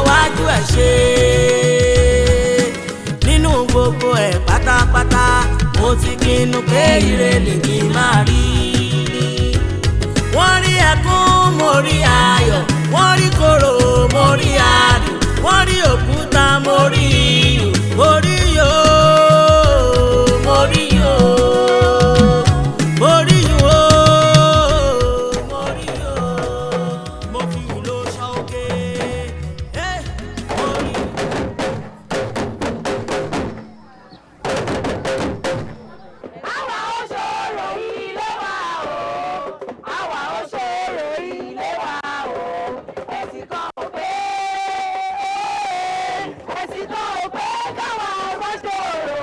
wájú ẹ̀ ṣe. Nínú gbogbo ẹ̀ pátápátá, mo ti pinnu pé ire lèmi máa rí. Wọ́n rí ẹkún, mo rí ayọ̀. Wọ́n rí korò, mo rí adùn. Wọ́n rí òkúta, mo rí iyùn. Mo rí yòó, mo rí yòó, mo rí yòó, mo rí yòó, mo fi yùn ló ṣọ́ọ́kẹ́. Mo rí. Àwa ó ṣòro ilé wa o, àwa ó ṣòro ilé wa o, ẹ̀sìn kan ò pé, ẹ̀sìn kan ò pé káwa má ṣòro,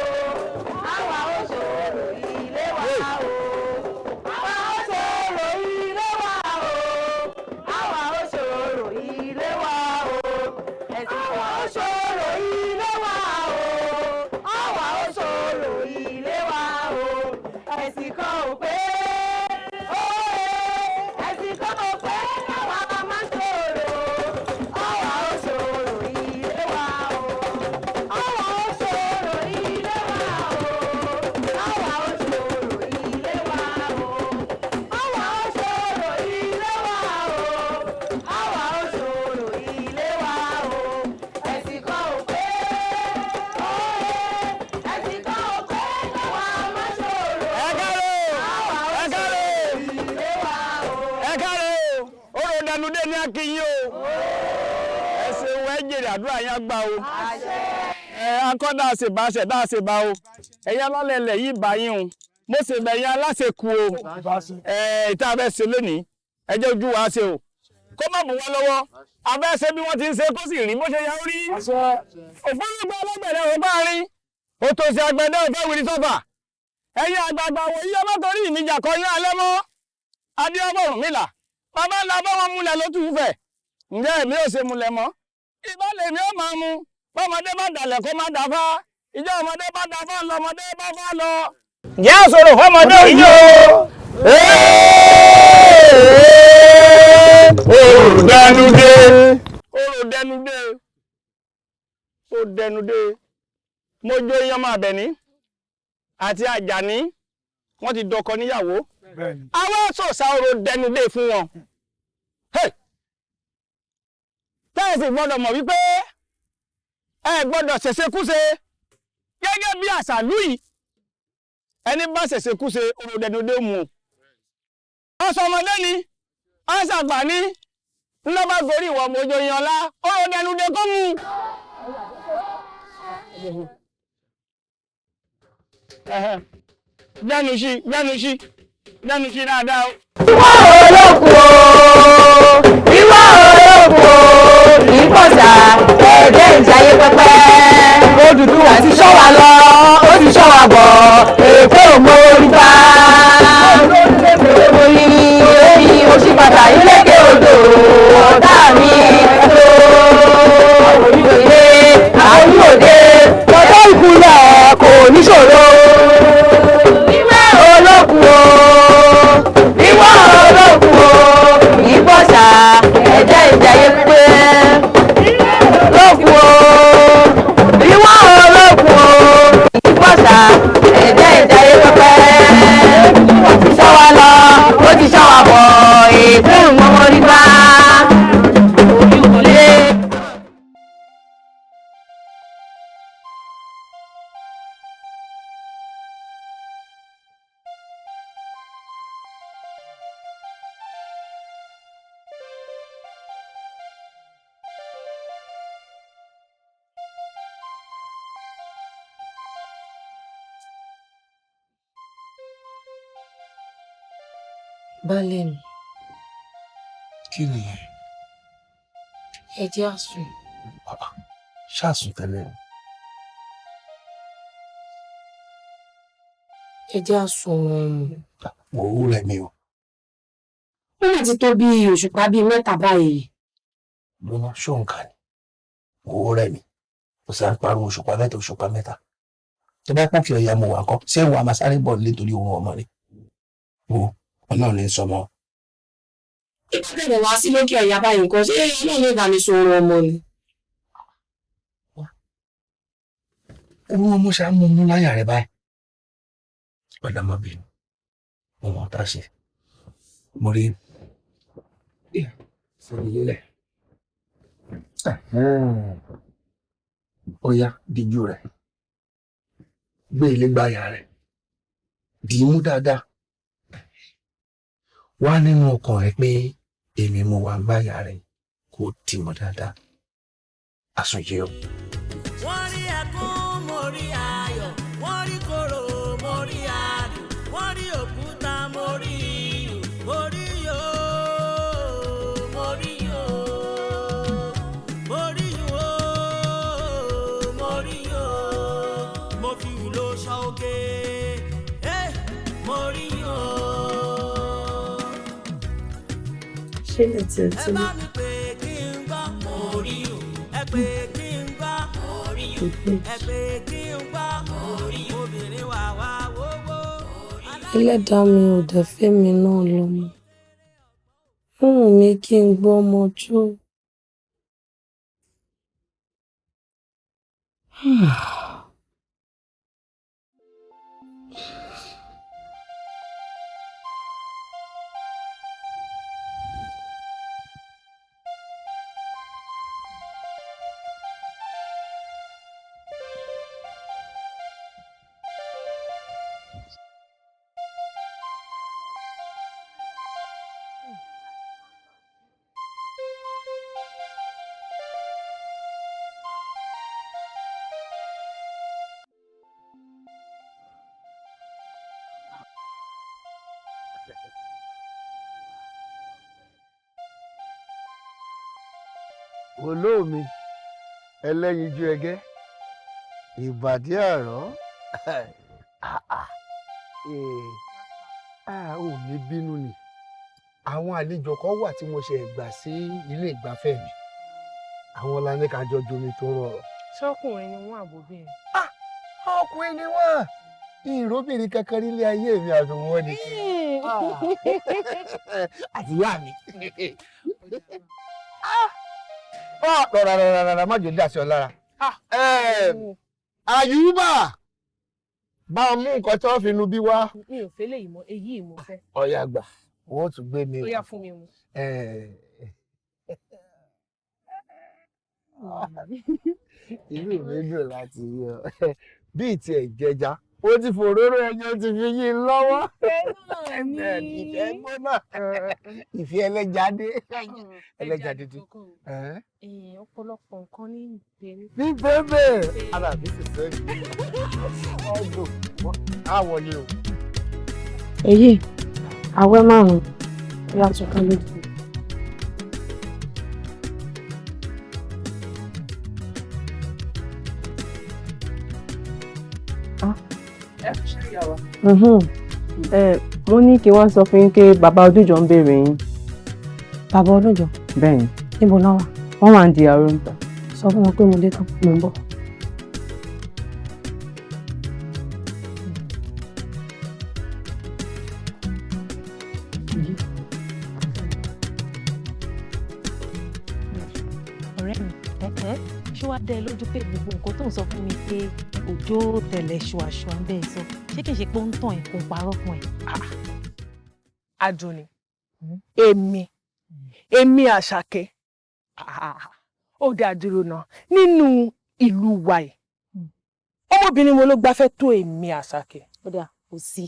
àwa ó ṣòro ilé wa o, àwa ó ṣòro ilé wa o, àwa ó ṣòro ilé wa o, ẹ̀sìn kan ó ṣòro ilé wa o, àwa ó ṣòro ilé wa o, ẹ̀sìn kan ò pé, óye, ẹ̀sìn kan ò pé káwa má ṣòro, àwa ó ṣòro ilé wa o, àwa ó ṣòro ilé wa o, àwa ó ṣòro ilé wa o, àwa ó ṣòro ilé wa o, àwa ó ṣòro ilé wa o, ẹ̀sìn kan ò pé, óye, ẹ̀sìn kan ò pé káwa má ṣòro. Ẹ káre o, ẹ káre o, ẹ káre o. Orò dẹnudé ní akínyìn o. Ẹ ṣeun, ẹ jèrè, àdúrà yẹn gbà o. Ẹ akọ́dà àṣebà ṣẹ̀dá àṣebà o. Ẹ̀yin alálẹ̀ ilẹ̀ yìí bá yín o. Mo ṣe bẹ̀yìn aláṣekù o. Ẹ ìta abẹ́ ṣe lónìí, ẹ jẹ́ ojú wa ṣe o. Kó má bù wá lọ́wọ́. Abẹ́ ṣe bí wọ́n ti ń ṣe kó sì rí bó ṣe yẹ ó rí. Òfurufú alágbẹ̀dẹ ò bá rin. Òtòṣì àgbẹ̀dẹ ò fẹ́ wìrì sọ́fà. Ẹ̀yin àgbààgbà wòyí, ọmọ torí ìmìjà kọ yín alẹ́ mọ́ adéọmọ Ọ̀rúnmìlà, bàbá ńlá bá wọn múlẹ̀ ló tún fẹ̀. Ǹjẹ́ èmi ò ṣe múlẹ̀ mọ́? Ìbá lèmi ó máa mu. Bọ́mọdé bá dalẹ̀ kó má dáfá, ìjọ ọmọdé bá dáfá lọmọdé bá fá lọ. Ǹjẹ́ àṣọrò fọmọdé yìí o? Olùdẹnudé, olùdẹnudé, ó dẹnudé. Mo jó iyán máa bẹ̀ ní àti Àjàní, wọ́n ti dọkọ níyàwó. Àwọn sòsà orò dẹnudé fún wọn. Hey! Tẹ́ẹ̀sì gbọ́dọ̀ mọ̀ wípé ẹ gbọ́dọ̀ ṣẹ̀ṣẹ̀kúṣe gẹ́gẹ́ bí àṣàlú yìí. Ẹni bá ṣẹ̀ṣẹ̀kúṣe, orò dẹnudé mú o. Ọ̀sọ̀mọdé ni ọ̀sàgbà ní ńlọ́bà gorí ìwọ̀ mojo yanlá, orò dẹnudé kó mú. Gbẹ́nu sí, gbẹ́nu sí, gbẹ́nu sí dáadáa o. Ìwọ olókùn o, ìwọ olókùn o, ìpọ̀sà ẹ̀ẹ́dẹ́ ìjayé pẹ́pẹ́. Odùduwà ti ṣọ́ wa lọ, ó ti ṣọ́ wa bọ̀, èkó ò mọ orí bá. Mo ní orí òṣìpàtà ìlékè odò, ọ̀tá mi tó. Òde àwọn òde, ọjọ́ ìkúlẹ̀ kò níṣòro. Ìwọ olókùn o, ìwọ olókùn o, ìbọ̀sà ẹ̀jẹ̀ ìjayé pé. Olókùn o, ìwọ olókùn o, ìbọ̀sà ẹ̀jẹ̀ ìjayé pẹ́pẹ́. Ó ti ṣọ́ wa lọ, ó ti ṣọ́ wa bọ̀, èkó ìmọ̀mọ́ rí bá. Ojúlé. Baálé mi, Kí nìyẹn? Ẹ jẹ́ á sùn. Ṣáàsùn tẹ́lẹ̀ ni. Ẹ jẹ́ á sùn oorun. Wò ó rẹ̀ mi o. Ó mà ti tó bí òṣùpá 3 báyìí. Lọ́nà ṣóǹkà ni. Wò ó rẹ̀ mi. Kò sí à ń pariwo òṣùpá 3, òṣùpá 3. Tó bá kún kí ọ̀ya mo wà kọ́, ṣé ìwà máa sáré bọ̀ nítorí ohun ọmọ ni? Wo, Ọlọ́run ní sọmọ. Ìbá bẹ̀rẹ̀ wá sí lókè ọ̀yà báyìí nǹkan, ṣé Ọlọ́run lè bá mi sọ oorun ọmọ ni? Orun ọmọ ṣáà mú mú láyà rẹ báyìí. Ọ̀dàmọ́bìnrin, mo mọ̀ tá a ṣe. Mo rí sórí lélẹ̀. Ó yá, díjú rẹ̀. Gbé ilé gbáyà rẹ̀. Dì í mú dáadáa. Wá nínú ọkàn rẹ pé èmi mo wà gbáyà rẹ̀, kó dì mọ́ dáadáa. Àsùnjẹ o. Wọ́n rí ẹkún, mo rí ayọ̀, wọ́n rí korò, mo rí adùn, wọ́n rí òkúta, mo rí iyùn, mo rí yòó, mo rí yòó, mo rí yòó, mo rí yòó, mo fi ìlò ṣọ́ọ̀kẹ́, ẹ́ mo rí yòó. Ṣé lè tiẹ̀ Ẹ tí bá mi pè kí n gbọ́, mo rí yòó, ẹ pè kí n gbọ́, mo rí yòó, ẹ pè kí n gbọ́, mo rí yòó, obìnrin wà wá wówó. Ẹlẹ́dàá mi ò dẹ̀ fẹ́ mi náà lọ́mọ. Ó wù mí kí n gbọ́ ọmọ jó. Olómi ẹlẹ́yinjú ẹgẹ́, ìbàdí àrọ́, ò ní bínú ni. Àwọn àlejò kan wà tí mo ṣe gbà sí ilé ìgbafẹ́ mi, àwọn la ní ká jọ jomi tó rọrọ̀. Ṣọkùnrin ni wọn àbóbìnrin? Ọkùnrin ni wọ́n, ìròbìnrin kankan nílé ayé mi àfi wọ́n ni àti ìyá mi. Rọra rọra rọra, má jò dá sí ọ lára. Àyùbá, bá a mú nǹkan tí wọ́n fi nu bí wá. Mi ò fẹ́ léyìí mọ́, èyí mo fẹ́. Ọ̀yà gbà, wọ́n tún gbé mi. Ó yá, fún mi mu. Inú mi dùn láti rí ọ. Bí tiẹ̀ jẹja, ó ti fòróró ẹyọ ti fi yín lọ́wọ́. Ìfẹ́ gbóná, ìfẹ́ ẹlẹ́ja dé, ẹlẹ́ja dídí. Ọ̀pọ̀lọpọ̀ nǹkan ní ìbẹ̀rù. Ní bẹ́ẹ̀ ara mi sì sẹ́ mi. Ọdún á wọlé o. Èyí àwẹ́ márùn-ún yàtọ̀ kan lójú. Mo ní kí wọ́n sọ fún yín pé bàbá Ọdúnjọ ń béèrè yín. Bàbá Ọdúnjọ? Bẹ́ẹ̀ ni. Níbo náà wà? Wọ́n wà ń di àrò ń tà. Sọ fún wọn pé mo dé tán, mò ń bọ̀. Ọ̀rẹ́ mi, ṣé wàá dá ẹ lójú pé gbogbo nǹkan tó ń sọ fún mi pé òjò tẹ̀lé ṣùàṣùà ń bẹ́ẹ̀ sọ, ṣé kìí ṣe pé ó ń tàn ẹ́, kó parọ́ fún ẹ? Àdùnní, èmi Àṣàkẹ́, ó dáa dúró náà nínú ìlú wa yìí, ọmọbìnrin wo ló gbafẹ́ tó èmi Àṣàkẹ́? Ó dáa, kò sí.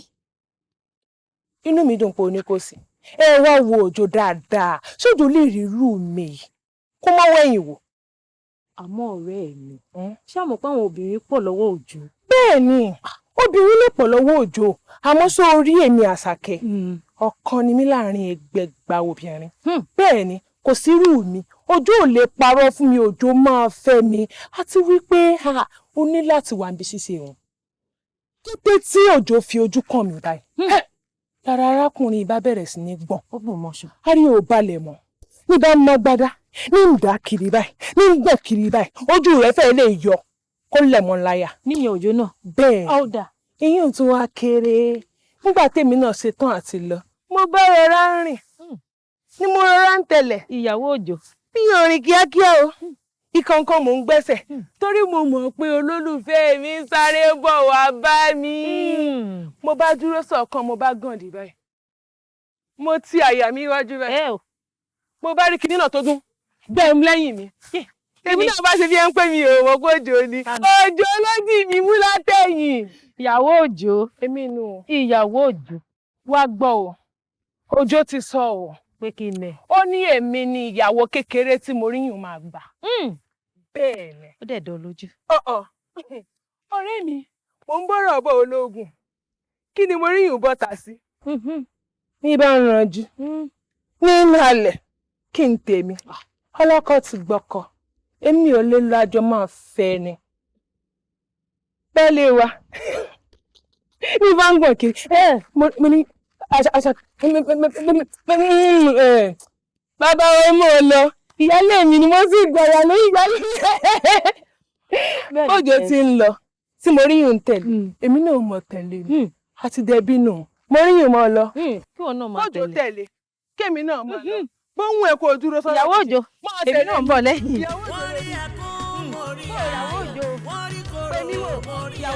Inú mi dùn pé o ní kò sí. Ẹ wá wo Òjò dáadáa, ṣójò lè rí irú mi yìí kó má wẹ̀yìn wò. Àmọ́ ọ̀rẹ́ mi, ṣé àmọ́ pé àwọn obìnrin pọ̀ lọ́wọ́ Òjò? Bẹ́ẹ̀ ni, obìnrin lè pọ̀ lọ́wọ́ Òjò, àmọ́ sọ orí èmi Àṣàkẹ́, ọ̀kan ni mí láàrin ẹgbẹgbà obìnrin. Bẹ́ẹ̀ ni, kò sí irú mi, Òjò ò lè parọ́ fún mi, Òjò máa fẹ́ mi, àti wípé ó ní láti wà níbi ṣíṣe òun. Kété tí Òjò fi ojú kàn mí báyìí, lára arákùnrin ìbá bẹ̀rẹ̀ sí ní gbọ̀n. Ó bù mọ́ṣọ. Àrí ò balẹ̀ mọ́, ní bá ń mọ́ gbádá, ní ń dá kiri báyìí, ní ń gbọ̀n kiri báyìí, ojú rẹ̀ fẹ́ lè yọ kó lẹ̀ mọ́ láyà. Níyẹn Òjò náà. Bẹ́ẹ̀ Ó dà. Ìyẹn ò tún wá kéré. Nígbà tèmi náà ṣe tán àti lọ, mo bá rọra ń rìn, ni mo rọra ń tẹ̀lẹ̀. Ìyàwó Òjò. Bí orin kíákíá o, Ìkọ̀ọ̀kan mò ń gbẹ́sẹ̀ torí mo mọ̀ pé olólùfẹ́ mi ń sáré bọ̀ wá bá mi. Mo bá dúró sọ̀kan, mo bá gàǹdì báyìí, mo ti àyà mi wájú báyìí, mo bá rí kinní náà tó dún gbẹ̀m lẹ́yìn mi. Èmi náà bá ṣe bí ẹ ń pè mí ò mọ̀ pé Òjó ni. Òjó ló dì mí mú látẹ̀yìn. Ìyàwó Òjó. Èmi nù. Ìyàwó Òjó. Wá gbọ́ o, Òjó ti sọ o. Pé kí ni? Ó ní èmi ni ìyàwó kékeré tí mo rí yùn máa gbà. Bẹ́ẹ̀ ni. Ó dẹ̀ dán lójú. Ọ̀ọ̀ ọ̀rẹ́ mi, mò ń bọ̀rọ̀ bọ̀ ológun. Kí ni mo rí yùn bọ́ta sí? Ní bá ń ranjú. Ní ìhàlẹ̀ kí n tèmi. Ọlọ́kọ ti gbọ́kọ. Èmi ò lè lọ, àjọ máa fẹ́ ni. Bẹ́ẹ̀lẹ̀ wa. Ní bá ń gbọ̀n kiri. Mo ní àṣà bàbá wa mò ń lọ. Ìyálé mi ni mo sì gbàyà lórí ìyálé mi. Òjò ti ń lọ tí mo rí yùn tẹ̀lé. Èmi náà mọ̀ tẹ̀lé ni. Àti dẹbí nù. Mo rí yùn mọ́ lọ. Kí wọn náà máa Òjò tẹ̀lé. tẹ̀lé. Kémi náà mọ̀ lọ. Bóhùn ẹ̀ kò dúró sọ́dọ̀. Ìyàwó Òjó. Èmi náà ń bọ̀ lẹ́yìn. Ìyàwó Òjó. Pè mí wò. Ìyàwó Òjó.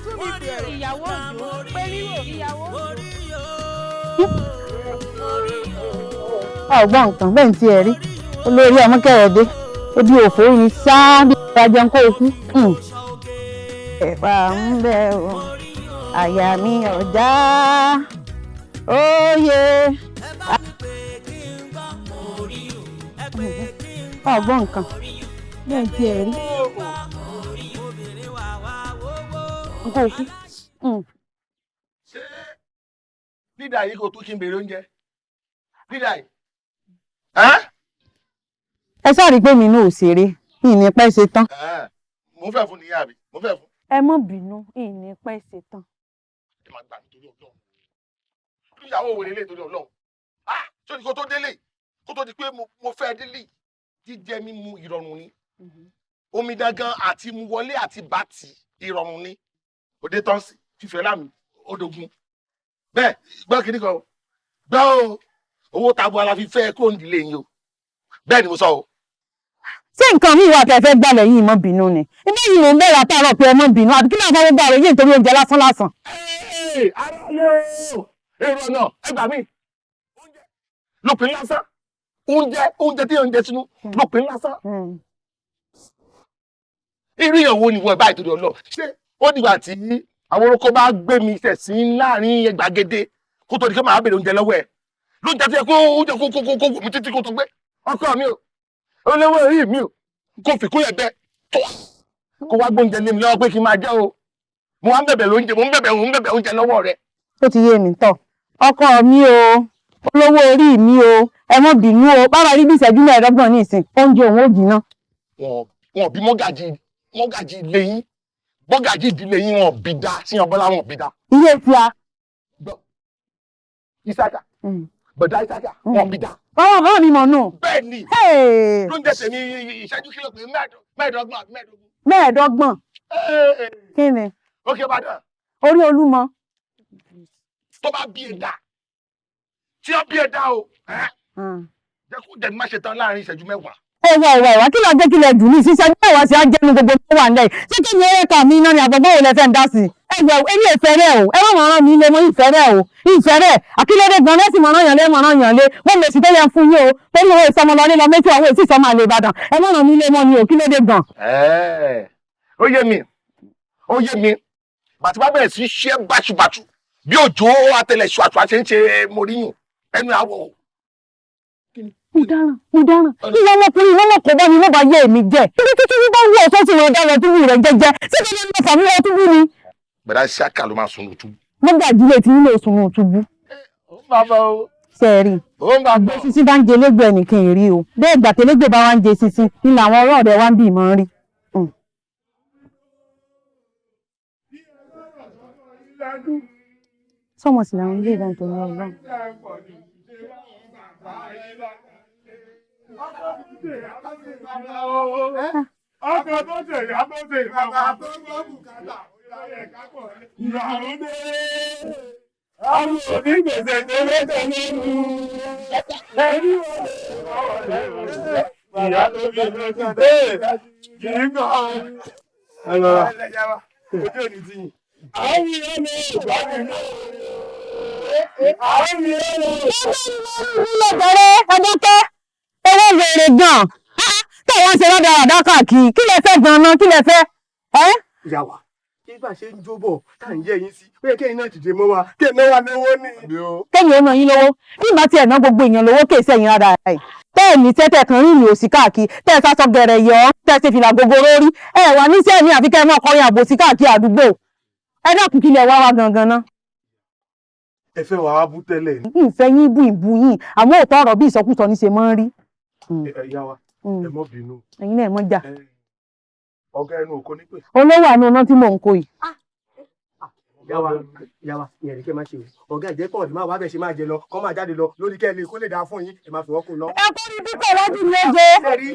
Tún mi pè ọ́. Ìyàwó Òjó. Pè mí wò. Ìyàwó Òjó. Ọgbọ́n nǹkan bẹ́ẹ̀ tí ẹ rí olórí ọmọ kẹrẹ̀dé ebi òfò yìí sáá bí ìgbà jẹun kó o kú. Ẹ̀pà ń bẹ o, àyà mi ọ̀já óye. Ọgbọ́n nǹkan bẹ́ẹ̀ tí ẹ rí kó o kú. Dídà yìí kò tó kí n béèrè oúnjẹ. Dídà yìí. Ẹ sáà rí i pé mi náà ò ṣeré, mi ní pẹ́ ṣe tán. Mo fẹ́ fún nìyá mi, mo fẹ́ fún. Ẹ má bínú, ìní pẹ́ ṣe tán. Ẹ máa gbà mí torí Ọlọ́run. Ìyàwó òwe lélẹ̀ torí Ọlọ́run. Ah! Ṣé kó tó délé? Kó tó di pé mo fẹ́ délé. Jíjẹ mímu ìrọ̀rùn ni. Omi dangan àti mu wọlé àti bàtì ìrọ̀rùn ni. Òde tán sí fífẹ́ láàmì ódógún. Bẹ́ẹ̀ gbọ́ kìíní kan o. Gbọ́ o, owó tabua la fi fẹ́ kúrò nídìílé yín o. Bẹ́ẹ̀ ni mo sọ o. Ṣé nǹkan mi wà tẹ́ fẹ́ gbà lẹ́yìn mọ́ bínú ni? Ilé yìí mò ń bẹ̀rẹ̀ àtàrọ̀ pé ẹ mọ́ bínú, àbí kí náà fọwọ́ gbà rẹ̀ yé nítorí oúnjẹ lásán lásán. Èrò ọ̀nà ẹ gbà mí. Lópin lásán. Oúnjẹ tí oúnjẹ sínú lópin lásán. Irú ìyàwó ni wọ́n báyìí torí Ọlọ́run. Ṣé ó dìgbà tí àwọn orúkọ bá gbé mi sẹ̀sìn láàrin gbàgede kó tó di kí màá bèrè oúnjẹ lọ́wọ́ ẹ̀? Lóúnjẹ tó yẹ kó oúnjẹ kó kó kó wù mí títí kó tó gbé. Ọkọ mi o, olówó orí mi o, kó fi kúnlẹ̀ bẹ́ẹ̀ tó kó wá gbóúnjẹ lé mi lọ́wọ́ pé kí n máa jẹ́ o. Mo wá ń bẹ̀bẹ̀ lóúnjẹ, mo ń bẹ̀bẹ̀ oúnjẹ lọ́wọ́ rẹ. Ó ti yé mi tọ̀. Ọkọ mi o, olówó orí mi o, ẹ má bínú o, báwa rí bí ìṣẹ́jú 25 ní ìsìn, oúnjẹ òun ò jiná. Wọn bí mọ́gàjì ilé yín, mọ́gàjì ìdílé yín wọn bí dá, síyan Bọ́lá wọn bí dá. Iye tí a. Ìsàkà, bọ̀dá Ìsàkà, wọn bí dá. Báwọn bá mi mọ̀ nù. Bẹ́ẹ̀ ni, lóúnjẹ tèmi ìṣẹ́jú kìlọ̀ pé 25 àbí 25. 25. Kí ni? Ókè Ìbàdàn. Orí Olúmọ. Tó bá bí ẹ̀dá, tí ó bí ẹ̀dá o, jẹ́ kó jẹ́ má ṣe tán láàrin ìṣẹ́jú 10. Ẹwà ẹwà ẹwà kí ló jẹ́ kí lẹ dùn ní ìṣiṣẹ́ mẹ́wàá sí ajẹ́nu gbogbo tó wà nílẹ̀ yìí. Ṣé kí ni eré kan mi iná ni àbọ̀bọ̀ òun lẹ fẹ́ ń dá sí? Ẹgbẹ́ èmi ò fẹ́ rẹ̀ o, ẹ má mọ̀ràn mi lé mọ́ ìfẹ́ rẹ̀ o, ìfẹ́ rẹ̀ àkílódé gan lẹ́sìn mọ̀ràn yàn lé mọ̀ràn yàn lé, wọ́n lè sì tó yẹ fún yín o, torí owó ìsọmọ lọ nílọ méjì àwọn èsì ìsọmọ àlè Ìbàdàn, ẹ má ràn mí lé mọ́ ni o, kílódé gan. Ó yé mi, ó yé mi, bàtí bá bẹ̀rẹ̀ sí ṣe báṣubàṣu bí òjò àtẹlẹ̀ ṣùàṣùà ṣe ń ṣe moríyùn ẹnu àwọ̀. Mo dáràn, mo dáràn. Ìwọ ọmọkùnrin ìwọ ọmọkùnrin bá mi ló bá yé mi jẹ. Ibi títí bí bá wù ọ́ sọ́sì rẹ̀ dára túbú rẹ̀ jẹ́jẹ́. Ṣé kí ni mo fà mí lọ túbú ni? Bẹ̀rẹ̀ Ìsàkà ló máa sùn lótú. Mo gbà ìdílé tí nílò sùn lótúbú. Ó ń bá bọ̀ o. Ṣé ẹ rí i? Ó ń bá bọ̀. Bí sísí bá ń jẹ elégbè ẹnìkan ì rí o. Bẹ́ẹ̀ ìgbà télégbè bá wá ń jẹ sísí ni làwọn ọ̀rọ̀ rẹ̀ wá ń bì mọ́ ń rí. Sọ́mọ sì làwọn ilé ìbánu torí Ọlọ́run. Ọkọ̀ tó ṣe ìyá tó ṣe ìbàbà tó gbọ́ bùkátà ó yẹ ká pọ̀ ìrọ̀rùn dé. Àwọn onígbèsè tẹ́lẹ̀ tẹ́lẹ̀ nù. Ẹni wọ́n lè wọ́n lè wọ́n. Ìyá tó bí kì í gbọ́. Ẹ lọ́ra. Ojú òní ti yìn. Àwọn ìyá mi ìgbà mi náà. Àwọn ìyá mi. Ilé bẹ̀rẹ̀ ọdọ́kẹ́ owó wèrè gan-an. Táwọn ṣe rádaràdá káàkiri, kí lẹ fẹ́ gan-an, kí lẹ fẹ́? Ìyá wa, kí bá ṣe ń jó bọ̀ tá à ń yẹ yín sí, ó yẹ kẹ́yìn náà dìde mọ́ wa, kí ẹ̀ náà wà lówó ni. Kẹ́yìn ó ná yín lówó, bí ìbá tiẹ̀ ná gbogbo èèyàn lówó kè sẹ́yìn rárá rẹ̀. Tẹ́ ẹ̀ ní tẹ́tẹ̀ kan rìnrìn òsì káàkiri, tẹ́ ẹ sásọ gẹ̀rẹ̀ yọ̀ ọ́, tẹ́ ẹ ṣe fìlà gogoro rí, ẹ wà níṣẹ́ ní àfi kẹ́ ẹ máa kọrin àbòsí káàkiri àdúgbò. Ẹ dákun, kí lẹ wá wá gangan ná? Ẹ fẹ́ wàá bú tẹ́lẹ̀ ni. Ìfẹ́ yín bú ìbú yín, àmọ́ òótọ́ ọ̀rọ̀ bí ìsọkúsọ ní ṣe máa ń rí. Ìyá wa, ẹ mọ́ bínú. Ẹ̀yin náà ẹ mọ́ jà. Ọ̀gá ẹnu òkò ní pè. Olówó àánú ọ̀nà tí mò ń kó yìí. Ìyá wa, ìyẹn ní kí ẹ má ṣe o. Ọ̀gá ìjẹ́ pọ̀ ní máa wá bẹ̀ ṣe máa jẹ lọ, kọ́ máa jáde lọ lórí kẹ́ ẹ lè kó lè dáa fún yín, ẹ máa fi wọ́n kó lọ. Ẹ kó ní pípọ̀ lọ́dún méje. Ṣé rí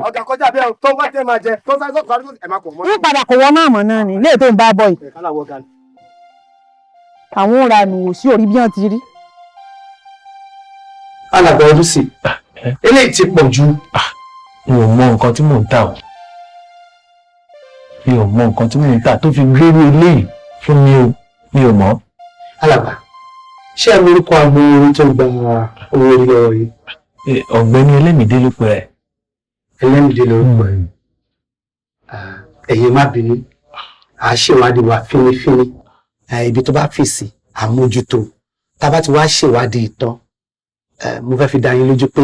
ọ̀gá kọjá bẹ́ẹ̀ tó wá tẹ́ máa jẹ tó sáré sọ́kùn sáré ẹ máa pọ̀ mọ́. Ní padà kò wọ́n náà mọ̀ náà ni, ilé tó ń bá bọ̀ yìí. Ẹ kálá wọ ga ni. Àwọn ò ra nù wò sí orí bí wọ́n ti rí. Alàgbà ọdún sí eléyìí ti pọ̀ jù. Mi ò mọ nǹkan tí mò ń tà o, mi ò mọ nǹkan tí mò ń tà tó fi gbérú eléyìí fún mi o, mi ò mọ̀. Alàgbà, ṣé ẹ lórúkọ agbo orin tó gba owó orí lọ́wọ́ yìí? Ọ̀gbẹ́ni Ẹlẹ́mìdé ló pè ẹ́. Ẹlẹ́mìdé lórúkọ ẹ̀. Ẹ̀yin má bínú, à á ṣèwádìí wa fínífíní, ibi tó bá fèsì àmójútó, tá a bá ti wá ṣèwádìí tán, mo fẹ́ fi dá yín lójú pé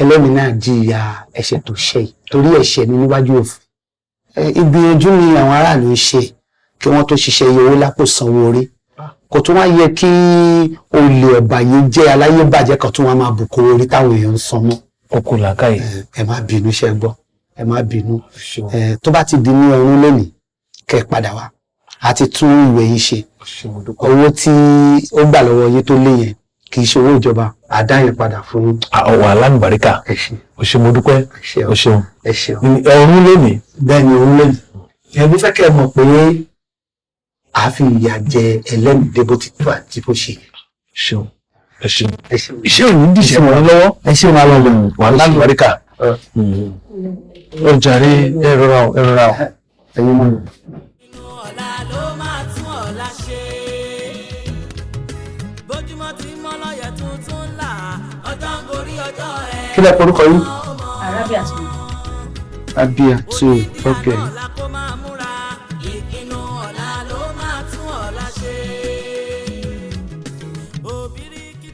Ẹlẹ́mìí náà jìyà ẹ̀ṣẹ̀ tó ṣẹ̀ yìí, torí ẹ̀ṣẹ̀ ni níwájú òfin. Ìgbìyànjú ni àwọn aráàlú ń ṣe kí wọ́n tó ṣiṣẹ́ iye owó lápò sanwó orí. Kò tún wá yẹ kí olè ọ̀bàyéjẹ́ aláyébàjẹ́ kan tún wá máa bùkún orí táwọn èèyàn ń san mọ́. Oko làákàyè. Ẹ má bínú, ṣe gbọ́, ẹ má bínú. Tó bá ti di ní ọrún lónìí, kẹ́ ẹ padà wá, a ti tún ìwé yín ṣe. Owó tí ó gbà lọ́wọ́ yín tó lé yẹn kì í ṣe owó ìjọba, àdá yẹn padà fún yín. Ọwọ́ alábàríkà, o ṣé, mo dúpẹ́, o ṣeun. Ọrún lónìí. Bẹ́ẹ̀ni, ọrún lónìí. Ẹ mo fẹ́ kẹ́ ẹ mọ̀ pé a fi ìyà jẹ Ẹlẹ́mìdé bó ti tó àti bó ṣe. Ṣeun, ẹ ṣeun, iṣẹ́ òní dìṣẹ́ mọ́ lọ́wọ́. Ẹ ṣeun, alọ́gbọ̀n. Wà lálùbáríkà. Ó jàre, ẹ rọra o, ẹ rọra o. Ẹ̀yin mọ̀. Ọ̀la ló máa tún ọ̀la ṣe. Bójúmọ́ ti mọ́ lọ́yẹ̀ tuntun là, ọjọ́ ń gorí ọjọ́ ẹ̀. Kí lẹ porúkọ yín? Arabia tún. Abia two, okay. Ìpinnu ọ̀la ló máa tún ọ̀la ṣe.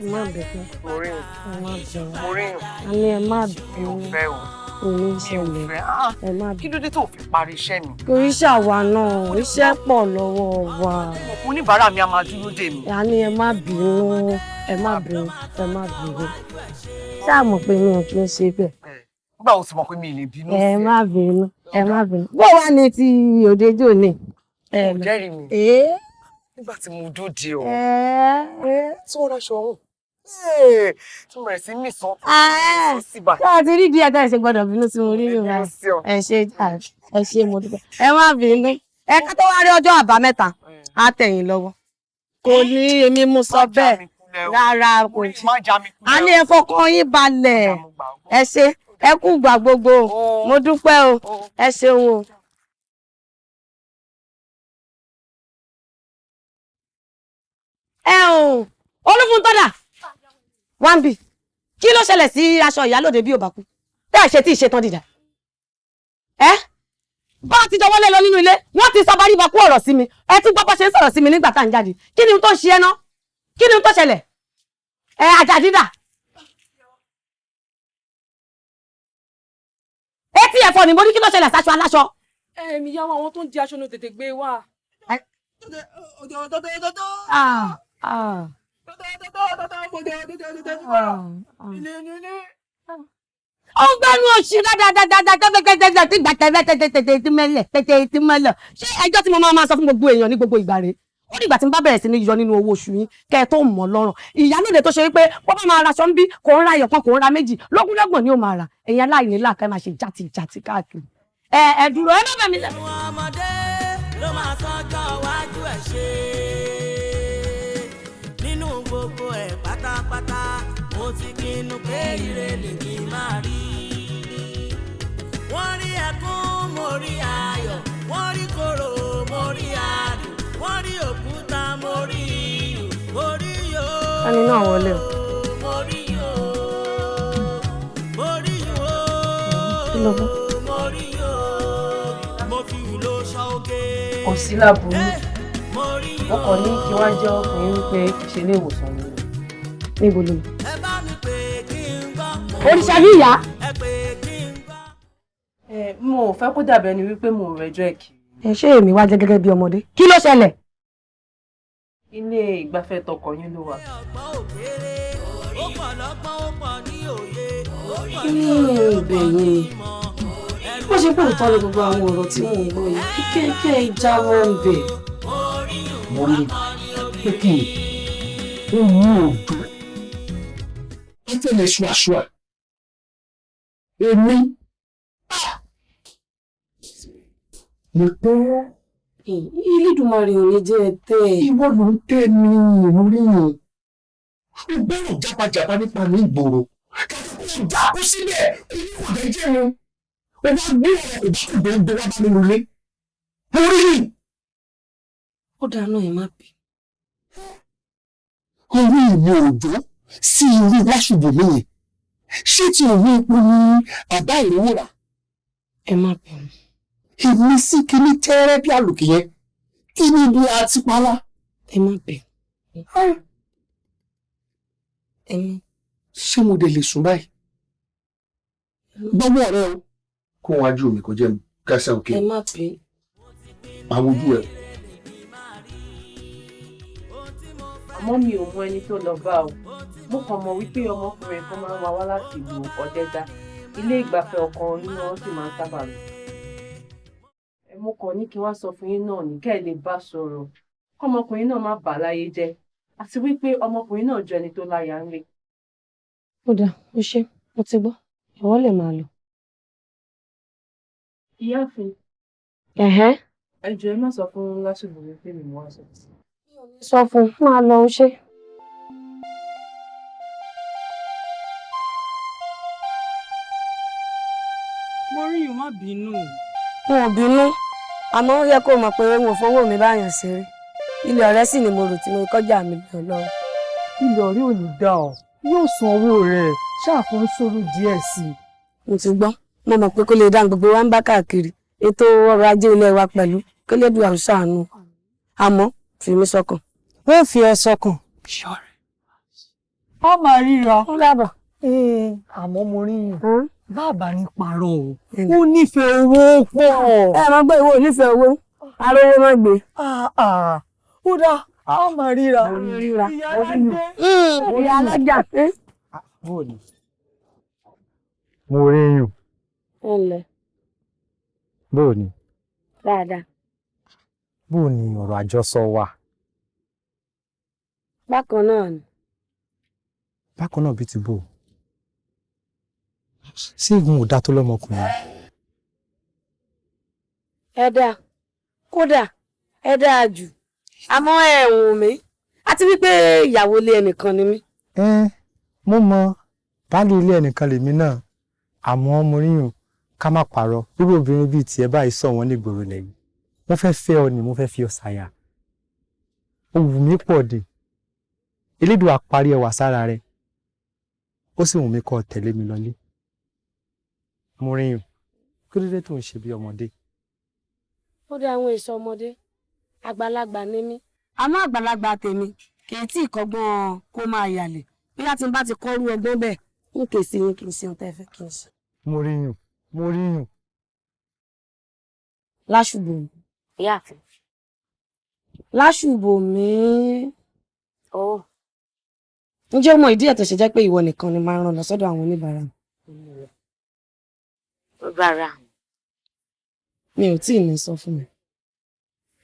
Ẹ má bínú. Mo rí Ẹ má bínú. Mo rí A ní ẹ má bínú. Fẹ́ o. Kò ní ṣẹlẹ̀. Ẹ má Kí bínú. ló dé tó fi parí iṣẹ́ mi? Torí ṣàwa náà, iṣẹ́ pọ̀ lọ́wọ́ wa. Oníbàárà mi a máa dúró dè mí. A ní ẹ má bínú. Ẹ má bínú. Ẹ má bínú. Ṣáà mọ̀ pé mi ò kí ń ṣe bẹ́ẹ̀. Nígbà wo sì mọ̀ pé mi ì lè bínú? Ẹ má bínú. Ẹ má bínú. Bó wá ní ti òde jò ní? Kò jẹ́rìí mi. Ee. Nígbà tí mo dóde o. Ẹ. Tí wọ́n ráṣọ ọ̀hún. Tí mo bẹ̀rẹ̀ sí mí sọ. Ṣé o ti rí díẹ̀ tẹ́ ẹ ṣe gbọ́dọ̀ bínú tí mo rí nù rẹ̀? Ẹ ṣe jàre, ẹ ṣe, mo dúpẹ́. Ẹ má bínú. Ẹ ká tó wá rí ọjọ́ àbámẹ́ta, á tẹ̀yìn lọ́wọ́. Kò ní èmi mú sọ bẹ́ẹ̀. Rárá, kò ní. A ní ẹ fọkàn yín balẹ̀. Ẹ ṣe, ẹ kú gbà gbogbo. Mo dúpẹ́ o. Ẹ ṣeun o. Ẹ o, Olúfúntọ́dà, wá ń bì. Kí ló ṣẹlẹ̀ sí aṣọ ìyálòde bí ò bá kú? Tẹ́ ẹ̀ ṣe tí ì ṣe tán dìjà. Ẹ bá a ti jọ wọlé lọ nínú ilé, wọ́n ti sọ baríbakú ọ̀rọ̀ sí mi. Ẹ tún gbọ́ bó ṣe ń sọ̀rọ̀ sí mi nígbà tá à ń jáde. Kí ni ohun tó ń ṣe ẹ́ ná? Kí ni ohun tó ṣẹlẹ̀? Ẹ àjàdídà. Etí ẹ̀fọ́ ni mo ní, kí ló ṣẹlẹ̀ sáṣọ aláṣọ? Ẹ̀mí yá wa, àwọn tó ń di aṣọ ní tètè gbé wá. Ah, ah. Ó ń gbẹ́nu oṣù dáadáa tẹ́tẹ́tẹ́tẹ́ tí gbà tẹ́tẹ́tẹ́tẹ́ tí mẹ́lẹ̀ tẹ́tẹ́ tí mẹ́lẹ̀. Ṣé ẹjọ́ tí mo máa sọ fún gbogbo èèyàn ní gbogbo ìgbà rèé? Ó dìgbà tí n bá bẹ̀rẹ̀ sí ní yọ nínú owó oṣù yín kẹ́ ẹ tó mọ̀ lọ́rùn. Ìyálòde tó ṣe wípé wọ́n bá máa raṣọ ń bí, kò ń ra ẹyọ̀kan, kò ń ra méjì, lógúnlọ́gbọ̀n ni ó máa rà. Ẹ̀yin aláìní làákà, ẹ máa ṣe játijàti káàkiri. Ẹ ẹ dúró, ẹ má bẹ̀ mí lẹ́. Ọmọdé ló máa tọ́jọ́ iwájú ẹ̀ ṣe. Nínú gbogbo ẹ̀ pátápátá, mo ti pinnu. pinnu pé ire lèmi máa rí. Wọ́n rí ẹkún, mo rí ayọ̀, wọ́n rí korò, mo rí adùn, wọ́n rí òkúta, mo rí iyùn, mo rí yòó. Ẹni náà wọlé o. Mo rí yòó, mo rí yòó. Kí ló bọ́? Mo rí yòó, mo fi ìlò ṣọ́ òkè. Kò sí láburú, mo kàn ní kí wá jẹ́wọ́ fún yín wípé kì í ṣe ilé ìwòsàn mi lọ. Níbo ló lọ? Òrìṣà bí ìyá. Ẹ, mo ò fẹ́ kó dàbí ẹni wípé mo ò rẹjọ́ ẹ̀ kiri. Ẹ ṣé èmi wá jẹ́ gẹ́gẹ́ bí ọmọdé. Kí ló ṣẹlẹ̀? Ilé ìgbafẹ́ tọkọ yín ló wà. Kí ni ibẹ̀ yẹn? Bó ṣe pé òótọ́ ni gbogbo àwọn ọ̀rọ̀ tí mò ń gbọ́ yìí, kíkẹ́ ìjáwọ́ ń bẹ̀. Mo rí pé kí ni ó mú òjò ó tẹ̀lé ṣùàṣùà èmi mo tẹ́. Elédùmarè ò ní jẹ́ ẹ tẹ́ ẹ. Ìwọ ló ń tẹ́ mi orí yìí. Ó gbọ́rọ̀ jápajàpa nípa mi ìgboro. Kàkà kó sílẹ̀ èyí kò dé jẹ́ mi. Ó wá gbé ọ̀rọ̀ ìbákùgbé ń gbé wá bá mi lulẹ̀. Mo rí yìí. Ó dáná ẹ má bì. Orí mi ò jó sí irú láṣùbò mi yẹn. Ṣé ti òun epo ni àbá ìrówó rà? Ẹ má bínú. Èmi sí kíní tẹ́rẹ́ bí àlùkì yẹn. Kí ni ibi àti pálá? Ẹ má bínú. Ẹ má. Ṣé mo dẹ̀ lè sùn báyìí? Gbọ́wọ́ rẹ o. Kó wájú mi kò jẹ́ kẹsẹ̀ òkè. Ẹ má bínú. Àwọn ojú ẹ. Àmọ́ mi ò mọ ẹni tó lọ bá o. Mo kàn mọ̀ wípé ọmọkùnrin kan máa ń wá wá láti ìlú Ọ̀dẹ́dá. Ilé ìgbafẹ́ ọkàn ni wọ́n sì máa ń sábà lọ. Ẹ, mo kàn ní kí wá sọ fún yín náà ní kẹ́ ẹ lè bá sọ̀rọ̀. Kọ́mọkùnrin náà má bà á láyé jẹ́. Àti wípé ọmọkùnrin náà jọ ẹni tó láya ńlé. Ó dáa, ó ṣé, mo ti gbọ́. Ìwọ lè máa lọ. Ìyáàfin, Ẹ̀hẹ́n. ẹ jọ̀ọ́ ẹ má sọ fún Lásùbò wípé mi mú wá sọ. Sọ fún un, máa lọ, ó ṣé. Mo rí yìí, má bínú. N ò bínú, àmọ́ ó yẹ kó mọ̀ pé n ò fowó mi báyàn ṣeré. Ilé ọ̀rẹ́ sì ni mo rò tí mo kọjá mi lọ lọ́wọ́. Ilé ọ̀rẹ́ ò ní dá ọ, yóò san owó rẹ̀ ṣáàfún sórí díẹ̀ sí i. Mo ti gbọ́, mo mọ̀ pé kó lè dá gbogbo wa ń bá káàkiri. Ètò ọrọ̀ ajé ilé wa pẹ̀lú kó lè dùn àṣàánú. Àmọ́ fi mí sọ́kàn. Ó fi ọ sọ́kàn. Ọ máa ríra. Ó dábọ̀. Àmọ́ mo rí yìí. Bàbá ní parọ́ o. Ó nífẹ̀ẹ́ owó pọ̀. Ẹ máa gbọ́ ìwọ ò nífẹ̀ẹ́ owó. Arówó má gbé. Ó dá, a máa ríra. Ríra. Ìyá alájẹ. Ìyá alájà. Mo rí yùn. Ẹ ǹlẹ́, Bóò ni? dáadáa. Bóò ni ọ̀rọ̀ àjọsọ wa? Bákan náà ni. Bákan náà bíi ti bò. Ṣé igun ò dá tó lọ́mọkùnrin? Ẹ dáa, kódà ẹ dáa jù. Àmọ́ ẹ wùn mí. Àti wípé ìyàwó ilé ẹnìkan ni mí. Ẹ́n, mo mọ baálé ilé ẹnìkan lèmi náà, àmọ́ mo rí yùn ká má parọ́, irú obìnrin bíi tiẹ̀ báyìí sọ wọ́n nígboro lẹ́yìn. Mo fẹ́ fẹ́ ọ ni mo fẹ́ fi ọ ṣàyà. Ó wù mí pọ̀ dé. Elédùà parí ẹwà sára rẹ. Ó sì wù mí kó o tẹ̀lé mi lọlé. Mo rí yùn, kí ló dé tó ń ṣe bí ọmọdé? Ó dá àwọn èso ọmọdé, àgbàlagbà ni mí. Àmọ́ àgbàlagbà tèmi kì í tí ì kọ́gbọ́n kó máa yàlè. Bóyá tí n bá ti kọ́rú ọgbọ́n bẹ́ẹ̀, n kè sí yín kì í ṣe ohun tẹ́ ẹ fẹ́ kí n ṣe. Mo rí yùn, mo rí yùn. Láṣùbò mi. Ìyáàfin. Láṣùbò mi. Ó. Ǹjẹ́ o mọ ìdí ẹ̀ tó ṣe jẹ́ pé ìwọ nìkan ni máa ń rán lọ sọ́dọ̀ àwọn oníbàárà mi? Rárá. Mi ò tíì ní sọ fún mi.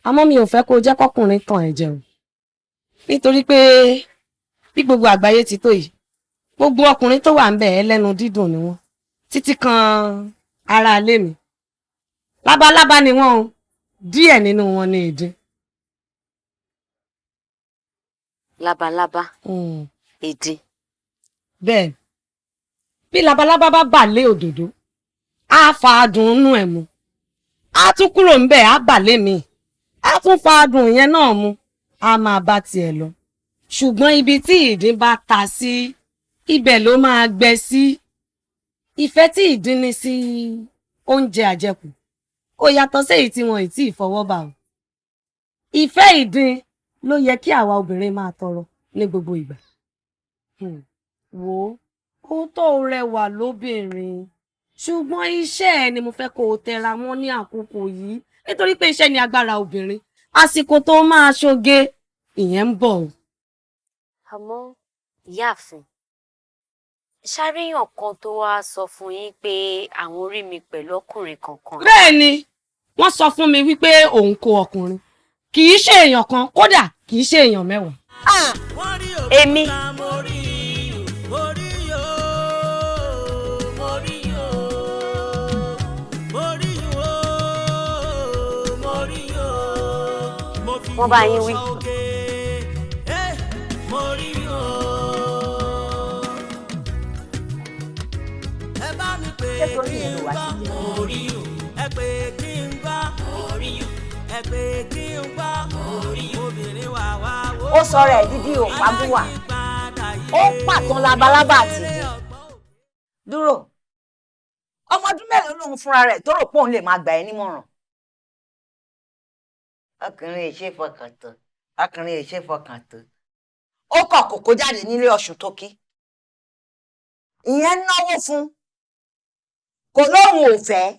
Àmọ́ mi ò fẹ́ kó o jẹ́ kọ́kùnrin tàn ẹ́ jẹ o. Nítorí pé bí gbogbo àgbáyé ti tó yìí, gbogbo ọkùnrin tó wà ń bẹ̀ ẹlẹ́nu dídùn ni wọ́n. Títí kan ara ilé mi. Lábalábá ni wọ́n o. Díẹ̀ nínú wọn ni ìdin. Labalábá. Ìdin. Bẹ́ẹ̀. Bí labalábá bá bà lé òdòdó, á fa adùn inú ẹ̀ mu, á tún kúrò ńbẹ̀, á bà lé mi, á tún fa adùn yẹn náà mu, á máa bá tiẹ̀ lọ. Ṣùgbọ́n ibi tí ìdín bá ta sí, ibẹ̀ ló máa gbẹ sí. Ìfẹ́ tí ìdín ní sí oúnjẹ àjẹkù kò yàtọ̀ séyìí tí wọn ì tí ì fọwọ́ bà o. Ìfẹ́ ìdín ló yẹ kí àwa obìnrin máa tọrọ ní gbogbo ìgbà. Wò ó tó rẹwà lóbìnrin, ṣùgbọ́n iṣẹ́ ẹ ni mo fẹ́ kó o tẹra mọ́ ní àkókò yìí, nítorí pé iṣẹ́ ni agbára obìnrin. Àsìkò tó máa ṣoge ìyẹn ń bọ̀ o. Àmọ́ ìyáàfin, ṣàríyàn kan tó wáá sọ fún yín pé àwọn rí mi pẹ̀lú ọkùnrin kankan? Bẹ́ẹ̀ ni, wọ́n sọ fún mi wípé òun kó ọkùnrin, kì í ṣe èèyàn kan, kódà kì í ṣe èèyàn 10. Èmi. Wọ́n bá yín wí. Ṣé torí yẹn ló wá sí jẹ́? Ẹ pé kí n gbọ́, ẹ pé kí n gbọ́, obìnrin wà wá wò. Ó sọ̀rọ̀ ẹ̀ dídí òpábùwà, ó pàtàn labalábá àtìdí. Dúró, ọmọ ọdún mélòó lòun fúnra rẹ̀ tó rò pé òun lè máa gbà ẹ́ nímọ̀ràn? Ọkùnrin ẹ̀ ṣe fọkàn tán, ọkùnrin ẹ̀ ṣe fọkàn tán. Ó kọ̀ kòkó jáde nílé Ọ̀ṣun tó kí. Ìyẹn ń náwó fún, kò lóun ò fẹ́.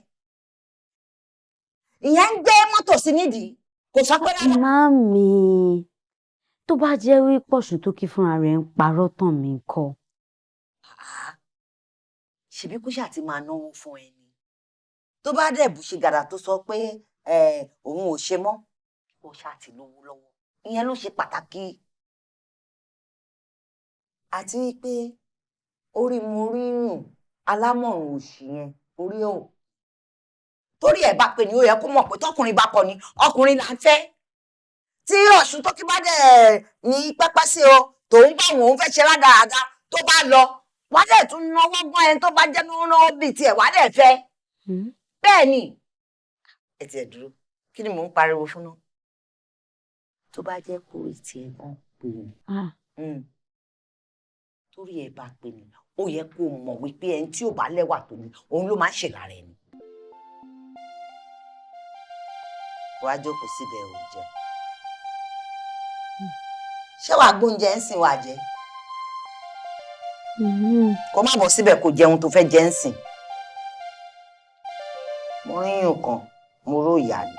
Ìyẹn ń gbé mọ́tò sí nídìí, kò sọ pé rárá. Màámi, tó bá jẹ́ wípé Ọ̀ṣun tó kí fúnra rẹ̀ ń parọ́ tàn mí ńkọ́? Ṣebí kó ṣáà ti máa náwó fún ẹ ni. Tó bá dẹ̀ bù ṣe gàdà tó sọ pé òun ò ṣe mọ́, ó ṣáà ti lówó lọ́wọ́. Ìyẹn ló ṣe pàtàkì. Àti pé orí mo rí yùn alámọ̀ràn òṣì yẹn, orí ò. Torí ẹ̀ bá pè ní, ó yẹ kó mọ̀ pé tọkùnrin bá kọ ni, ọkùnrin là ń fẹ́. Tí Ọ̀ṣun tó kí bá dẹ̀ ní pẹ́pẹ́ sí o, tòun bá wọn òun fẹ́ ṣe rádaràda, tó bá lọ, wá dẹ̀ tún náwó gbọ́n ẹni tó bá jẹ́ náwó bíi tiẹ̀, wá dẹ̀ fẹ́. Bẹ́ẹ̀ ni. Ẹ tiẹ̀ dúró, kí ni mò ń pariwo fún náà? Tó bá jẹ́ kó rí tiẹ̀ gan pè ní. Torí ẹ bá pè ní, ó yẹ kó mọ̀ wípé ẹni tí ò bá lẹ́wà tó ní, òun ló máa ń ṣèlára ẹni. Wàá jókòó síbẹ̀, ò jẹun. Ṣé wàá gbóúnjẹ ń sìn wàá jẹ? Kó má bọ̀ síbẹ̀ kó jẹun tó fẹ́ jẹ ń sìn. Mo ríyùn kan, mo ró ìyá mi.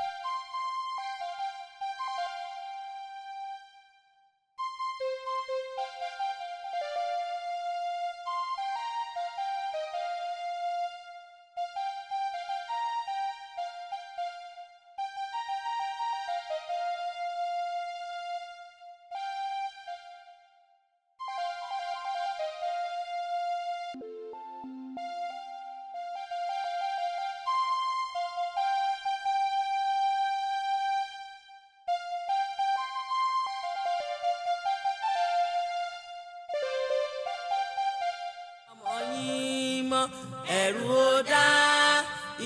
Ẹ̀rù ò dá,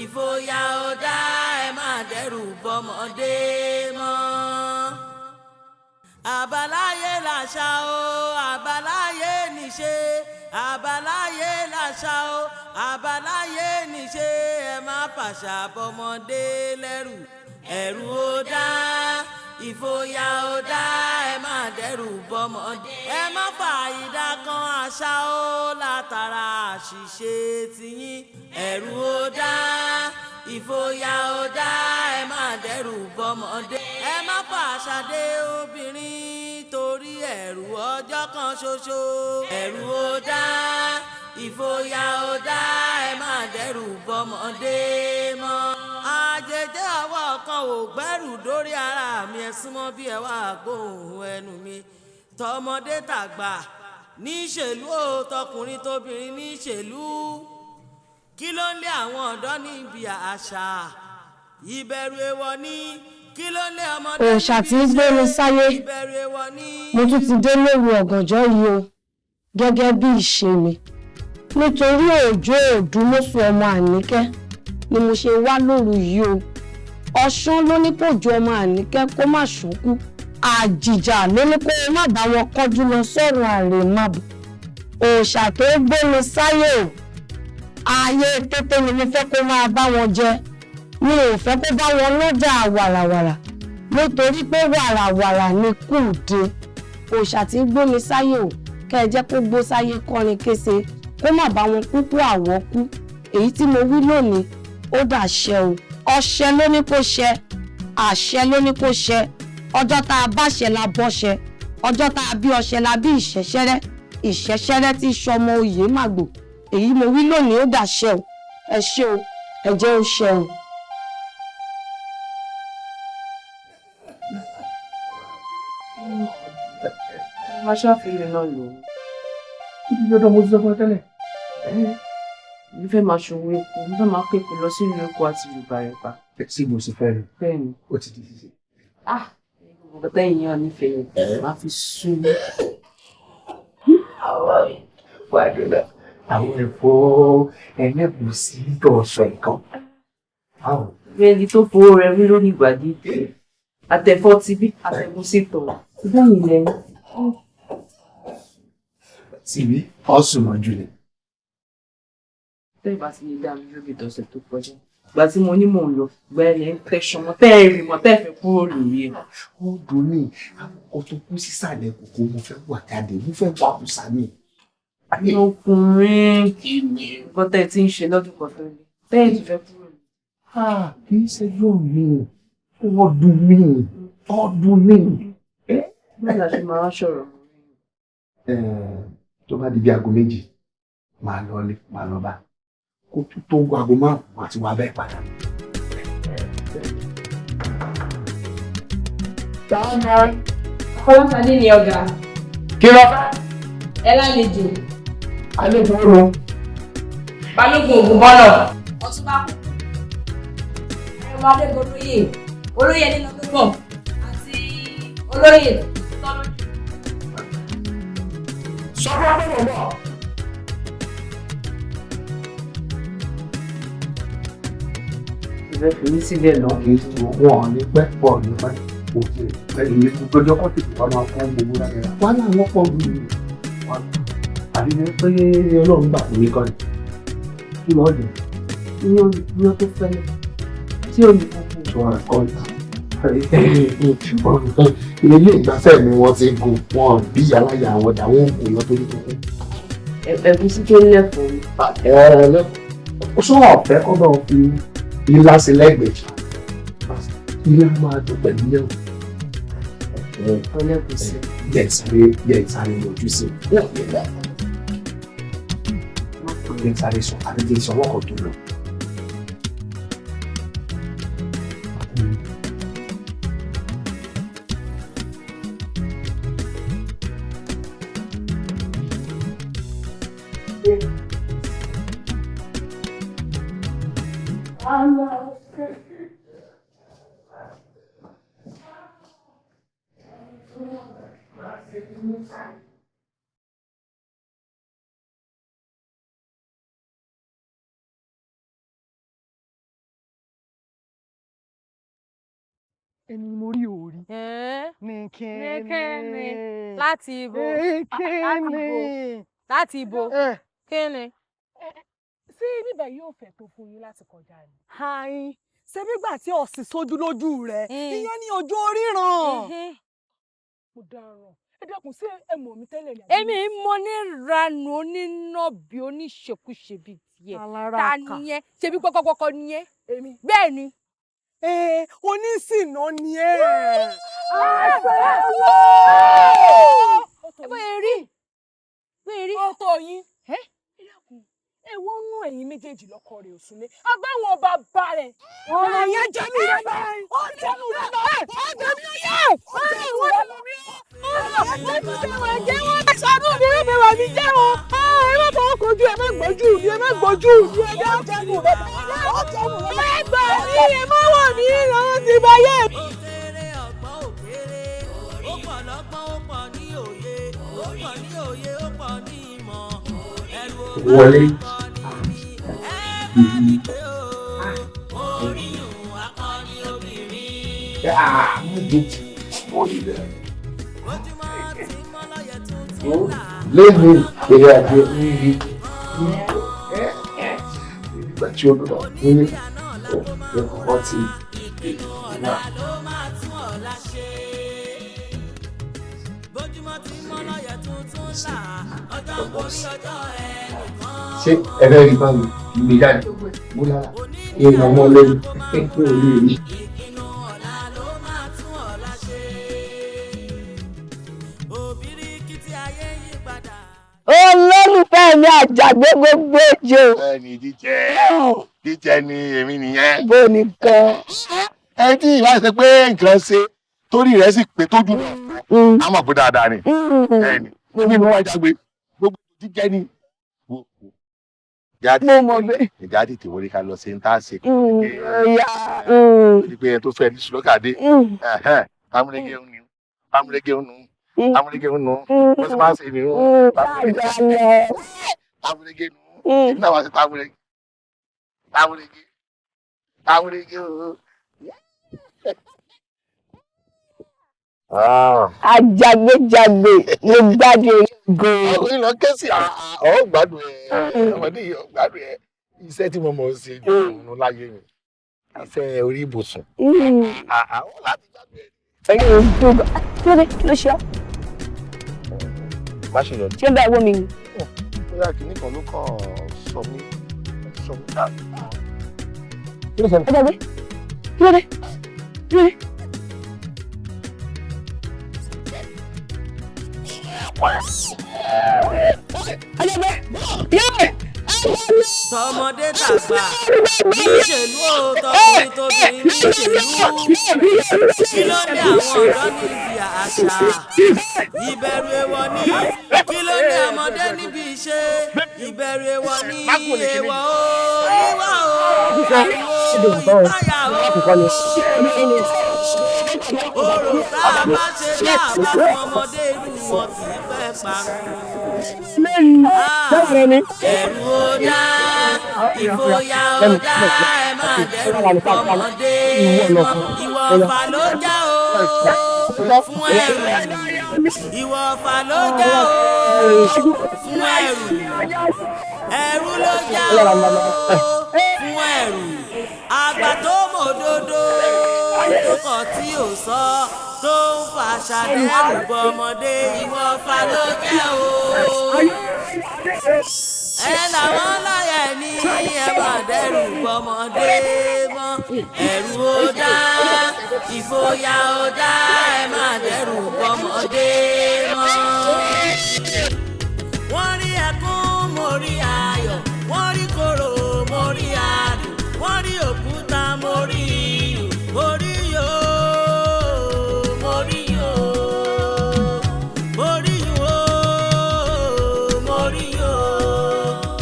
ìfòyà ò dá, ẹ má dẹ́rù bọ́mọdé mọ́. Àbáláyé làṣà o, àbáláyé níṣe, àbáláyé làṣà o, àbáláyé níṣe, ẹ má fàṣà bọ́mọdé lẹ́rù. Ẹ̀rù ò dá, ìfòyà ò dá, ẹ má dẹ́rù bọ́mọdé. Ẹ má fà ìdá kan àṣà o látara àṣìṣe tiyín. Ẹ̀rù ò dá, ìfòyà ò dá, ẹ má dẹ́rù bọ́mọdé. Ẹ má fà àṣà dé obìnrin torí ẹ̀rù ọjọ́ kan ṣoṣo. Ẹ̀rù ò dá, ìfòyà ò dá, ẹ má dẹ́rù bọ́mọdé mọ́. Àjèjì ọwọ́ kan ò gbẹ́rù dórí ara mi, ẹ súnmọ́ bí ẹ wá gbóhùn ẹnu mi. Tọmọdé tàgbà níṣèlú o, tọkùnrin tóbìnrin níṣèlú. Kí ló ń lé àwọn ọ̀dọ́ níbi àṣà? Ìbẹ̀rù èèwọ̀ ni. Kí ló ń lé ọmọdé Òòṣà tí ń gbé mi sáyé, ìbẹ̀rù èèwọ̀ ni. mo tún ti dé lóru ọ̀gànjọ́ yìí o, gẹ́gẹ́ bí ìṣe mi. Nítorí Òjó Òdùmọ̀ṣù ọmọ Àníkẹ́ ni mo ṣe wá lóru yìí o. Ọ̀ṣun ló ní kó jọ ọmọ Àníkẹ́ kó má ṣókú. Àjìjà ló ní kó má bá wọn kọjú lọ sọ́run àrèmábọ̀. Òòṣà tó gbóni sáyé o, ààyè tètè ni mo fẹ́ kó máa bá wọn jẹ. Mi ò fẹ́ kó bá wọn lọ́jà wàràwàrà, nítorí pé wàràwàrà ni kùdé. Òòṣà tí ń gbóni sáyé o, kẹ́ ẹ jẹ́ kó gbó sáyé kọrin kése, kó má bá wọn kúkú àwọ̀ kú. Èyí tí mo wí lónìí ó dàṣẹ o. Ọṣẹ ló ní kó ṣẹ, àṣẹ ló ní kó ṣẹ. Ọjọ́ tá a bá ṣẹ la bọ́ṣẹ, ọjọ́ tá a bí ọṣẹ la bí ìṣẹ́ṣẹ́rẹ́, ìṣẹ́ṣẹ́rẹ́ tí sọmọ oyè màgbò. Èyí mo wí lónìí ó dàṣẹ o. Ẹ ṣé o, ẹ jẹ́ ó ṣẹ o. Má ṣàfihàn náà lò ó. Ó ti dandan, mo ti sọ fún ẹ tẹ́lẹ̀. Mo fẹ́ máa ṣòwò epo, mo fẹ́ máa kó epo lọ sínú epo àti Yorùbá. Sí, mo sì fẹ́ rí. Bẹ́ẹ̀ni. Ó ti di ṣíṣe. Ah! Gbogbo tẹ́yìn yàn nífẹ̀ẹ́ yẹn, máa fi sú mi. Wà á dúró àwọn ẹ̀fọ́ ẹlẹ́gùsí tó sọ nǹkan. Bí ẹni tó fowó rẹ rí lórí ìgbàdí, àtẹ̀fọ́ ti bí àtẹ̀gúsí tọ̀. Bẹ́ẹ̀ni lẹ́yìn. Síbi ọ̀sùn mọ́jú ni. Tẹ́ ìbá ti lè dá mi lóbi ìdọ̀sẹ̀ tó kọjá. Ìgbà tí mo ní mò ń lọ, ìgbà ẹ̀ lẹ́ ń tẹ̀sán mọ́, tẹ́ ẹ rìn mọ́, tẹ́ ẹ fẹ́ kúrò lórí ẹ̀. Ó dùn ní àkókò tó kú sísàlẹ̀ kòkó, mo fẹ́ wà jáde, mo fẹ́ wà kùsà mi. Ọkùnrin, nǹkan tẹ́ ẹ ti ń ṣe lọ́dún kan tó lé, tẹ́ ẹ ti fẹ́ kúrò lórí. Kì í ṣẹjọ́ mi, ọdún mi, ọdún mi. Báwo la ṣe máa ń sọ̀rọ̀? Tó bá di bí aago 2, máa lọ ilé, máa lọ bá. Kó tó aago 5 àti wà bẹ́ẹ̀ padà. Fọláṣadé ni ọ̀gá. Kí ló fẹ́? Ẹ lálejò. Àlejò ó lọ. Balógun Ògúnbọ́lọ̀. Ọ̀túnba kúkú. Àrẹ̀mọ Adégoróyè. Olóyè Ẹnilọ́gbọ̀n àti olóyè Tọ́lójú. Sọ fún ọmọ bọ̀. Ìfẹ́ fi mí sílẹ̀ lọ. Kì í ṣe wọn ò ní pẹ́ pọ̀ ní pẹ́ kò sí ẹ̀ ní gbogbo ọjọ́ tètè wá máa fún gbogbo rárá. Wá náà wọ́n pọ̀ lù ú. Àbí ní pé Ọlọ́run gbà fún mi kọ́ ni. Kí lọ́ọ́ jẹ? Iyán tó fẹ́lẹ́ tí ò ní kókó. Sọ ẹ̀kọ́ ilé ìgbafẹ́ mi wọ́n ti gùn wọn bí aláya àwọn ọ̀dà wọn gùn lọ tó ní kókó. Ẹ̀gúsí tó lẹ́fọ̀ọ́ mi. Ó sọ ọ̀fẹ́ kọ́ bá wọn fi ilá sí lẹ́gbẹ̀ẹ́. Ilá máa dùn pẹ̀lú yẹ̀wò. Ọlẹ́gùsí. Jẹ́ ìsáré yọjú sí i. Jẹ́ ìsáré sọ àbí jẹ́ ìsọwọ́ kan tó lọ. Ẹni mo rí òórí. Ní kíni. Láti ibo. Kíni. Láti ibo. Kíni. Ṣé bíbẹ̀ yóò fẹ́ tó fún yín láti kọjá ni? Ayin, ṣe bígbà tí ọ̀sìn sójú lójú rẹ̀, ìyẹn ní ojú oríran. Mo dáràn. Ẹ dákun, ṣé ẹ mọ̀ mí tẹ́lẹ̀ ni? Èmi mọ ní ranù onínàbí oníṣekúṣe bíi tiẹ̀. Ta nìyẹn? Ṣebí kọ́kọ́kọ́kọ́ nìyẹn? Bẹ́ẹ̀ ni. Onísìnà ni ẹ. Àṣẹwó. Ẹ bóyá rí. Bóyá rí. Ọ̀tọ̀ yín. Ẹ dákun, èwo nú ẹ̀yin méjèèjì lọ́kọ rẹ̀ ò súnlé. Àbáwọn bàbá rẹ̀. Ọ̀rọ̀ yẹn jẹ́ mi rẹ̀ bá. Ó jẹ́ mi rẹ̀ bá. Ó jẹ́ mi rẹ̀. Ó jẹ́ mi rẹ̀ bá. Jẹ́ wọ́n ṣàánú mi, ẹ bẹ̀rẹ̀ mi jẹ́ o. Ẹ má fọwọ́ kojú, ẹ má gbójú mi, ẹ má gbójú mi. Ẹ jẹ́ mi rẹ̀ bá. Ẹ gbà mí, ẹ má wọ̀ mí, lọ́wọ́ ti bá yé mi. Ó pọ̀ lọ́gbọ́n, ó pọ̀ ní òye, ó pọ̀ ní òye, ó pọ̀ ní ìmọ̀. Ẹ̀rù Wọlé. Lẹ́nu èrè àti rírí nígbà tí ó lọ ní ẹ̀kọ́ ti náà. Ṣé ẹ fẹ́ rí báyìí gbé jáde mú lára èèyàn ọmọ lẹ́nu kí o lè rí. Olólùfẹ́ mi àjàgbé gbogbo ejò. Bẹ́ẹ̀ni, jíjẹ ni èmi nìyẹn. Bó nìkan. Ẹ tí ìwà ṣe pé nǹkan ṣe torí rẹ̀ sì pé tójú náà á mọ̀ pé dáadáa ni. Bẹ́ẹ̀ni, èmi ni wọ́n jágbe gbogbo jíjẹ ni. Mo mọ̀ bẹ́ẹ̀. Ìjà tètè wọlé ká lọ sí ní tá a ṣe. Pé ẹni tó fẹ́ ní sùlọ́kàdé. Amúlégé ń nu, amúlégé ń nu, amúlégé ń nu, wọ́n sì máa ń ṣe ìnú. Amúlégé nu, èmi náà wá sí tamúlégé. Tamúlégé, tamúlégé o. Àjàgbéjàgbé, mo gbádùn eré gan-an. Àwọn ìlọ ké sí ọ̀ gbádùn ẹ̀, ọmọdé yìí ọ̀ gbádùn ẹ̀. Iṣẹ́ tí mo mọ̀ ọ́ ṣe jù láyé mi, iṣẹ́ orí ibùsùn. Àwọn láti gbádùn ẹ̀. Ẹ̀yin ò dùn gan. Kí ló dé? Kí ló ṣe ọ́? Má ṣe yọnu. Ṣé ń bá ẹ wó mi ni? Bóyá kìíní kan ló kàn sọ mí sọ mí ká. Kí ló ṣẹlẹ̀? Àjàgbé, kí ló dé? Kí ló dé? Àjàgbé, yé! Tọmọdé tàgbà níṣèlú ó, tọkùnrin tóbìnrin níṣèlú. Kí ló dé àwọn ọ̀dọ́ níbi àṣà ìbẹ̀rù èèwọ̀ ní? Kí ló dé ọmọdé níbi iṣẹ́ ìbẹ̀rù èèwọ̀ ní? Èèwọ̀ ó, ìwà ó, ìpáyà ó, orò tá a bá ṣe tá a bá fún ọmọdé irú wọn kì í pẹ́ parun. Ẹ̀rù ó dá, ìfòyà ó dá, ẹ má dẹ́rù ọmọdé. Ìwọ̀fà ló já o fún ẹ̀rù. Ìwọ̀fà ló já o fún ẹ̀rù. Ẹ̀rù ló já o fún ẹ̀rù. Àgbà tó mòdodo tó kọ̀ tí ò sọ tó ń fàṣà dẹ́rù bọmọdé, ìwọ̀fà ló jẹ́ o. Ẹ làwọn láyà ní ẹ má dẹ́rù bọmọdé mọ́. Ẹ̀rù ó dá, ìfòyà ó dá, ẹ má dẹ́rù bọmọdé mọ́. Wọ́n rí ẹkún, mo rí ayọ̀, wọ́n rí korò, mo rí adùn, wọ́n rí òkúta, mo rí iyùn, mo rí yòó, mo rí yòó, mo rí yòó, mo rí yòó,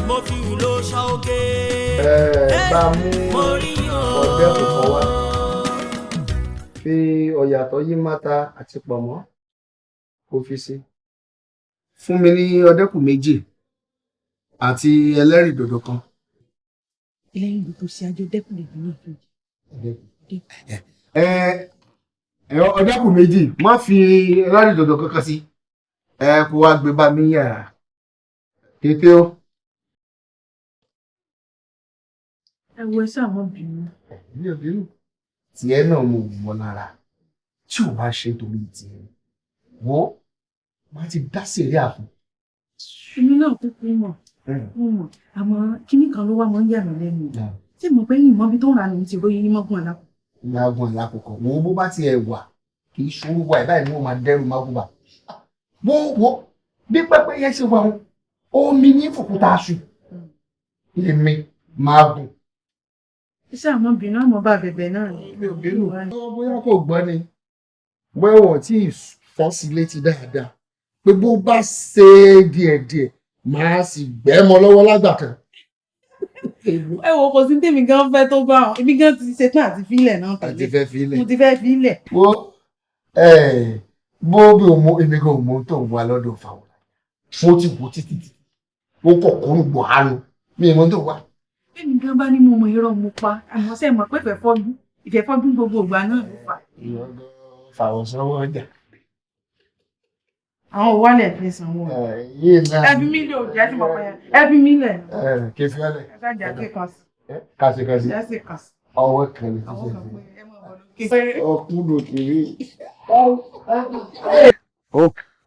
mo fi ìlò ṣọ́ọ̀gẹ́. Ẹ bá mú ọdẹ kò wá fi ọ̀yàtọ̀ yí máta àti pọ̀nmọ́ kó fi sí. Fún mi ní ọdẹ́kù méjì àti ẹlẹ́rìndòdò kan. Ẹlẹ́rìndòdò ṣe àjọ dẹ́kun lè dúró ìfẹ́. Ẹ ọdẹ́kù méjì, má fi ẹlẹ́rìndòdò kankan sí. Ẹ kó wá gbé bá mi yàrá. Tètè o. Ẹ wo, ẹ ṣáà mọ́ bínú. Mi ò bínú. Tiẹ̀ náà mo mọ̀ lára tí ò bá ṣe torí tiẹ̀. Wo má ti dá sèré àfún. Èmi náà kúkú mọ̀, mo mọ̀, àmọ́ kinní kan ló wá mọ́ ń yà mí lẹ́nu. Ṣé mo pé yìí mọ́ bí tó ń ra nù ti róyìn mọ́gùn alákòókò? Mágùn alákòókò, wo bó bá tiẹ̀ wà kì í ṣòro wà ẹ̀ báyìí ni wọ́n máa dẹ́rù mágùn bá. Wo wo bí pẹ́pẹ́yẹ ṣe wà wọn, omi ní fòkúta aṣù. Èmi mágùn. Ẹ ṣáà mọ́ bínú, àmọ́ bá bẹ̀bẹ̀ náà ni. Mi ò bínú. Bóyá kò gbọ́ ni, bóyá wọ́n tí ì fọ́ sí létí dáadáa pé bó bá ṣe é díẹ̀díẹ̀ máa sì gbẹ́mọ lọ́wọ́ lágbàkan. Ẹ wo, kò sí tèmi gan fẹ́ tó bá wọn, èmi gan ti ṣetán àti fílẹ̀ náà tẹ́lẹ̀. Àti fẹ́ fílẹ̀. Mo ti fẹ́ fílẹ̀. Wo bó bí o mọ èmi gan mọ tó ń wá lọ́dọ̀ fáwọn. Mo ti wò títí títí. Mo kọ̀ kó ń gbọ̀n hánu mi ìmọ̀ tó wà. Bẹ́ẹ̀ni gan bá ní mo mọ irọ́ mo pa, àmọ́ sẹ́ mọ̀ pé ìfẹ́ fọ́jú gbogbo ìgbà náà ló fà. Ìwọ gan fàwọn sanwó ọjà. Àwọn òwò wálẹ̀ fi sanwó. Ẹ fi mí lè òjẹ́ tí mo pẹ́ yẹn. Ẹ fi mí lẹ̀. Kí fi ọ́ lẹ̀. Ẹ ṣáàjà kí kan sí. Kàṣí kàṣí. Ẹ sì kàn sí. Ọwọ́ kan ní ṣíṣe sí. Ọkùnrin kiri.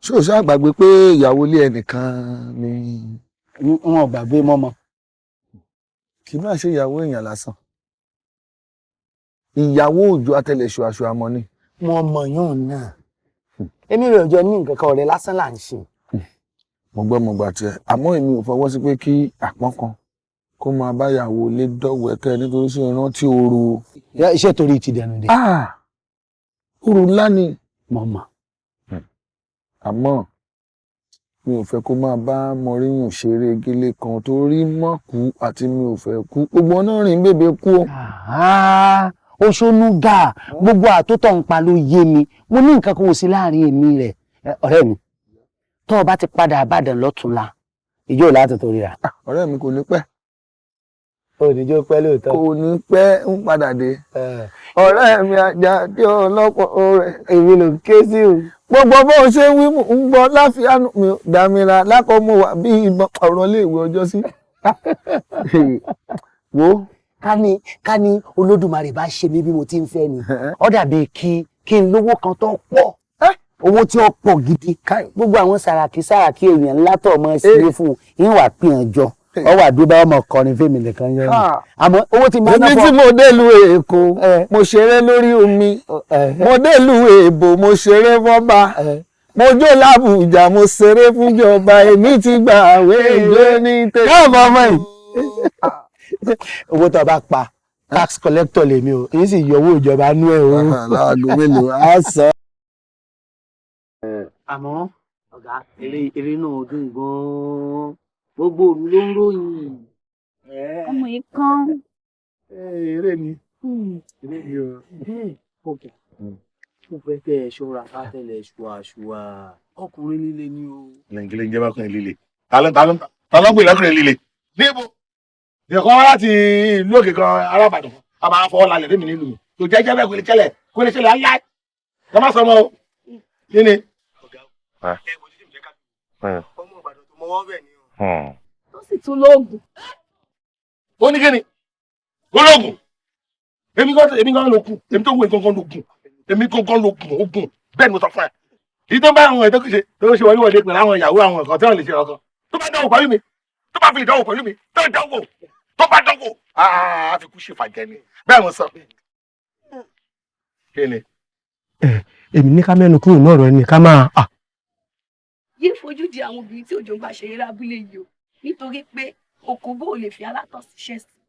Ṣé o ṣáà gbàgbé pé ìyàwó ilé ẹnìkan ni. Wọn ò gbàgbé mọ́mọ́. Kì í máa ṣe ìyàwó èèyàn lásán. Ìyàwó Òjó Atẹlẹsù aṣọ àmọ́ ni. Mo mọ̀ yóò náà. Èmi rẹ̀ ọjọ́ ní nǹkan kan, ọ̀rẹ́ lásán là ń ṣe. Mo gbọ́, mo gbà tiẹ̀, àmọ́ èmi ò fọwọ́ sí pé kí àpọ́n kan kó máa bá ìyàwó ilé dọ̀wẹ́kẹ́ nítorí sí ìrántí ooru. Iṣẹ́ torí ti dẹnu dé. Ooru ńlá ni. Mo mọ̀. Àmọ́ mi ò fẹ́ kó máa bá Mọ̀ríyùn ṣeré gélé kan torí mọ́ kú àti mi ò fẹ́ kú. Gbogbo ọ̀nà rìn bèbè kú o. Oṣonúgà gbogbo àtótọ̀ ń pa ló yé mi. Mo ní nǹkan kan ò sí láàrin èmi rẹ̀. Ọ̀rẹ́ mi, tó o bá ti padà Ìbàdàn lọ́túnla, ìjọ ò láti torí ra. Ọ̀rẹ́ mi kò ní pẹ́. O ní jó pẹ́ lóòótọ́. Kò ní pẹ́ ń padà dé. Ọ̀rẹ́ mi ajá tí ọlọ́pọ̀ rẹ̀. Èmi ló ń ké sí o. Gbogbo bó ṣe ń wí mò ń gbọ́ láfíàánú mi ò dàmíra lákọ̀ mo wà bí ìbọn ọ̀rọ̀ iléèwé ọjọ́ sí. Wo ká ní Olódùmarè bá ṣe mí bí mo ti ń fẹ́ ni. Ó dàbí kí n lówó kan tó pọ̀. Owó tí ó pọ̀ gidi. Gbogbo àwọn sàràkí sàràkí èèyàn ńlá tó ọmọ ṣeré fún un, ìwà pìyàn jọ. Ọ wà dúró ọmọ kọrin fèmí nìkan yẹn ni. Àmọ́ owó tí mo ná Èmi fún tí mo délùú Èkó, mo ṣeré lórí omi. Mo délùú Èbò, mo ṣeré fọ́ba. Mo jó l'Àbújá, mo ṣeré fúnjọba. Èmi ti gbà àwé ìjó ní tèmi. Káàbọ̀ ọmọ yìí. Owó tó o bá pa tax collector lèmi o, èyí sì yọ owó ìjọba nú ẹ o. Láago mélòó á sọ. Àmọ́ ọ̀gá, eré náà dùn gan-an, gbogbo òru ló ń ròyìn. Ọmọ yìí kán. Eré ni. Eré ni o. Ọ̀gá, mo fẹ́ kẹ́ ẹ ṣọ́ra fátẹ̀lẹ̀ ṣùàṣùà, ọkùnrin líle ni o. Lẹ́ńkílẹ̀ ń jẹ́ bákùnrin líle. Ta ló ń pè lọ́kùnrin líle? Níbo? Ìyẹ̀kọ́ wá láti ìlú òkè kan arábàdàn. A máa fọwọ́ lálẹ́ fẹ́mi nílùú mi. Kò jẹ́ jẹ́ bẹ́ẹ̀ kò lè ṣẹlẹ̀ kò lè ṣẹlẹ̀ ayá. Lọ má sọ ọmọ o. Kí ni? Tó sì tún lóògùn. Ó ní kíni? Ológun. Èmi gan ló kù. Èmi tó wù èmi gangan ló kù. Èmi gangan ló kù ogun. Bẹ́ẹ̀ ni mo sọ fún ẹ. Èyí tó ń bá àwọn ètò kìí ṣe tó ń ṣe wọléwọlé pẹ̀lú àwọn ìyàwó àwọn nǹkan tí wọ́n lè ṣe ọkàn. Tó bá dánwò pẹ̀lú mi. Tó bá fi ìdánwò pẹ̀lú mi. Tó dánwò. Tó bá dánwò. Àá fi kú ṣe fàjẹ́ ni. Bẹ́ẹ̀ mo sọ. Kí ni? Èmi ní ká mẹ́nu kúrò náà rọ ẹni ká máa. Yé fojú di àwọn obìnrin tí òjò ń bá ṣeré lábúlé yìí o, nítorí pé òkòbó ò lè fi alátọ̀ síṣẹ́ sí.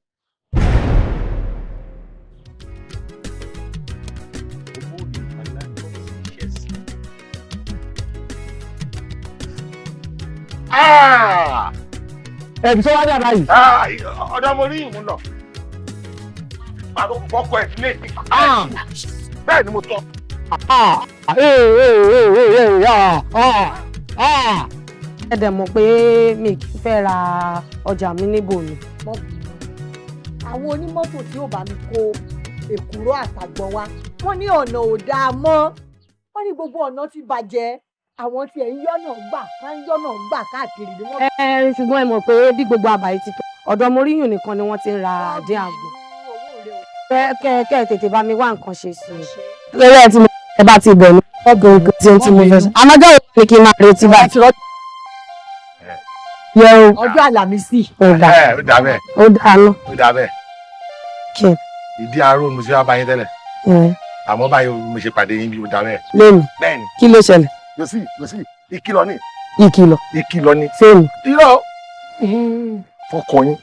Ẹ̀bí tó wá dà báyìí. Ọ̀dọ̀ mo rí ìmú lọ. Ọkọ ẹ̀ sílé. Bẹ́ẹ̀ ni mo sọ. Ẹ dẹ̀ mọ̀ pé mi kì í fẹ́ ra ọjà mi níbò mi. Àwọn onímọ́tò tí ó bá mi kó èkùrọ́ àtàgbọ̀n wa, wọ́n ní ọ̀nà ò dáa mọ́, wọ́n ní gbogbo ọ̀nà ti bàjẹ́, àwọn tí ẹ̀ ń yọ́nà gbà ká ń yọ́nà gbà káàkiri ni wọ́n. Ẹ ṣùgbọ́n ẹ mọ̀ pé bí gbogbo àbàyè ti tó, ọ̀dọ̀ Moríyùn nìkan ni wọ́n ti ń ra àdín àgbọn. Kẹ́ ẹ tètè bá mi wá nǹkan ṣe sí i. Lórí ẹ tí mo ẹ bá ti bẹ̀ mí, ọgbọ̀n ogun tí tí mo fẹ́ sọ. Àmọ́ ọjọ́ wo ni kí n máa retí báyìí? Yẹ o. Ọjọ́ Àlàmísì. Ó dà. Ó dà bẹ́ẹ̀. Ó dà nù. Ó dà bẹ́ẹ̀. Kí n. Ìdí aró mo ṣe wá bá yín tẹ́lẹ̀. Àmọ́ báyìí mo ṣe pàdé yín bí ó dà bẹ́ẹ̀. Lẹ́nu. Bẹ́ẹ̀ni. Kí ló ṣẹlẹ̀? Yòsí yòsí ìkìlọ̀ ni. Ìkìlọ̀. Ìkìlọ̀ ni. Fẹ́mi. Irọ́. Fọkọ yín.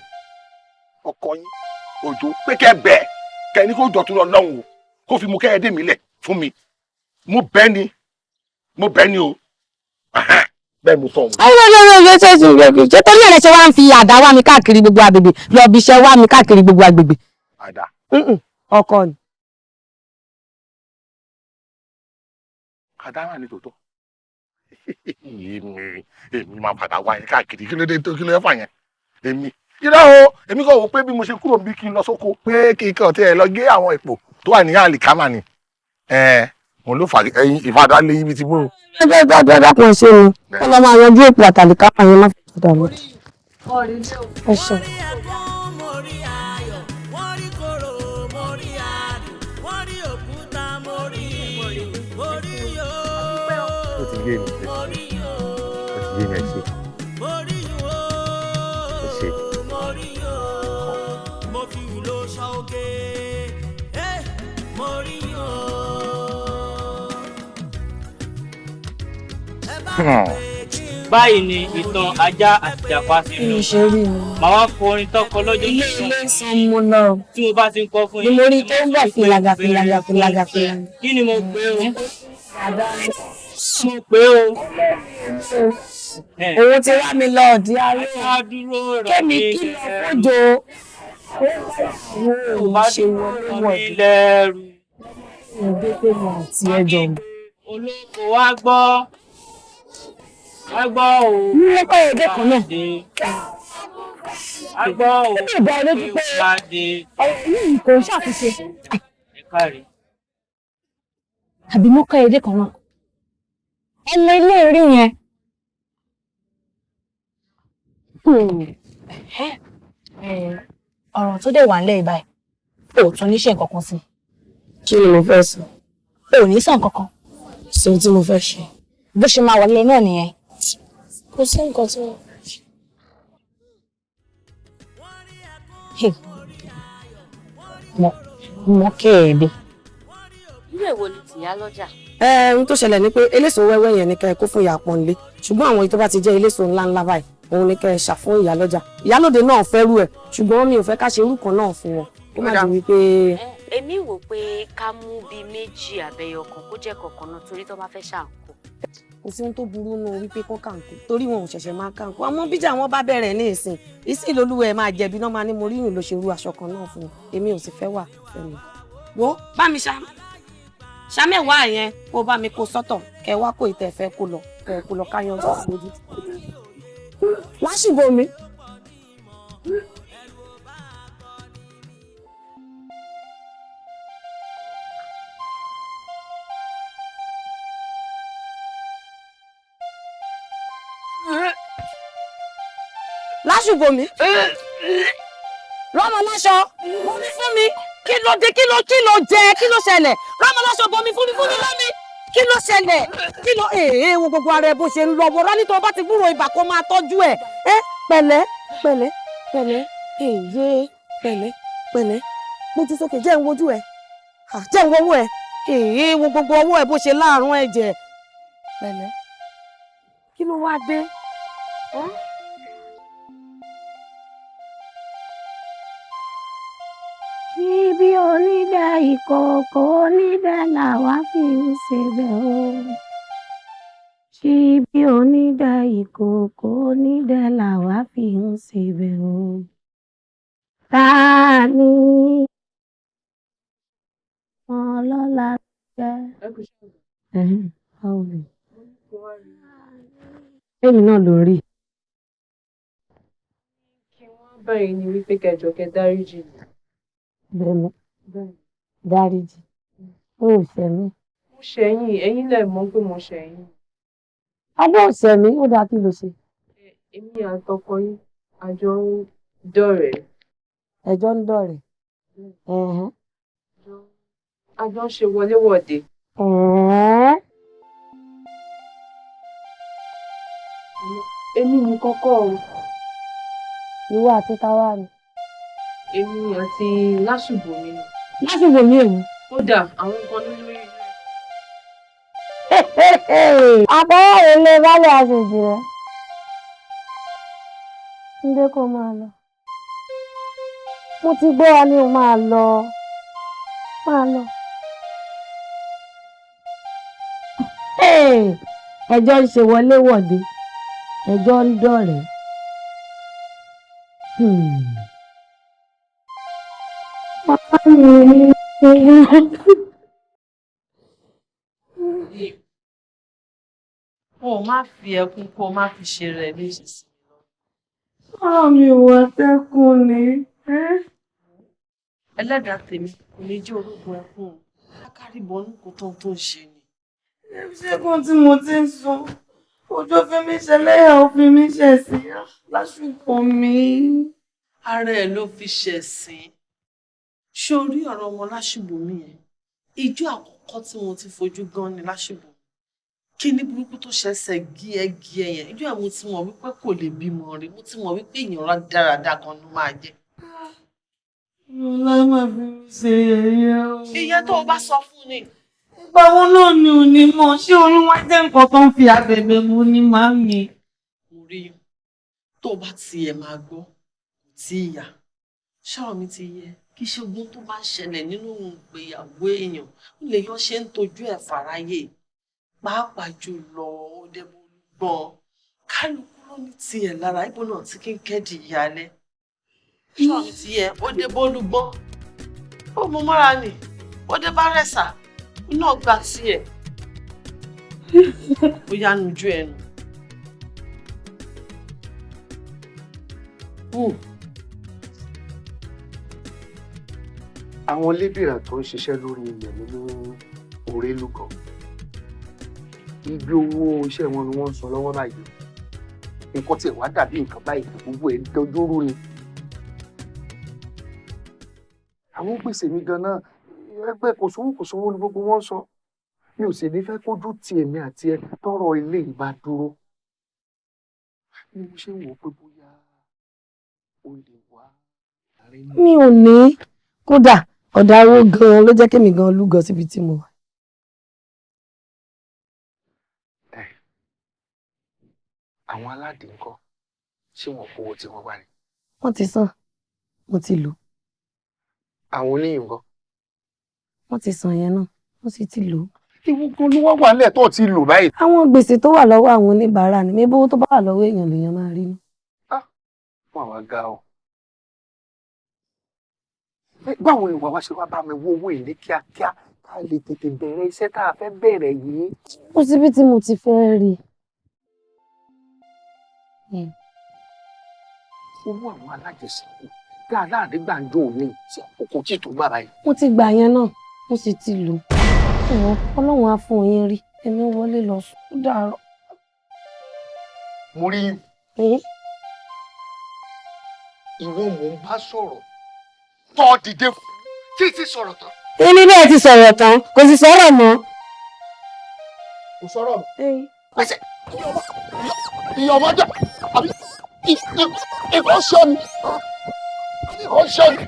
Ọkọ yín. Òjò pé kẹ́ bẹ́ẹ̀ kẹ́ ní kó jọ tó lọ lọ́hùn o kó fi mú kẹ́ ẹ dé mi lẹ̀ fún mi. Mo bẹ́ẹ̀ ni mo bẹ́ẹ̀ ni o. Bẹ́ẹ̀ mo sọ òun. Ṣé torí ẹ̀rẹ́ ṣe wá ń fi àdá wá mi káàkiri gbogbo agbègbè lọ bí iṣẹ́ wá mi káàkiri gbogbo agbègbè. Àdá. Ọkọ ni. Àdá wà ní tòótọ́. Èmi máa padà wá yẹn káàkiri. Kí ló dé tó kí ló fà yẹn? Èmi irọ́ o, èmi kò wò pé bí mo ṣe kúrò níbí kí n lọ sóko pé kí n kàn tiẹ̀ lọ gé àwọn èpò tó wà ní àlìkámà ni. Òun ló fà ẹyin ìfadà lé ibi tí bó. Ẹgbẹ́ gbàgbé dákun ṣe ni wọ́n lọ máa yanjú èpò àtàlìkámà yẹn má fi tó dànù. Ẹ ṣeun. Ó ti yé mi, ó ti yé mi, ẹ ṣé. Ẹ ṣé. Báyìí ni ìtàn ajá àti ìjàpá sí Bí mo ṣe rí ni. Màá wá kọ orin tọkọ lọ́jọ́ Ilé ilé ń san mo lọ. Tí mo bá ti ń kọ fún Ni yín. mo rí tó ń bọ̀ fìlàgà fìlàgà fìlàgà fìlàgà. Kí ni mo pè o? Mo pè o. Òun ti wá mi lọ ọ̀dí aré. Kémi kí lọ fójó. Òun ṣe wọlé wọ̀dí. Lẹ́rù. Ìgbé mi àti ẹjọ́ mi. Olóko wá gbọ́. Wá gbọ́ o. Ní ọkọ̀ èdè kan náà. Wá gbọ́ o. Ó lè dá ọ lójú pé Wá dé. ọ̀rọ̀ yìí kò ń ṣàtúnṣe. Ẹ káre. Àbí mo kọ́ èdè kan náà. Ọmọ ilé rí yẹn. Ọ̀rọ̀ tó dẹ̀ wà nílẹ̀ báyìí, o ò tún ní ṣe nǹkan kan sí i. Kí ni mo fẹ́ sọ? O ò ní sọ nǹkan kan. Ṣé ohun tí mo fẹ́ ṣe? Bó ṣe máa wà lọ náà nìyẹn. Kò sí nǹkan tí mo fẹ́ ṣe. Mo kéèdè. Irú èwo ni tìyá lọ́jà? Ẹ ohun tó ṣẹlẹ̀ ni pé eléso wẹ́wẹ́ yẹn ni kẹ́ ẹ kó fún ìyá pọ́nlé, ṣùgbọ́n àwọn èyí tó bá ti jẹ́ eléso ńláńlá báyìí òun ni kẹ́ ẹ ṣà fún ìyá lọ́jà. Ìyálóde náà fẹ́ rú ẹ̀, ṣùgbọ́n mi ò fẹ́ ká ṣe irú kan náà fún wọn kó má di wípé. Èmi wò pé ká mú bíi méjì àbẹyọ kan kó jẹ́ kọ̀ọ̀kan náà torí tó bá fẹ́ ṣàǹkó. Kò sí ohun tó burú nù wípé kán kàǹkó torí wọn ò ṣẹ̀ṣẹ̀ máa kàǹkó, àmọ́ bíjà wọn bá bẹ̀rẹ̀ ní ìsìn ìsìn lolúwẹ̀ máa jẹ̀bi náà máa ní mo ríyìn ló ṣe irú aṣọ kan náà fún un, èmi ò sì fẹ́ wà fẹ́mi. Wo bá mi ṣá ṣá mẹ́wàá yẹn kó bá mi kó sọ́tọ̀ kẹ wá kó ìtẹ̀ fẹ́ kó lọ kẹ kó lọ káyọ̀ lójú. Lásìkò mi. Lásìkò mi. Rọ́mọ láṣọ bomi fún mi. Kí ló dé? Kí ló jẹ? Kí ló ṣẹlẹ̀? Rọ́mọ láṣọ bomi fún mi, fún mi lómi. Kí ló ṣẹlẹ̀? Kí ló èè wo gbogbo ara ẹ bó ṣe ń lọ wọ́rọ́ ní tó bá ti gbúròó ibà kó máa tọ́jú ẹ̀. Ẹ pẹ̀lẹ́ pẹ̀lẹ́ pẹ̀lẹ́ èyí pẹ̀lẹ́ pẹ̀lẹ́ gbójú sókè jẹ́ ń wojú ẹ̀ jẹ́ ń wọ́wọ́ ẹ̀ èyí wo gbogbo ọwọ́ ẹ̀ bó ṣe láàrún ẹ̀jẹ̀ pẹ̀lẹ́ kí ló wá dé? Ibi onídà ìkòkò onídà làwa fi ń ṣebẹ̀ o. Ṣíbí onídà ìkòkò onídà làwa fi ń ṣebẹ̀ o. Ta ni ọlọ́lá jẹ́? Báwo ni? Èmi náà ló rí. Báyìí ni wípé kẹjọ kẹ dáríjì mi. Bẹ́ẹ̀ni, dáríjì. Ó ò ṣẹ̀ mí. Mo ṣẹ̀yìn, ẹ̀yin lẹ mọ̀ pé mo ṣẹ̀yìn. Ọgbọ́n ò ṣẹ̀ mí, ó dáa kí ló ṣe. Èmi àtọkọ yín, a jọ ń dọ̀rẹ́. Ẹjọ́ ń dọ̀rẹ́. A jọ ń ṣe wọléwọ̀de. Èmi ní kọ́kọ́ o. Ìwọ àti táwa ni. Èmi àti Lásùbòmí ni. Lásùbòmí èmi. Kódà àwọn kan ló lóyún. Àbọ̀wọ̀ ilé baálé àṣejì rẹ̀. Ǹdé kó máa lọ. Mo ti gbọ́ wa ni o máa lọ. Máa lọ. Ẹjọ́ ń ṣe wọléwọ̀de. Ẹjọ́ ń dọ̀rẹ́. Kó o má fi ẹkún kó o má fi ṣe rẹ̀ léṣe sí mi lọ. Ọ̀rọ̀ mi ò wá tẹ́kùn ni. Ẹlẹ́dàá tèmi kò ní jẹ́ orógun ẹkún o. Akárìbọnú kò tán tó ń ṣe ni. Ṣẹ́gun tí mo ti ń sun, Òjó fi mí ṣẹlẹ́yà, ó fi mí ṣẹ̀sín lásìkò mi. Ara ẹ̀ ló fi ṣẹ̀sín. Ṣé o rí ọ̀rọ̀ ọmọ Láṣùbọ́mi yẹn? Ijó àkọ́kọ́ tí mo ti fojú gan ni Láṣùbọ́mi. Kí ní burúkú tó ṣẹ̀ṣẹ̀ gíẹ́gíẹ́ yẹn? Ijó ẹ̀ mo ti mọ̀ wípé kò lè bímọ rí. Mo ti mọ̀ wípé èèyàn rádaràda kan ló máa jẹ́. Ọlá máa fi mí ṣe yẹ̀yẹ́ o. Ìyẹn tó o bá sọ fún ni. Ìgbà wo náà ni ò ní mọ̀? Ṣé oyún wá jẹ́ nǹkan tó ń fi abẹ̀bẹ̀ mu ni màámi? Mo rí i. Tó o bá tiẹ̀ máa gbọ́, kò tí ì yá. Ṣọ́rọ̀ mi ti yẹ. Kì í ṣe ogun tó bá ń ṣẹlẹ̀ nínú ìgbéyàwó èèyàn lè yan ṣe ń tojú ẹ̀ fàráyè. Pàápàá jùlọ Òdebólúgbọ̀n. Kálukú ló ní tiẹ̀ lára, ibo náà tí kí n kẹ́dì ìyálẹ̀. Ṣọ́rọ̀ mi ti yẹ, Òdebólúgbọ̀n. Ó mú mọ́ra nì, Òdebárẹ̀sà náà gba tiẹ̀. Ó yá nujú ẹnu. Àwọn lébìrà tó ń ṣiṣẹ́ lórí ilẹ̀ nínú Òrèlúgọ, ibi owó iṣẹ́ wọn ni wọ́n ń san lọ́wọ́ báyìí. Nǹkan tiẹ̀ wá dàbí nǹkan báyìí, gbogbo ẹ̀ dojúrú ni. Àwọn gbèsè mi gan-an, ẹgbẹ́ kò sówó kò sówó ni gbogbo wọn ń sọ. Mi ò sì ní fẹ́ kójú ti èmi àti ẹ tọrọ ilé ìbá dúró. Ni mo ṣe ń wò ó pé bóyá o lè wá. Mi ò ní. Kódà ọ̀dà owó gan-an ló jẹ́ kémi gan-an lúgọ síbi tí mo wà. Àwọn aládìí ńkọ́, ṣé wọn kówó tí wọ́n wá ni? Wọ́n ti san, mo ti lò. Àwọn oníyìn ńkọ́? Wọ́n ti san yẹn náà, wọ́n sì ti lò. Ìwọ gan ló wá wà nílẹ̀ tó ti lò báyìí. Àwọn gbèsè tó wà lọ́wọ́ àwọn oníbàárà ni, mébówó tó bá wà lọ́wọ́ èèyàn lèèyàn máa rí ní. Fún àwa ga ọ. Báwo ni wàá ṣe wá bá mi wo owó yìí ní kíákíá ká lè tètè bẹ̀rẹ̀ iṣẹ́ tá a fẹ́ bẹ̀rẹ̀ yìí? Kò síbi tí mo ti fẹ́ rí i. Owó àwọn alájẹsẹ́kù tá a láàrin gbàǹjo òní ṣé kò tí tó gbà báyìí. Mo ti gbà yẹn náà, mo sì ti lò. Ẹ̀wọ̀n Ọlọ́run á fún yín rí, èmi wọlé lọ sùn ó dàárọ̀. Mo rí ìwọ mò ń bá sọ̀rọ̀ tó dìde títí sọ̀rọ̀ tán. Èmi bẹ́ẹ̀ ti sọ̀rọ̀ tán, kò sì sọ̀rọ̀ mọ́. Kò sọ̀rọ̀ mọ́. Pẹ̀sẹ̀ ìyá ọmọ jẹ́ àbí ìkọ́ ṣọ́ ni ìkọ́ ṣọ́ ni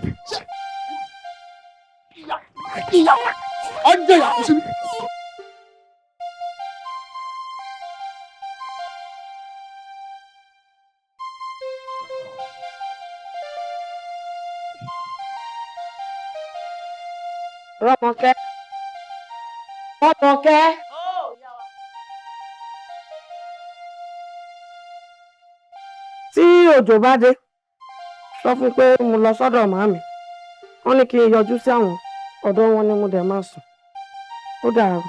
ìyá ọjọ́ ìyá kò sí mi. Rọ́mọkẹ́. Rọ́mọkẹ́. Tí òjò bá dé, sọ fún pé mo lọ sọ́dọ̀ màámi. Wọ́n ní kí n yọjú sí àwọn, ọ̀dọ̀ wọn ni mo dẹ̀ máa sùn. Ó dàárọ̀.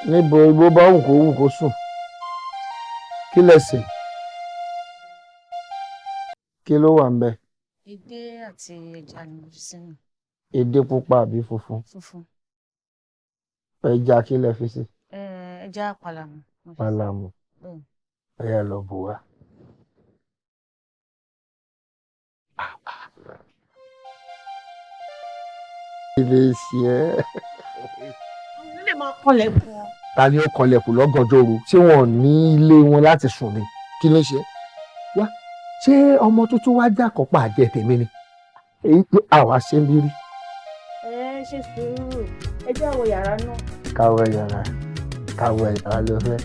Níbo igbó bá wù kó wù kó sùn, kí lẹsẹ, kí ló wà ńbẹ̀? Edé àti ẹja ni mo fi sínú. Edé pupa àbí funfun? Funfun. Ẹja kí lẹ fi sí? Ẹja pàlàmù. Pàlàmù. Ọyá lọ bù wá. Ilé iṣẹ́ ẹ. Lè máa kọlẹ̀kùn. Ta ni ó kọlẹ̀kùn lọ́gànjọ́ òru? Ṣé wọn ò ní ilé wọn láti sùn ni? Kí ló ṣe? Wá, ṣé ọmọ tuntun wá jàkọ́pà àjẹ tèmi ni? Èyí pé àwa ṣe ń bí rí. Ẹ ṣe sùúrù, ẹ jẹ́ àwọ̀ yàrá náà. Káwọ yàrá, káwọ yàrá ló fẹ́.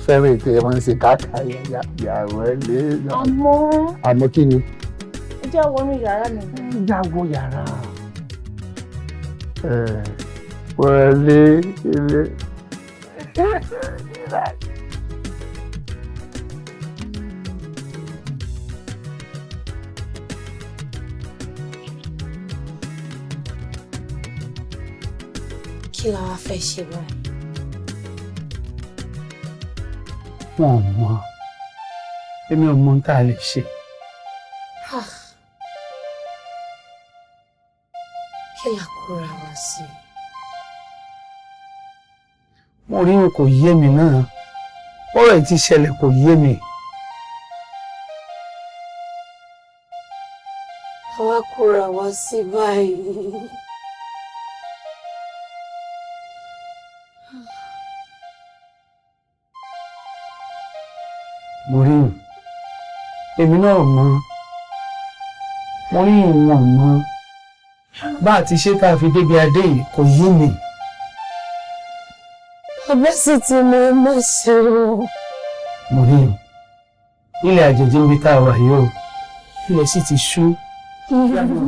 Fẹ́ràn ètò ẹ̀ máa ń ṣe káàkiri yàrá ẹ̀ lé. Àmọ́. Àmọ́ kí ni? Ẹ jẹ́ wọnú yàrá mi. Ẹ já wọ yàrá. Wọlé ilé. Kí la wá fẹ́ ṣe báyìí? Wọn ò mọ, èmi ò mọ ohun tá a lè ṣe. Ah. Kí la kóra wa sí? Mo rí n kò yé mi náà, ọ̀rọ̀ yìí ti ṣẹlẹ̀ kò yé mi. Àwa kóra wa sí báyìí. Mo rí n, èmi náà mọ, mo rí ìwọ̀n mọ bá a ti ṣe tá a fi débi adé yìí kò yé mi. Bàbá sì ti mọ ọmọ ṣe o. Mo rí n, ilẹ̀ àjèjì ń bi tá a wà yìí o, ilẹ̀ sì ti ṣú,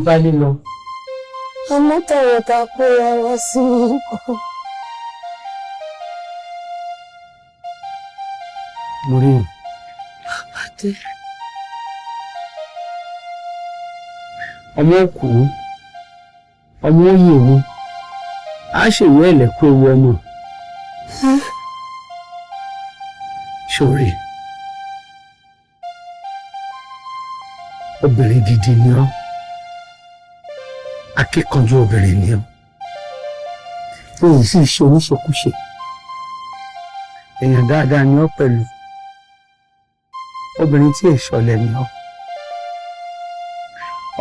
bá lílọ. Àmọ́ tọ̀rọ̀ ta kóra wa sí nǹkan. Mo rí n. Bàdé. Ọmọ òkú, ọmọ òye mi, á ṣèwé ẹ̀lẹ́kú ewu ọmọ. Ṣòrí, obìnrin gidi ni ọ́, akíkanjú obìnrin ni ọ́, òun sì ṣe oníṣekúṣe, èèyàn dáadáa ni ọ́ pẹ̀lú, obìnrin tí èṣọlẹ̀ ni ọ́.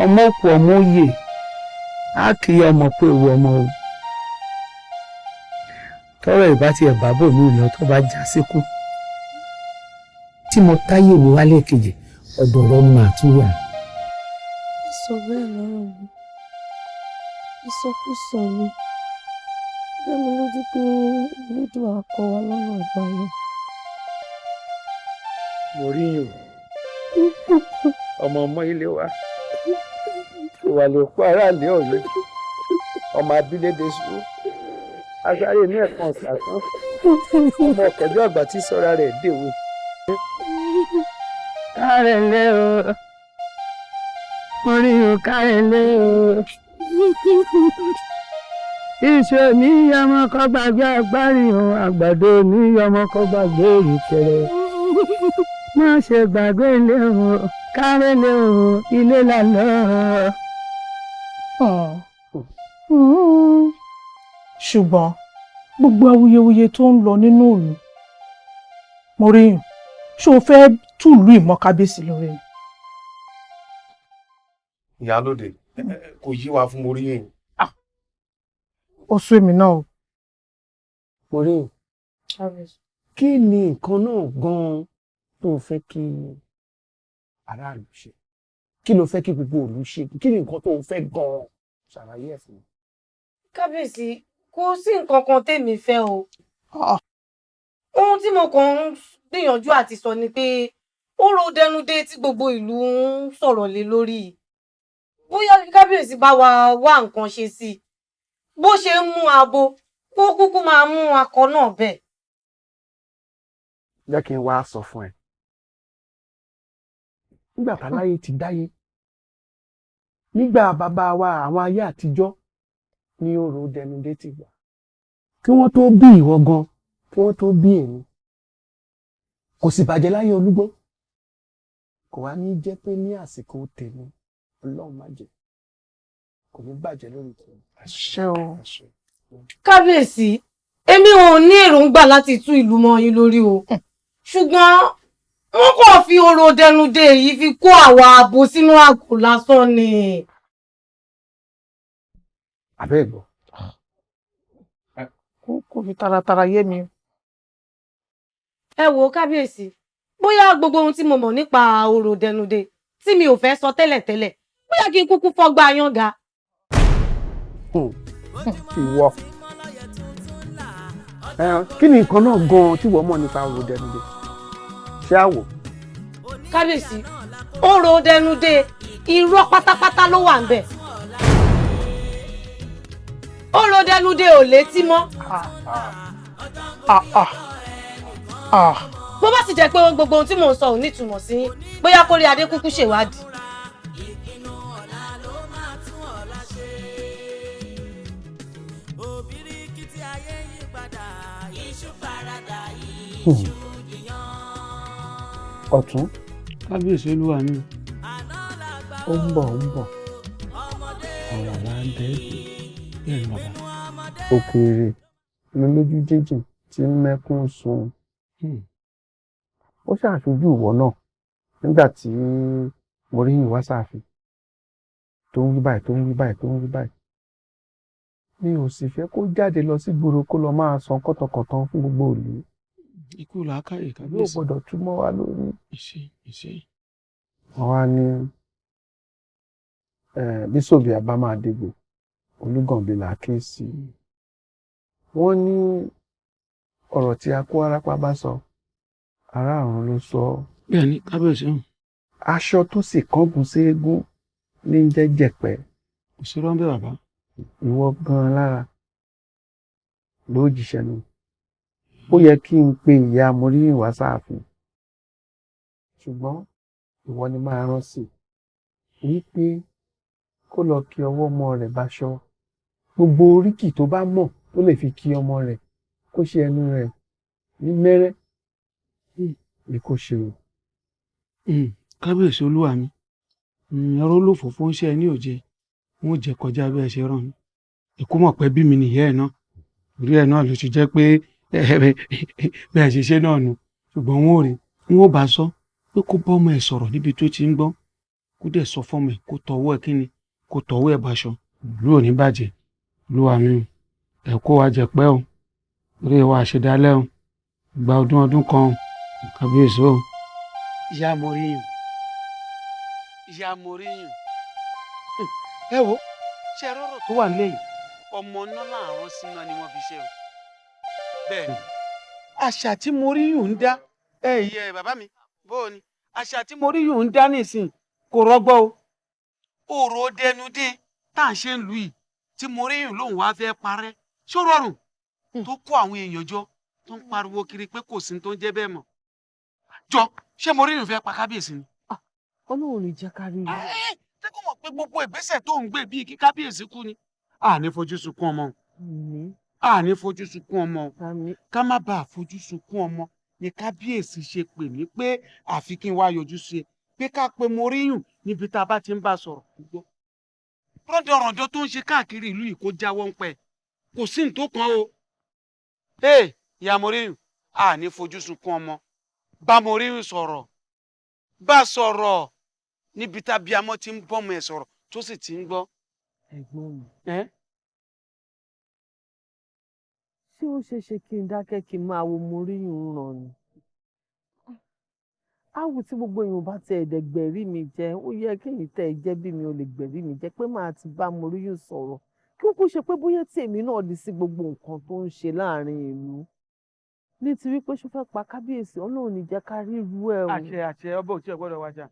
Ọmọ òkú, ọmọ òye, á kì í ọmọ pé ewu ọmọ o. Tọrọ ìbá tiẹ̀ bá bò mí lọ tó bá já síkú tí mo táyé mi wálé kejì, ọ̀dọ̀ rẹ ni màá tún yà. Sọ bẹ́ẹ̀ lọ́rọ̀ mi, ìsọkúsọ ni. Dá mi lójú pé Elédùà kọ́ wa lọ́nà àbáyọ. Mo rí yùn, ọmọ ọmọ ilé wa, ìwà ló pa aráàlú Ọ̀yọ́, ọmọ abílédè sùn, aṣáré inú ẹ̀kan ṣàtàn, ọmọ ọ̀kẹ́jọ́ àgbà tí sọ́ra rẹ̀ dèwe. Kárẹ̀lẹ́ o, mo rí o, kárẹ̀lẹ́ o. Iṣu ní ọmọ kọ́ gbàgbé agbárí o, àgbàdo ní ọmọ kọ́ gbàgbé ìkẹrẹ. Má ṣe gbàgbé ilé o, kárẹ̀lẹ́ o, ilé là lọ. Ṣùgbọ́n gbogbo awuyewuye tó ń lọ nínú ìlú, mo rí yùn, ṣé o fẹ́ túlù ìmọ̀ kábíyèsí lórí ni? Ìyálóde, kò yí wa fún Moríyìn. Ó sú èmi náà o. Moríyìn, kí ni nǹkan náà gan-an tó o fẹ́ kí aráàlú ṣe? Kí ló fẹ́ kí gbogbo ìlú ṣe? Kí ni nǹkan tó o fẹ́ gan-an? Ṣàlàyé ẹ̀ fún mi. Kábíyèsí, kò sí nǹkan kan tèmi fẹ́ o. Ohun tí mo kàn ń gbìyànjú àti sọ ni pé ó ro dẹnudé tí gbogbo ìlú ń sọ̀rọ̀ lé lórí. Bóyá kí kábíyèsí bá wa wá nǹkan ṣe sí i. Bó ṣe ń mú abo, kó kúkú máa mú akọ náà bẹ́ẹ̀. Jẹ́ kí n wá sọ fún ẹ. Nígbà táláyé ti dáyé, nígbà bàbá wa àwọn ayé àtijọ́ ní orò dẹnudé ti wà. Kí wọ́n tó bí ìwọ gan, kí wọ́n tó bí èmi. Kò sì bàjẹ́ láyé Olúgbọ́n. Kò wá ní jẹ́ pé ní àsìkò tèmi, Ọlọ́run má jẹ́. Kò ní bàjẹ́ lórí tèmi. Àṣẹ o. Kábíyèsí, èmi ò ní èròǹgbà láti tú ìlú mọ́ yín lórí o. Ṣùgbọ́n wọ́n kàn fi orò dẹnudé yìí fi kó àwa abo sínú àgò lásán ni. Àbẹ́ ẹ̀ gbọ́. Kò fi taratara yé mi. Ẹ wo kábíyèsí, bóyá gbogbo ohun tí mo mọ̀ nípa orò dẹnudé tí mi ò fẹ́ sọ tẹ́lẹ̀tẹ́lẹ̀, bóyá kí n kúkú fọ́gbà yánga. Ìwọ. Kí ni nǹkan náà gan-an tí wọ́n mọ̀ nípa orò dẹnudé? Ṣé àwò? Kábíyèsí, orò dẹnudé irọ́ pátápátá ló wà ńbẹ̀. Orò dẹnudé ò létí mọ́. Bó bá sì jẹ́ pé gbogbo ohun tí mò ń sọ ò nítumọ̀ sí yín, bóyá kórí adé kúkú ṣèwádìí. Ọ̀tún. Kábíyèsí, olúwa mi. Ó ń bọ̀, ó ń bọ̀, ọ̀rọ̀ là ń dẹ́. Bẹ́ẹ̀ ni, bàbá. Òkèèrè ló lójú jíjìn tí ń mẹ́kún sun. Ó ṣàṣojú ìwọ náà nígbà tí Moríyìn wá sáàfin, tó ń wí báyìí, tó ń wí báyìí, tó ń wí báyìí. Mi ò sì fẹ́ kó jáde lọ sígboro kó lọ máa sọ kọ́tọkọ̀tàn fún gbogbo ìlú. Ikú làákàyè. Yóò Kábíyèsí. gbọ́dọ̀ túmọ̀ wá lórí. Ìṣe ìṣe. Wọ́n wá ní bí sòbíà bá máa dégbò, Olúgànbí là á ké sí. Wọ́n ní ọ̀rọ̀ tí Akó Wárápá bá sọ, ará ọ̀run ló sọ ọ́. Bẹ́ẹ̀ ni, kábíyèsí. Aṣọ tó sì kángun séégún ní ń jẹ́ jẹ̀pẹ́. Kò sí rọ́ńbẹ́, bàbá. Ìwọ gan-an lára ló jíṣẹ́ náà. Ó yẹ kí n pe ìyá Moríyìn wá sáàfin, ṣùgbọ́n ìwọ ni máa rán sí i wípé kó lọ kí ọwọ́ ọmọ rẹ̀ báṣọ, gbogbo oríkì tó bá mọ̀ tó lè fi kí ọmọ rẹ̀, kó ṣe ẹnu rẹ̀ ní mẹ́rẹ́ ni kó ṣe o. Kábíyèsí, olúwa mi, ẹrú olófòófó ń ṣe ẹ ní òjẹ wọn ò jẹ kọjá bí ẹ ṣe rán mi. Èkó mọ̀ pé bí mi nìyẹn ẹ̀ náà orí ẹ̀ náà ló ti jẹ́ pé bẹ́ẹ̀ ṣe ṣe náà nù, ṣùgbọ́n wọn ò rí wọn ò bá sọ pé kó bọ́mọ ẹ̀ sọ̀rọ̀ níbi tó ti ń gbọ́, kó dẹ̀ sọ fọ́mọ ẹ̀ kó tọwọ́ ẹ̀ kíni, kó tọwọ́ ẹ̀ báṣọ. Ìlú ò ní bàjẹ́, olúwa mi. Ẹ kó wa jẹ pẹ́ o, orí wa àṣedálẹ́ o, ìgbà ọdún ọdún kan o, kábíyèsí o. Ìyá Moríyìn, ìyá Moríyìn, ẹ wo, ṣe rọrọ tó wà nílẹ̀ yìí, ọmọ náà láàárọ̀ síná ni wọ́n fi ṣe o. Bẹ́ẹ̀ ni àṣà tí Moríyìn ń dá ẹ yẹ bàbá mi, bó o ní àṣà tí Moríyìn ń dá nísìn kò rọgbọ o. Òrò dẹnu dé tá à ń ṣe ń lù yìí tí Moríyìn lòun wá fẹ́ parẹ́, ṣó rọrùn tó kó àwọn èèyàn jọ tó ń pariwo kiri pé kò sí ní tó ń jẹ́ bẹ́ẹ̀ mọ́? Jọ, ṣé Moríyìn fẹ́ pa kábíyèsí ni? Ọlọ́run ò ní jẹ́ ká rí i. Ṣé kò mọ̀ pé gbogbo ìgbésẹ̀ tó ń gbé bíi kí kábíyèsí kú ni? A ní fojú sunkún ọmọ o. A ní fojú sunkún ọmọ o. Ká má bàa fojú sunkún ọmọ ni kábíyèsí ṣe pè mí pé àfi kí n wá yọjú sí ẹ, pé ká pe Moríyìn níbi tá a bá ti ń bá sọ̀rọ̀ gbọ́. Rọ́ndọ̀rọ̀dọ̀ tó ń ṣe káàkiri ìlú yìí, kó jáwọ́ ń pẹ́, kò sí ní tó kan o. Ee, ìyá Moríyìn, a ní fojú sunkún ọmọ. Bá Moríyìn sọ̀rọ̀, bá sọ̀rọ̀ níbi tábí amọ́ ti ń bọ́mọ ẹ̀ sọ̀rọ̀ tó sì ti ń gbọ́. Ẹ̀gbọ́n mi, ṣé ó ṣeé ṣe kí n dákẹ́ kí n máa wo Moríyìn ràn ni? Áwù tí gbogbo èèyàn bá tẹ ẹ̀dẹ̀ gbẹ̀rí mi jẹ́, ó yẹ kéyìn tẹ́ ẹ jẹ́ bí mi ò lè gbẹ̀rí mi jẹ́ pé màá ti bá Moríyìn sọ̀rọ̀, kí ó kú ṣe pé bóyá tí èmi náà di sí gbogbo nǹkan tó ń ṣe láàrin ìlú ní ti wípé ṣó fẹ́ pa kábíyèsí. Ọlọ́run ní jẹ́ ká rí irú ẹ̀ o. Àṣẹ, àṣẹ. Ọba ò tí ẹ gbọ́dọ̀ wájà,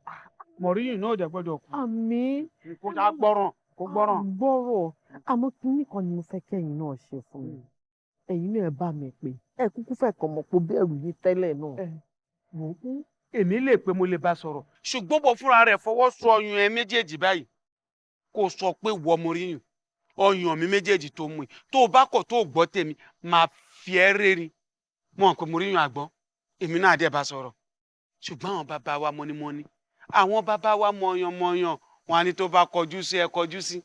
Moríyìn náà ò dẹ̀ gbọ́dọ̀ kú. Àmín. Kó tá gbọ́ràn, kó gbọ́ràn. Gbọ́rọ̀, àmọ́ kinní kan ni mo fẹ́ kẹ́yìn náà ṣe fún mi. Ẹ̀yin náà ẹ bá mi pè ẹ, kúkú fẹ́ kàn mọ̀ pé bẹ́ẹ̀rù yín tẹ́lẹ̀ náà. Èmi lè pé mo lè bá sọ̀rọ̀, ṣùgbọ́n bọ̀ fúnra rẹ̀ fọwọ́ sọ ọyàn ẹ méjèèjì báyìí, kó sọ pé wọ Moríyìn, ọyàn mi méjèèjì tó mú i, tó o bá kọ̀ tó o gbọ́ tèmi, máa fi ẹ́ rérin. Mo hàn pé Moríyìn àgbọ́, èmi náà dẹ̀ bá sọ̀rọ̀. Ṣùgbọ́n àwọn bàbá wa mọ́nímọ́ní, àwọn bàbá wa mọ̀yànmọ̀yàn, wọn á ní tó bá kọjú sí ẹ kọjú sí,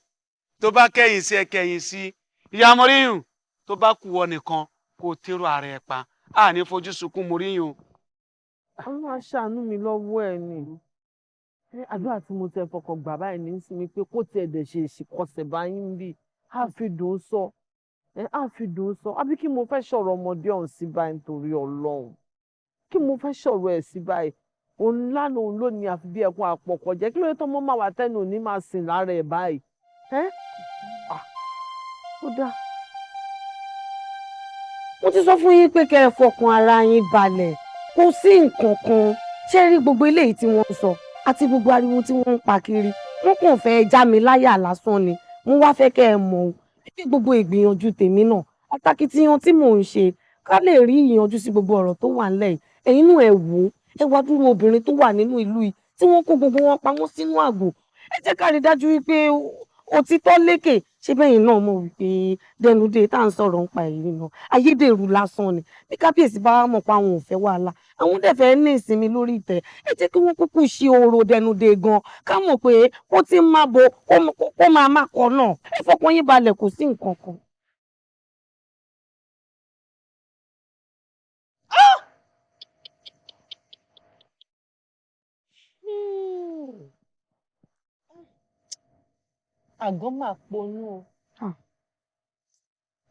tó bá kẹ̀yìn sí ẹ kẹ̀yìn sí. Ìyá Moríyìn, tó bá kú ọ nìkan kó o tẹ́rọ ara ẹ pa, á ní fojú sunkún Moríyìn o. Ọlọ́run á ṣàánú mi lọ́wọ́ ẹ̀ ni. Àdúrà tí mo tẹ fọkàn gbà báyìí ní sinmi pé kó tiẹ̀ dẹ̀ ṣe ìṣìkọsẹ̀ báyìí ń bì á fi dùn ún sọ, á fi dùn ún sọ. Àbí kí mo fẹ́ sọ̀rọ̀ ọmọdé ọ̀hún sí báyìí nítorí Ọlọ́run? Kí mo fẹ́ sọ̀rọ̀ ẹ̀ sí báyìí? Òun lánàá, òun lónìí, àfi bí ẹkún àpọ̀kọ̀ jẹ́. Kí ló dé tọ́mọ́ máa wà tẹ́nu òní máa sìn lára ẹ̀ báyìí? Ẹ́ ó dáa. Mo ti sọ fún yín pé kẹ́ ẹ fọkàn ara yín balẹ̀, kò sí nǹkan kan. Ṣé rí gbogbo eléyìí tí wọ́n ń sọ àti gbogbo ariwo tí wọ́n ń pa kiri, wọ́n kàn fẹ́ já mi láyà lásán ni. Mo wá fẹ́ kẹ́ ẹ mọ̀ o pé gbogbo ìgbìyànjú tèmi náà, àtakìtìyàn tí mò ń ṣe ká lè rí ìyanjú sí gbogbo ọ̀rọ̀ tó wà ńlẹ̀ yìí. Ẹ̀yin náà ẹ wò ó, ẹ wá dúró obìnrin tó wà nínú ìlú yìí tí wọ́n kó gbogbo wọn pamọ́ sínú àgò. Ẹ jẹ́ ká rí dájú wípé Òtítọ́ lékè. Ṣé bẹ́yìn náà mọ̀ wípé Dẹnudé tá à ń sọ̀rọ̀ ń pa èyí náà, ayédèrú lásán ni. Bí kábíyèsí bá mọ̀ pé àwọn ò fẹ́ wàhálà, àwọn dẹ̀ fẹ́ ní ìsinmi lórí ìtẹ́, ẹ jẹ́ kí wọ́n kúkú ṣe orò Dẹnudé gan, ká mọ̀ pé ó ti máa bo kó máa má kọ náà. Ẹ fọkàn yín balẹ̀, kò sí nǹkan kan. Àgọ́ máa ponú o.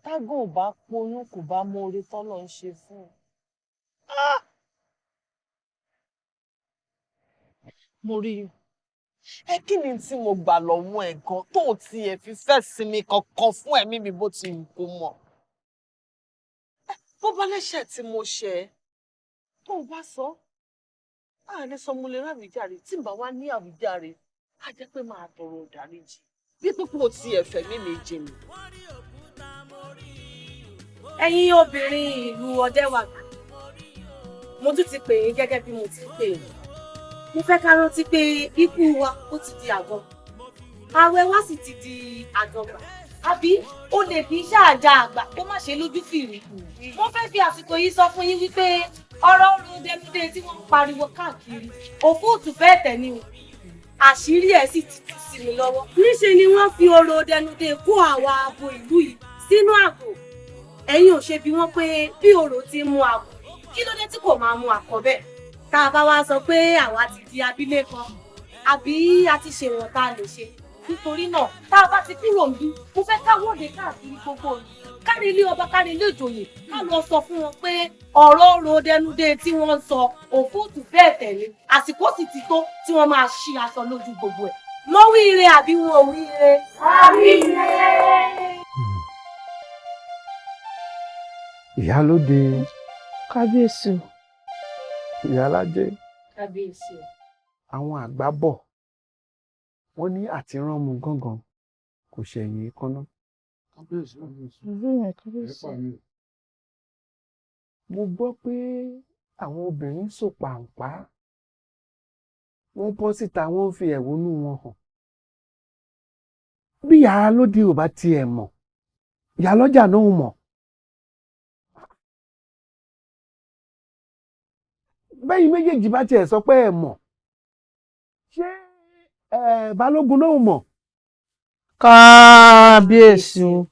Tágàn ò bá ponú, kò bá mọ oore tọ́lọ̀ ń ṣe fún un. Mo rí i. Ẹ kí ni tí mo gbà lọ́wọ́ ẹ̀ gan tó o tiẹ̀ fi fẹ́ sinmi kankan fún ẹ̀mí mi bó ti wù kó mọ̀? Bó bá lẹ́ṣẹ̀ tí mo ṣe ẹ́, tó o bá sọ, á lè sọ mo lè ráwíjàre. Tí n bá wá ní àwíjàre, á jẹ́ pé máa tọrọ ìdáríjì bí pípọ̀ tí ẹ̀fẹ̀ mi mi jẹ mi. Ẹ̀yin obìnrin ìlú Ọdẹ́wàgbà, mo tún ti pè yín gẹ́gẹ́ bí mo ti ń pè yín. Mo fẹ́ ká rántí pé ikú wa ó ti di àgọ́, ààwẹ̀ wa sì ti di àdọ́gba. Àbí ó lè fi ṣáàjà àgbà kó má ṣe lójú fìrí. Mo fẹ́ fi àsìkò yìí sọ fún yín wípé ọ̀rọ̀ orun Dẹnudé tí wọ́n ń pariwo káàkiri òfúùtù fẹ́ẹ̀ tẹ̀ ni o. Àṣírí ẹ̀ sì ti tú sí mi lọ́wọ́. Níṣe ni wọ́n fi orò Dẹnudé kó àwa abo ìlú yìí sínú àgò. Ẹ̀yin ò ṣe bí wọ́n pé bí orò ti mú àgò, kí ló dé tí kò máa mú àkọ́ bẹ́ẹ̀? Tá a bá wá sọ pé àwa ti di abilékọ, àbí a ti ṣèwọ̀n tá a lè ṣe. Nítorí náà, tá a bá ti kúrò níbí, mo fẹ́ ká wọ́de káàkiri gbogbo ìlú, kárí ilé ọba, kárí ilé ìjòyè, ká lọ sọ fún wọn pé ọ̀rọ̀ orò Dẹnudé tí wọ́n ń sọ òfúùtù bẹ́ẹ̀ tẹ̀lé. Àsìkò sì ti tó tí wọ́n máa ṣí aṣọ lójú gbogbo ẹ̀. Mo wí ire àbí wọn ò wí ire? A wí ire. Ìyálóde. Kábíyèsí o. Ìyálájé. Kábíyèsí o. Àwọn àgbà bọ̀, wọ́n ní àtiránmu gángan kò ṣẹ̀yìn èékánná. Kábíyèsí. Kábíyèsí. Mo gbọ́ pé àwọn obìnrin sò pàǹpá, wọ́n bọ́ síta, wọ́n ń fi ẹ̀hónú wọn hàn. Bí ìyálóde ò bá tiẹ̀ mọ̀, ìyálọ́jà náà mọ̀. Bẹ́yìn méjèèjì bá tiẹ̀ sọ pé ẹ mọ̀, ṣé balógun náà mọ̀? Kábíyèsí o,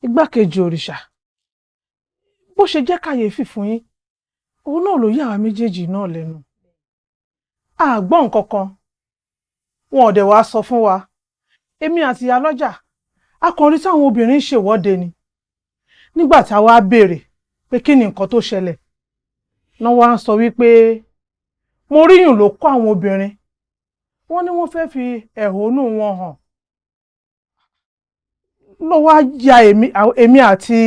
igbákejì òrìṣà, bó ṣe jẹ́ kàyéfì fún yín, òun náà ló yà wá méjèèjì náà lẹ́nu. A gbọ́ nǹkan kan, wọn ò dẹ̀ wá sọ fún wa. Èmi àti ìyálọ́jà, a kàn rí táwọn obìnrin ń ṣèwọ́de ni. Nígbà tá a wá béèrè pé kí ni nǹkan tó ṣẹlẹ̀, náà wá ń sọ wípé Moríyùn ló kó àwọn obìnrin, wọ́n ní wọ́n fẹ́ẹ́ fi ẹ̀hónú wọn hàn. Ló wá ya èmi àti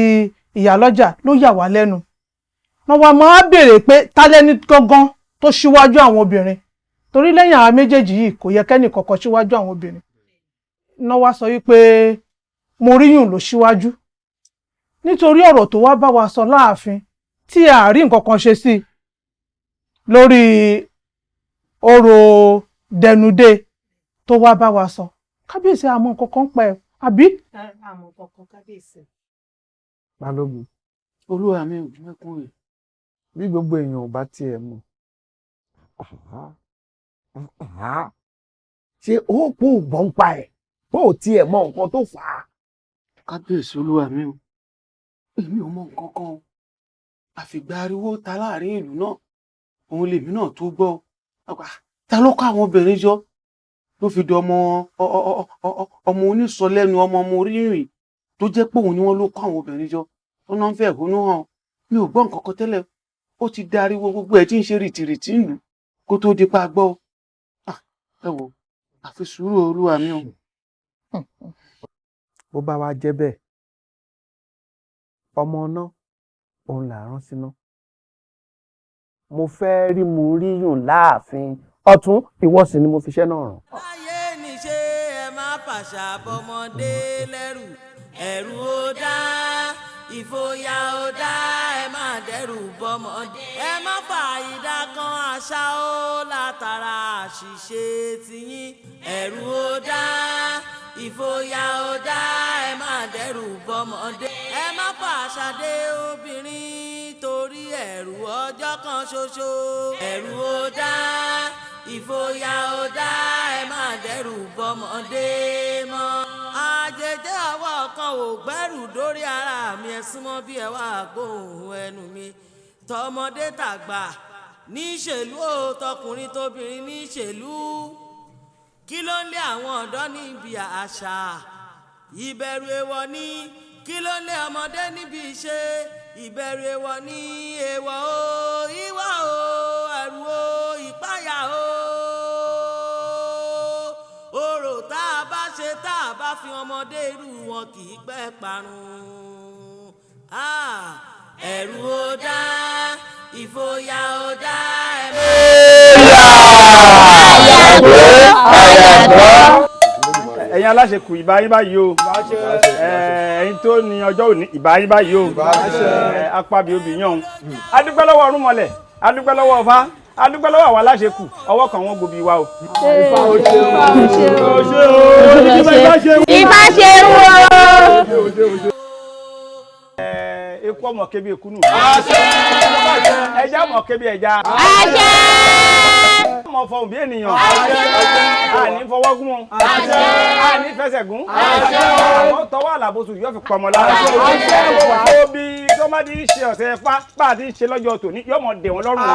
ìyálọ́jà ló yà wá lẹ́nu. Náà wá máa béèrè pé ta lẹni gangan tó ṣíwájú àwọn obìnrin, torí lẹ́yìn àwọn méjèèjì yìí kò yẹ kẹ́nì kankan ṣíwájú àwọn obìnrin. Náà wá sọ wípé Moríyùn ló ṣíwájú, nítorí ọ̀rọ̀ tó wá bá wa sọ láàfin tí a rí nǹkan kan ṣe sí lórí orò Dẹnudé tó wá bá wa sọ. Kábíyèsí, àmọ́ nǹkan kan pa ẹ̀ àbí? Àmọ́ kankan kábíyèsí. Balógun. Olúwa mi ò mẹ́kún rẹ̀. Bí gbogbo èèyàn ò bá tiẹ̀ mọ̀, ṣé ó kó gbọ́n pa ẹ̀ bó ò tiẹ̀ mọ nǹkan tó fà á? Kábíyèsí olúwa mi o, èmi ò mọ nǹkan kan o. Àfìgbà ariwo ta láàrin ìlú náà, òun lèmi náà tó gbọ́. Ta ló kó àwọn obìnrin jọ ló fi di ọmọ ọmọ onísọlẹ́nu, ọmọ ọmọ orírìn tó jẹ́ pé òun ni wọ́n ló kó àwọn obìnrin jọ tó náà ń fẹ́ ẹ̀hónú hàn. Mi ò gbọ́ nǹkan kan tẹ́lẹ̀, ó ti dariwo gbogbo ẹ̀ tí ń ṣe rìtìrìtì ìlú kó tó di pa gbọ́. Ẹ wò, àfi sùúrù olúwa mi o. Bó bá wá jẹ́ bẹ́ẹ̀, ọmọ náà òun là rán síná. Mo fẹ́ rí Moríyùn láàfin. Ọ̀tún, ìwọ sì ni mo fiṣẹ́ náà rán. Láyé níṣe ẹ má fàṣà bọmọdé lẹ́rù, ẹ̀rù ó dá, ìfòyà ó dá, ẹ má dẹ́rù bọmọdé. Ẹ má fà ìdá kan àṣà ó látara àṣìṣe tiyín, ẹ̀rù ó dá, ìfòyà. Ìfòyà ò dá, ẹ má dẹ́rù bọ́mọdé. Ẹ má fàṣàdé obìnrin torí ẹ̀rù ọjọ́ kan ṣoṣo. Ẹ̀rù ò dá, ìfòyà ò dá, ẹ má dẹ́rù bọ́mọdé mọ́. Àjèjì ọwọ́ kan ò gbẹ́rù dórí ara mi, ẹ súnmọ́ bí ẹ wá gbóhùn ẹnu mi. Tọmọdé tàgbà níṣèlú o, tọkùnrin tóbìnrin níṣèlú. Kí ló ń lé àwọn ọ̀dọ́ níbi àṣà? Ìbẹ̀rù èèwọ̀ ni. Kí ló ń lé ọmọdé níbi ìṣe? Ìbẹ̀rù èèwọ̀ ni. Èèwọ̀ o, ìwà o, ẹ̀rù o, ìpáyà o. Orò tá a bá ṣe tá a bá fi ọmọdé irú wọn kì í pẹ́ parun. Ẹ̀rù ò dá, ìfòyà ò dá, ẹ̀rù. Ẹ̀yin aláṣekù, ìbá yín báyìí o. Ẹ̀yin tó ní ọjọ́ òní, ìbá yín báyìí o. Apábí obì yàn ń adúpẹ́ lọ́wọ́ Ọ̀rúnmọlẹ̀, adúpẹ́ lọ́wọ́ Ọfá, adúpẹ́ lọ́wọ́ àwọn aláṣekù, ọwọ́ kan wọ́n gbobi wa o. Ifá o ṣe o, Ifá ṣe o. Eku ọmọ kébi eku nù. Ẹja ọmọ kébi ẹja. Ọmọ fọhùn bí ènìyàn. Àní fọwọ́ gún wọn. Àní fẹsẹ̀ gún. Àwọn tọwọ́ àlàbòsùn yóò fi pọmọ lára. Òbí tó má ti ń ṣe ọ̀sẹ̀ fá bá a ti ń ṣe lọ́jọ́ tòní yóò mọ̀ dè wọ́n lọ́rùn.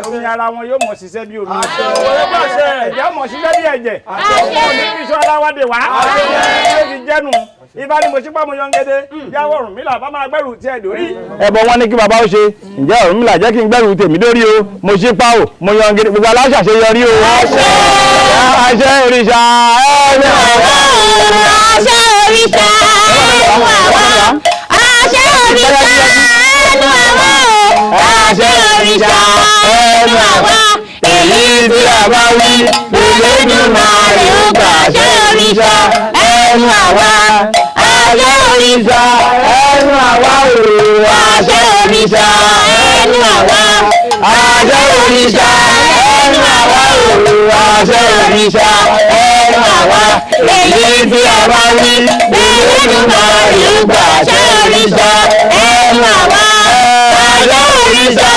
Omi ara wọn yóò mọ̀ ṣiṣẹ́ bí omi. Ẹ̀jẹ̀ mọ̀ ṣiṣẹ́ bí ẹ̀jẹ̀. Òní fi iṣan ara wa dè wá. Yóò ti jẹ́nu. Ibà ni mo ṣípà mo yangede. Yàwó Ọ̀rúnmìlà bá máa gbẹ́rù tiẹ̀ dórí. Ẹbọ wọn ní kí bàbá ó ṣe, ǹjẹ́ Ọ̀rúnmìlà jẹ́ kí n gbẹ́rù tèmi dórí o, mo ṣípà o, mo yangede, gbogbo aláṣàṣeyọrí o. Àṣẹ òrìṣà ẹ̀ẹ́dẹ̀. Àṣẹ òrìṣà ẹnu àwa. Àṣẹ òrìṣà ẹnu àwa o. Àṣẹ òrìṣà ẹnu àwa. Èyí tí a bá wí, Olódùmarè ó gbà. Àṣẹ òrìṣà ẹnu àwa. Àṣẹ òrìṣà ẹnu àwa o. Àṣẹ òrìṣà ẹnu àwa. Àṣẹ òrìṣà ẹnu àwa o. Àṣẹ òrìṣà ẹnu àwa. Èyí tí a bá wí, Olódùmarè ó gbà. Àṣẹ òrìṣà ẹnu àwa. Àṣẹ òrìṣà.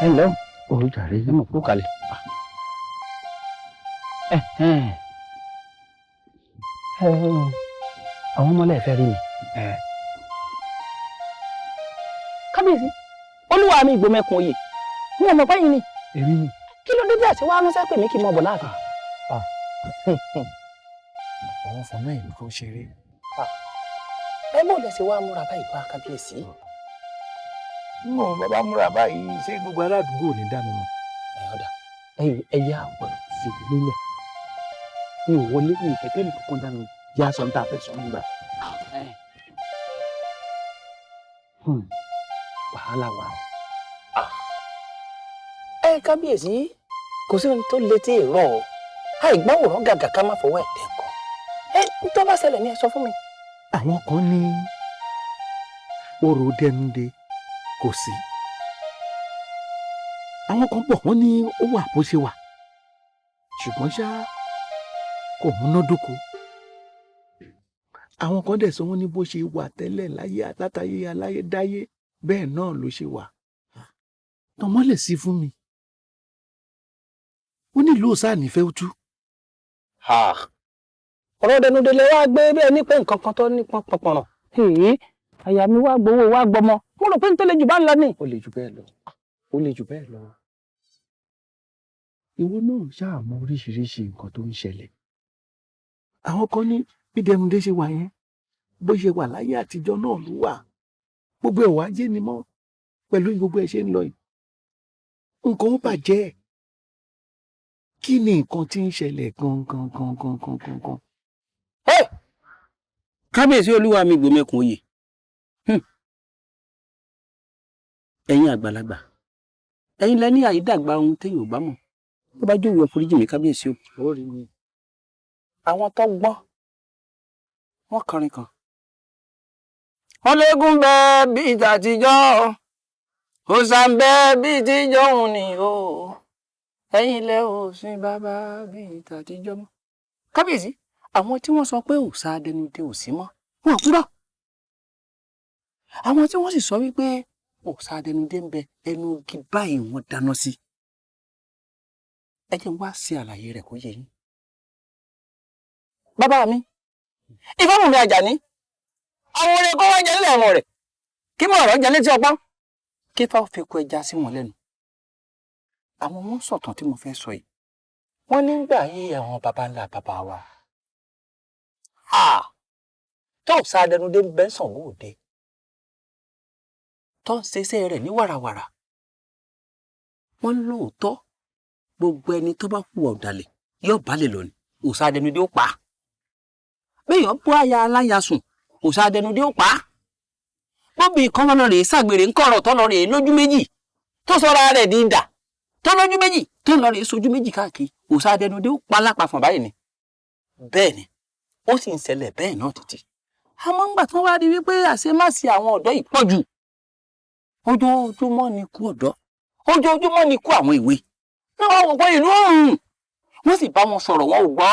Ẹ ǹlẹ́ o, o jàre, ẹ mọ̀ kó kalẹ̀. Àwọn ọmọlẹ́ fẹ́ rí mi. Kábíyèsí, olúwa mi ìgbòmẹ̀kùn oyè, mi ò mọ̀ pé yín ni. Èmi ni. Kí ló dé bí àṣẹ wàá ránṣẹ́ pè mí kí n mọ̀ bọ̀ láàfin? Àwọn fọmọ ìlú kò ṣeré. Ẹ mọ̀ lẹ́sẹ̀ wàá múra báyìí wá kábíyèsí. Mo bàbá múra báyìí, ṣé gbogbo aládùúgbò ò ní dá mi mọ̀? Ẹ ọ̀dà, ẹ yá àwọn fìdí lélẹ̀. Mi ò wọlé, mi ò fẹ́ kẹ́ni kankan dá mi mọ̀. Yá sọ ní tá a fẹ́ sọ nígbà. Wàhálà wà o. Ẹ kábíyèsí, kò sí ohun tó le tí ì rọ o. Àìgbáwòrán gàgà ká má fọwọ́ ẹ̀ tẹ̀ nǹkan. Ẹ tó bá ṣẹlẹ̀ ni ẹ sọ fún mi. Àwọn kan ní orò dẹnudẹ kò sí. Àwọn kan bọ̀ wọ́n ní ó wà bó ṣe wà. Ṣùgbọ́n ṣá kò múnádóko. Àwọn kan dẹ̀ sọ wọ́n ní bó ṣe wà tẹ́lẹ̀ láyé látayé aláyédáyé bẹ́ẹ̀ náà ló ṣe wà. Tọmọ́lẹ̀ sí fún mi. Ó nílùú sáà nífẹ̀ẹ́ ó tú. Ọ̀rọ̀ dẹnudẹlẹ wá gbé bẹ́ẹ̀ ní pé nǹkan kan tó nípọn pọ̀pọ̀ràn. Àyà mi wá gbowó wá gbọmọ. Mo rò pé n tó le jù bá ń lọ ni. Ó le jù bẹ́ẹ̀ lọ. Ó le jù bẹ́ẹ̀ lọ. Ìwọ náà ṣáà mọ oríṣiríṣi nǹkan tó ń ṣẹlẹ̀. Àwọn kan ní bí Dẹnudé ṣe wà yẹn, bó ṣe wà láyé àtijọ́ náà ló wà. Gbogbo ẹ̀ wá yé ni mọ́ pẹ̀lú gbogbo ẹ̀ ṣe ń lọ yìí. Nǹkan ó bàjẹ́. Kí ni nǹkan tí ń ṣẹlẹ̀ gangan gangan gangan gan? Kábíyèsí olúwa mi ìgbòmẹ̀kùn oyè, ẹ̀yin àgbàlagbà, ẹ̀yin lẹ ní àyídàgbà ohun téèyàn ò bá mọ̀. Bó bá jòwó, ẹforíjì mi kábíyèsí o. Ó rí mi. Àwọn tó gbọ́n wọ́n kọrin kan. Wọ́n léegun bẹ́ẹ̀ bíi tàtijọ́, òòṣà ń bẹ bíi tíjọ́ òun ni o. Ẹ̀yin lẹ ò sin bàbá bíi tàtijọ́ mọ́. Kábíyèsí, àwọn tí wọ́n sọ pé òòṣà Adẹnudé ò sí mọ́, wọn kúrò. Àwọn tí wọ́n sì sọ wípé òòṣà Adẹnudé ń bẹ, ẹnu igi báyìí wọ́n dáná sí. Ẹ jẹ́ n wá ṣe àlàyé rẹ̀ kó yé yín. Bàbá mi, Ifáwùnmí Àjàní, àwọn orin kó wá jẹ nílẹ̀ ọmọ rẹ̀, kí mọ̀ ọ̀rọ̀ jẹ létí ọpọ́n, kí fáwọn fi kó ẹja sí wọn lẹ́nu. Àwọn wọn sọ̀tàn tí mo fẹ́ sọ yìí. Wọ́n nígbà ayé àwọn baba ńlá bàbá wa. Tó òòṣà Adẹnudé ń bẹ Ṣàngó Òde, tó ń ṣiṣẹ́ rẹ̀ ní wàràwàrà. Wọ́n lóòótọ́ gbogbo ẹni tó bá hùwà ọ̀dàlẹ̀ yóò bá lè lọ ni, òòṣà Adẹnudé ó pa á. Béèyàn bó aya aláya sùn, òòṣà Adẹnudé ó pa á. Bóbi kan lọ rèé ṣàgbèrè ńkọ̀rọ̀ tó lọ rèé lójú méjì, tó sọra rẹ̀ di idà, tó lójú méjì, tó lọ rèé sojú méjì káàkiri, òòṣà Adẹnudé ó pa lápapọ̀ báyìí ni. Bẹ́ẹ̀ ni, ó sì ń ṣẹlẹ̀ bẹ́ẹ̀ náà títí. Àmọ́ ńgbà tí wọ́n wá rí wípé àṣemáṣe àwọn ọ̀dọ́ yìí pọ̀ jù, ojoojúmọ́ ni ikú ọ̀dọ́, ojoojúmọ́ ni ikú àwọn èwe. Náà wọ́n wò pé ìlú òòrùn, wọ́n sì bá wọn sọ̀rọ̀ wọn ò gbọ́.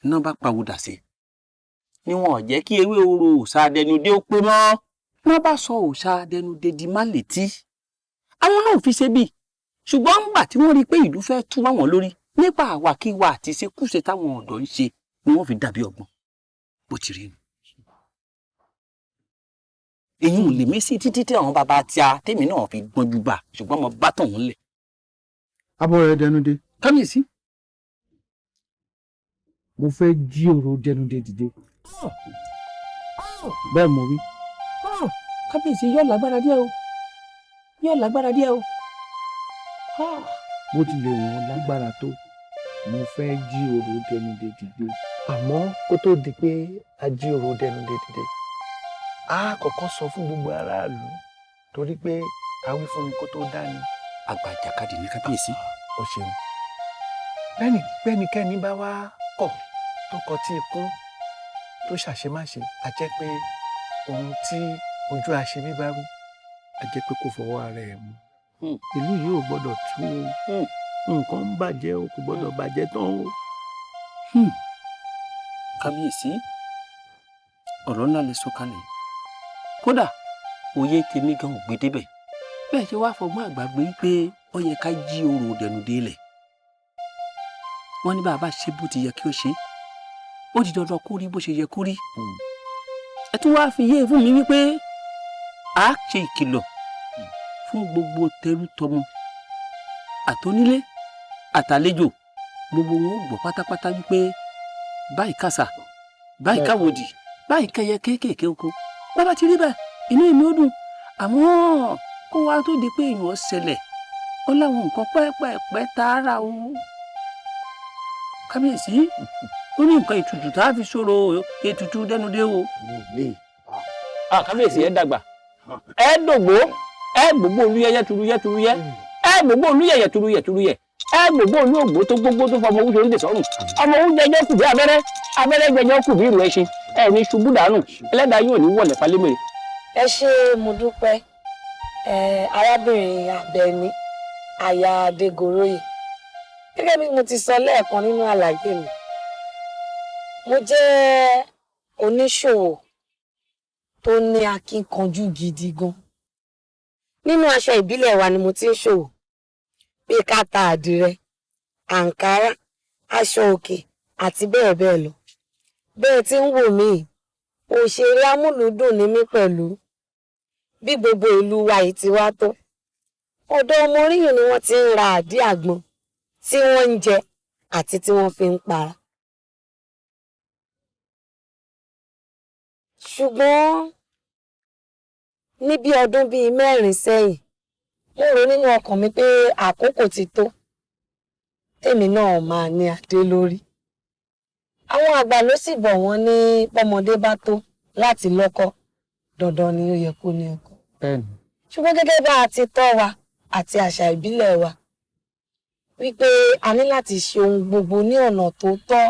Iná bá pawódà sí ni wọn ò jẹ́ kí ewé orò òòṣà Adẹnudé ó pé mọ́. Wọ́n bá sọ òòṣà Adẹnudé di málétí. Àwọn náà ò fi ṣe bíi, ṣùgbọ́n ńgbà tí wọ́n rí i pé ìlú fẹ́ tú wá wọn lórí nípa àwàkiwà àti ìṣekúṣe táwọn ọ̀dọ́ ń ṣe ni wọ́n fi dàbí ọgbọ́n. Bó ti rí nu. Èyí ò lè mí sí títí tí àwọn bàbá tí a tèmi náà fi gbọ́njú bá, ṣùgbọ́n mo bá tọ̀hún lẹ̀. Abọ́ rẹ̀ Dẹnudé. Kábíyèsí. Mo fẹ́ jí òru Dẹnudé dìde. Bẹ́ẹ̀ mo wí. Kábíyèsí, yóò lágbára díẹ̀ o, yóò lágbára díẹ̀ o. Bó tilẹ̀ wọ́n lágbára tó, mo fẹ́ jí òru Dẹnudé dìde. Àmọ́ kó tó di pé a jí òru Dẹnudé dìde, a kọ́kọ́ sọ fún gbogbo aráàlú torí pé awífúnni kó tó dání. Àgbà ìjàkadì ní kábíyèsí. O ṣeun. Bẹ́nikẹ́ni bá wá kọ̀ tó kọtí ikún tó ṣàṣemáṣe, a jẹ́ pé ohun tí ojú aṣebí bá rí, a jẹ́ pé kó fọwọ́ ara ẹ̀ mú. Ìlú yìí ò gbọ́dọ̀ tú o, nǹkan ń bàjẹ́ o, kò gbọ́dọ̀ bàjẹ́ tán o. Kábíyèsí, ọ̀rọ̀ ńlá lè sọ kalẹ̀. Kódà òye tèmi gan ò gbé débẹ̀. Bẹ́ẹ̀ ṣe wá fọgbọ́n àgbà gbé pé ó yẹ ká jí orò Dẹnudé lẹ̀. Wọ́n ní bàbá ṣe bó ti yẹ kí ó ṣe, ó di dandan kó rí bó ṣe yẹ kó rí. Ẹ tún wáá fi yé fún mi wípé a ṣe ìkìlọ̀ fún gbogbo tẹrú tọmọ, àtonílé àtàlejò, gbogbo wọn ó gbọ́ pátápátá wípé báyìí kàṣà, báyìí káwòdì, báyìí kẹyẹ kéékèèké oko. Bàbá ti rí bẹ́ẹ̀, inú èmi ó dùn. Àmọ́ kó wá tó di pé èèyàn ṣẹlẹ̀, ó láwọn nǹkan pẹ́ẹ́pẹ́ẹ́pẹ́ tààrà o. Kábíyèsí, ó ní nǹkan ètùtù tá a fi ṣòro ètùtù Dẹnudé o. Kábíyèsí, ẹ dàgbà, ẹ dògbó, ẹ gbogbo olúyẹyẹ turuyẹ turuyẹ, ẹ gbogbo olúyẹyẹ turuyẹ turuyẹ, ẹ gbogbo olú ògbó tó gbogbo tó fọmọ owó torí sọrùn, ọmọ owó jẹjẹ kù bí abẹ́rẹ́, abẹ́rẹ́ jẹjẹ kù bí ìrù ẹṣin, ẹ ní ṣubú dànù, ẹlẹ́dàá yóò ní wọlé falẹ́mẹ̀rẹ̀. Ẹ ṣé, mo dúpẹ́. Arábìnrin Àbẹ̀ní, aya Adégoróyè, gẹ́gẹ́ bí mo ti sọ lẹ́ẹ̀kan nínú àlàyé mi, mo jẹ́ oníṣòwò tó ní akíkanjú gidi gan. Nínú aṣọ ìbílẹ̀ wa ni mo ti ń ṣòwò, bíi ká ta àdìrẹ, àǹkárá, aṣọ òkè àti bẹ́ẹ̀ bẹ́ẹ̀ lọ. Bẹ́ẹ̀ tí ń wò mí, òṣèré amúlùúdùn ni mí pẹ̀lú. Bí gbogbo ìlú wa yìí ti wá tó, ọ̀dọ̀ Ọmọríyìn ni wọ́n ti ń ra àdí àgbọn tí wọ́n ń jẹ àti tí wọ́n fi ń para. Ṣùgbọ́n ní bí ọdún bíi 4 sẹ́yìn, mo rò nínú ọkàn mi pé àkókò ti tó tèmi náà máa ní adé lórí. Àwọn àgbà ló sì bọ̀ wọ́n ní bọ́mọdé bá tó láti lọ́kọ, dandan ni ó yẹ kó ní ọkọ. Bẹ́ẹ̀ni. Ṣùgbọ́n gẹ́gẹ́ bá a ti tọ́ wa àti àṣà ìbílẹ̀ wa wípé a ní láti ṣe ohun gbogbo ní ọ̀nà tó tọ́.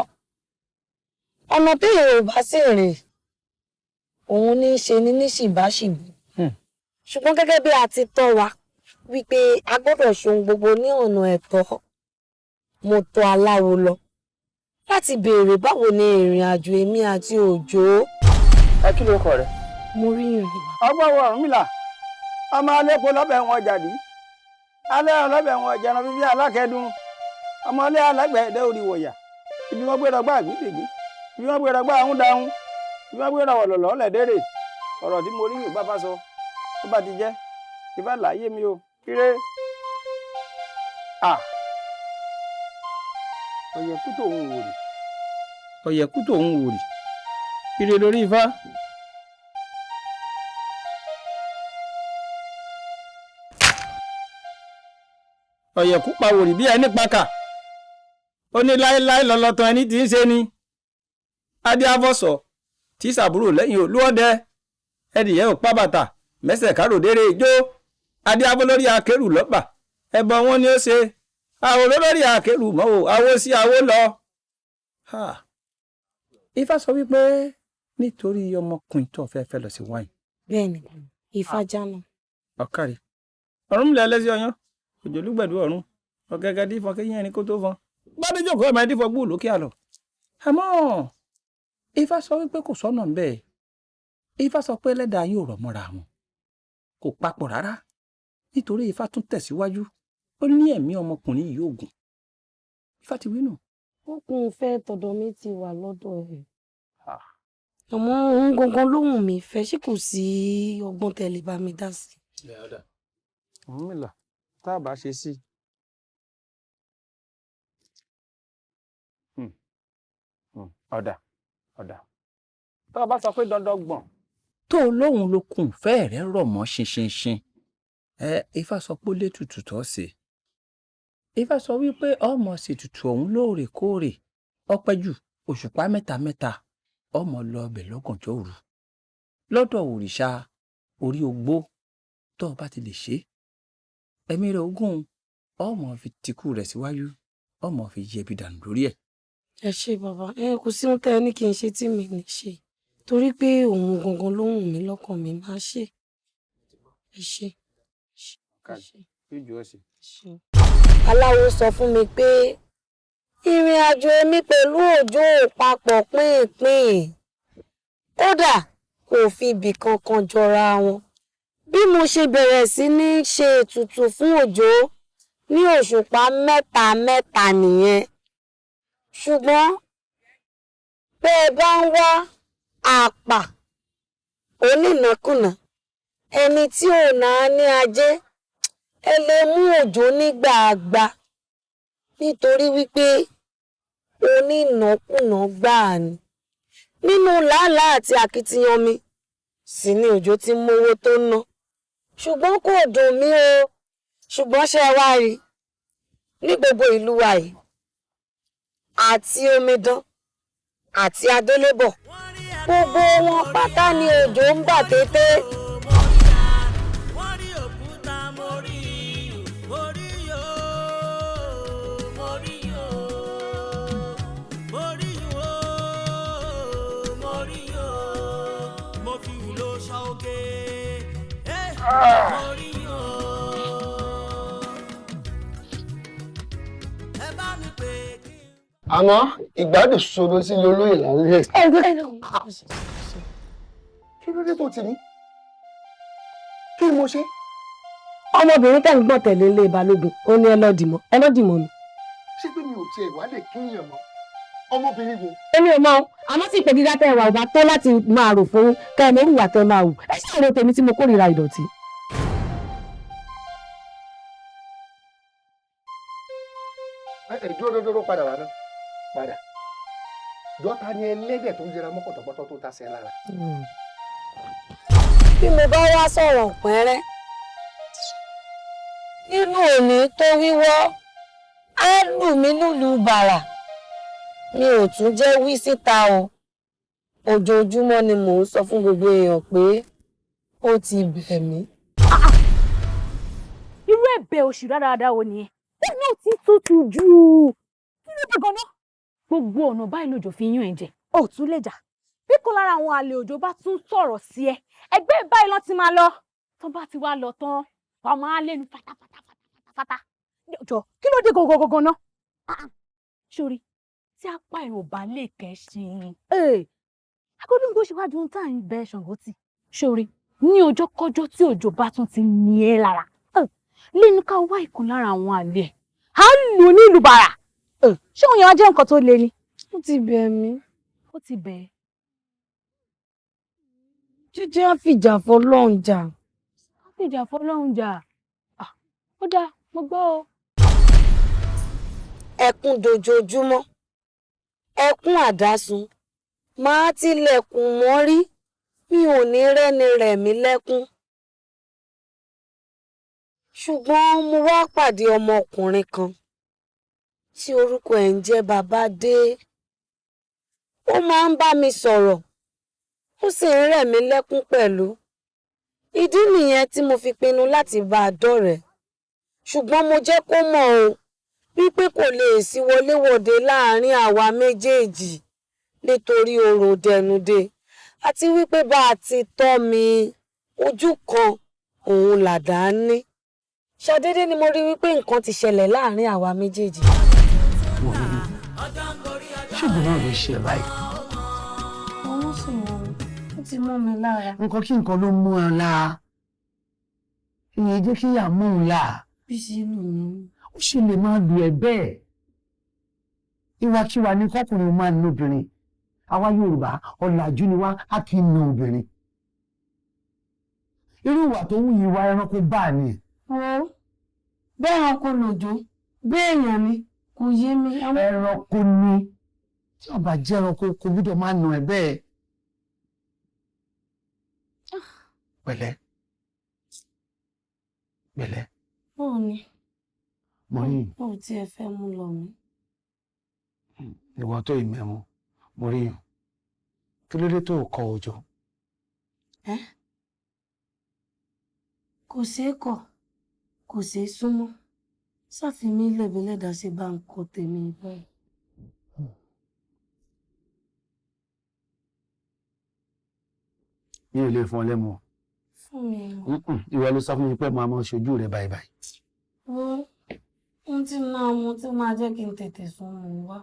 Ọ̀nà téèyàn ò bá sì rìn Òun ní í ṣe ni ní ṣìbáṣìbù. Ṣùgbọ́n gẹ́gẹ́ bí a ti tọ́ wa wípé a gbọ́dọ̀ ṣe ohun gbogbo ní ọ̀nà ẹ̀tọ́, mo tọ̀ aláwo lọ láti béèrè báwo ni ìrìn àjò èmi àti Òjó. Ẹ kí ló kọ rẹ? Mo rí ìrìn. Ọgbọ́n wo Ọ̀rúnmìlà, ọmọ alẹ́pọ̀ lọ́bẹ̀ wọn jàdí, alẹ́ ọlọ́bẹ̀ wọn jẹran fífi alákẹ́dùn, ọmọlé alágbẹ̀ẹ́dẹ́ orí wọ̀yà, ibi wọn gbé rọgbà àgbídègbé, ibi wọn gbé rọgbà ahúndáhún, ibi wọn gbé rọwọ̀ lọ̀lọ́ lẹ̀dẹ́rẹ̀. Ọ̀rọ̀ tí mo rí yóò bá bá sọ, tó bá ti jẹ́, ìfẹ́ láyé mi o, ire. À ọ̀yẹ̀kú tòun wò rì, ọ̀yẹ̀kú tòun wò rì, ire lórí ifá. Ọ̀yẹ̀kú pa wòrì bí ẹni pakà, ó ní láéláé lọ́lọ́tàn ẹni tí ń ṣe ni. Adé afọ́sọ̀ tí sàbúrò lẹ́yìn olúọdẹ, ẹdìyẹ ò pa bàtà mẹ́sẹ̀ káròdéré ijó. Adé afọ́ lórí akérù lọ́pà, ẹbọ wọn ni ó ṣe. Àwòrán lórí akérù mọ́ o, àwo sí àwo lọ. Ifá sọ wípé nítorí ọmọkùnrin tó fẹ́ fẹ́ lọ sí wáyìn. Bẹ́ẹ̀ni, Ifá jánà. Ọ̀kàrí Ọ̀rúnmìlà ẹlẹ́sìn ọyán, òjòlúgbẹ̀dù ọ̀run, ọ̀gẹ́gẹ́ dífọn kéyìn ẹni kó tó fọn. Gbádéjòkó ẹ̀ máa dífọn gbúù lókè àlọ́. Àmọ́ Ifá sọ wípé kò sọ́nà ń bẹ́ẹ̀. Ifá sọ pé ẹlẹ́dàá yóò rọ̀ mọ́ra wọn, kò papọ̀ rárá. Nítorí Ifá tún tẹ̀síwájú, ó ní ẹ̀mí ọmọkùnrin yìí yóò gùn. Ifá ti wí nù. Okùn ìfẹ́ tọ̀dọ̀ mi ti wà lọ́dọ̀ ẹ̀. Àmọ́ òun gangan ló wù mí fẹ́, ṣé kò sí ọgbọ́n tẹ́ lè bá mi dá sí? Ọ̀rúnmìlà, tá a bá ṣe sí i. Ọ̀dà ọ̀dà, tó o bá sọ pé dandan gbọ̀n. Tó o lóhun ló kùn fẹ́ rẹ̀ rọ̀ mọ́ ṣinṣinṣin. Ẹ Ifá sọ pé ó létùtù tó ṣe. Ifá sọ wípé ọmọ ṣètùtù ọ̀hún lóòrèkóòrè, ọpẹ́ jù òṣùpá mẹ́ta mẹ́ta, ọmọ lọ ọbẹ̀ lọ́gànjọ́ òru lọ́dọ̀ òrìṣà orí ogbó. Tó o bá ti lè ṣe é, ẹ̀mí rẹ̀ ogún, ọmọ fi tìkú rẹ̀ síwájú, ọmọ fi yẹbi dànù lórí ẹ̀. Ẹ ṣé bàbá, ẹ kò sí ohun tẹ́ ẹ ní kí n ṣe tí mi ní ṣe, torí pé òun gangan ló wù mí lọ́kàn mi máa ṣe. Ẹ ṣé. Aláwo sọ fún mi pé ìrìn àjò èmi pẹ̀lú Òjó ò papọ̀ pínpín, kódà kò fi ibì kankan jọra wọn. Bí mo ṣe bẹ̀rẹ̀ sí ní ṣe ètùtù fún Òjó ní òṣùpá mẹ́ta mẹ́ta nìyẹn. Ṣùgbọ́n bẹ́ ẹ bá ń wá àpà onínàkúnà, ẹni tí ò náà ní ajé, ẹ lè mú Òjó nígbàgbà, nítorí wípé onínàkúnà gbáà ni. Nínú làálàá àti akitiyan mi sì ni Òjó ti ń mówó tó ń ná. Ṣùgbọ́n kò dùn mí o. Ṣùgbọ́n ṣé ẹ wá rí i, ní gbogbo ìlú wa yìí, àti omidan àti adélébọ̀, gbogbo wọn pátá ni Òjó ń bà tété. Àmọ́ ìgbádùn ṣòro sí ilé olóyè lálẹ́. Kí ló dé tó tì mí? Kí ni mo ṣe? Ọmọbìnrin tẹ̀ ń gbọ́n tẹ̀lé ilé Balógun, ó ní ẹ lọ́ọ́ dìmọ́, ẹ lọ́ọ́ dìmọ́ mi. Ṣé pé mi ò tiẹ̀ wá lè kíyàn mọ́? Ọmọbìnrin wo? Èmi ò mọ o, àmọ́ tí ìpè gíga tẹ́ wà ò bá tó láti máa rò fún kẹ́ ẹ mọ orúwà tẹ́ máa wù. Ẹ ṣàrò tèmi tí mo kórìíra ìdọ̀tí. Ẹ dúró dúró padà wá náà. Padà. Jọ́ta ni ẹlẹ́dẹ̀ tó ń jẹra mọ́ pọ̀tọ̀pọ̀tọ̀ tó ta sí ẹ lára. Bí mo bá wá sọ̀rọ̀ pẹ́rẹ́, nínú òní tó wíwọ́, á lù mí lùlù bàrà. Mi ò tún jẹ́ wí síta o. Ojoojúmọ́ ni mò ń sọ fún gbogbo èèyàn pé ó ti bẹ̀ mí. Irú ẹ̀bẹ̀ oṣù rádaràda wo nìyẹn? Ó náà ti tutù jù. Kí ló dé gan-an? Gbogbo ọ̀nà báyìí lòjò fi yún ẹ̀ jẹ. Ó tún lè jà. Bí kan lára àwọn àlè Òjó bá tún sọ̀rọ̀ sí ẹ, ẹgbẹ́ báyìí lọ́n ti máa lọ. Tán bá ti wá lọ tán, wàá máa lẹ́nu pátápátápátá. Jọ, kí ló dé gangan náà? Sórí, tí apá ẹ̀ ò bá lè kẹ́ ṣe é. Agódóńgó ṣe wá dùn tá à ń bẹ Ṣàngó tì. Sórí, ní ọjọ́ kọ́jọ́ tí òjò bá tún ti ní ẹ lára, lẹ́nu ká wá ìkan lára àwọn àlè ẹ̀. À ń lù ní ìlú bàrà. Ṣé òun yẹn wá jẹ́ nǹkan tó le ni? Ó ti bẹ̀ mí. Ó ti bẹ̀ ẹ́. Jíjẹ́ á fìjà fọlọ́run jà. Á fìjà fọlọ́run jà. Ó dáa, mo gbọ́ o. Ẹkún dojoojúmọ́, ẹkún àdásùn, máa tilẹ̀kùn mọ́rí, mi ò ní rẹ́ni rẹ̀ mí lẹ́kún. Ṣùgbọ́n mo wá pàdé ọmọkùnrin kan tí orúkọ ẹ̀ ń jẹ́ Babádé. Ó máa ń bá mi sọ̀rọ̀, ó sì ń rẹ̀ mí lẹ́kún pẹ̀lú. Ìdí nìyẹn tí mo fi pinnu láti bá a dọ̀rẹ́. Ṣùgbọ́n mo jẹ́ kó mọ̀ o wípé kò lè sí wọléwọ̀de láàárín àwa méjèèjì nítorí ọ̀rọ̀ dẹnudé, àti wípé bá a ti tọ́ mi, ojú kan òun làdá ní. Ṣàdédé ni mo rí wípé nǹkan ti ṣẹlẹ̀ láàárín àwa méjèèjì. Ṣùgbọ́n náà ló ṣe ẹ báyìí. Òun sì mọ, ó ti mọ́ mi lára. Nǹkan kí nǹkan ló mú ẹ la, ìyẹn jẹ́ kí ìyá mú un la. Bí ṣe lù mí. Ó ṣe lè máa lù ẹ bẹ́ẹ̀. Ìwàkiwà ni kọkùnrin máa ń lóbìnrin. Àwa Yorùbá ọ̀làjú ni wá, á kì í na obìnrin. Irú ìwà tó wù yìí wá ẹranko bá a ni. Wo bẹ́ẹ̀ ẹranko lòjó, bẹ́ẹ̀ èèyàn ni, kò yé mi. Ẹranko ni, tí ó bá jẹ́ ẹranko kò gbúdọ̀ máa nà ẹ bẹ́ẹ̀. Pẹ̀lẹ́ pẹ̀lẹ́. Báwo ni? Mo rí. Báwo tí ẹ fẹ́ mú lọ mi? Ìwọ tó ìmẹ̀mú, mo rí yàn. Kí ló dé tó kọ Òjó? Ẹ́, kò ṣeé kọ̀, kò ṣeé súnmọ́. Ṣàfimí lẹ̀bẹ̀lẹ̀dà ṣe bá ń kọ tèmi báyìí. Mi ò lè fún ọ lẹ́mu. Fún mi. Ìwọ ló sọ fún mi pé màá máa ṣojú rẹ báyìí báyìí. Wo ohun tí máa mu tí máa jẹ́ kí n tètè sùn mò ń wá.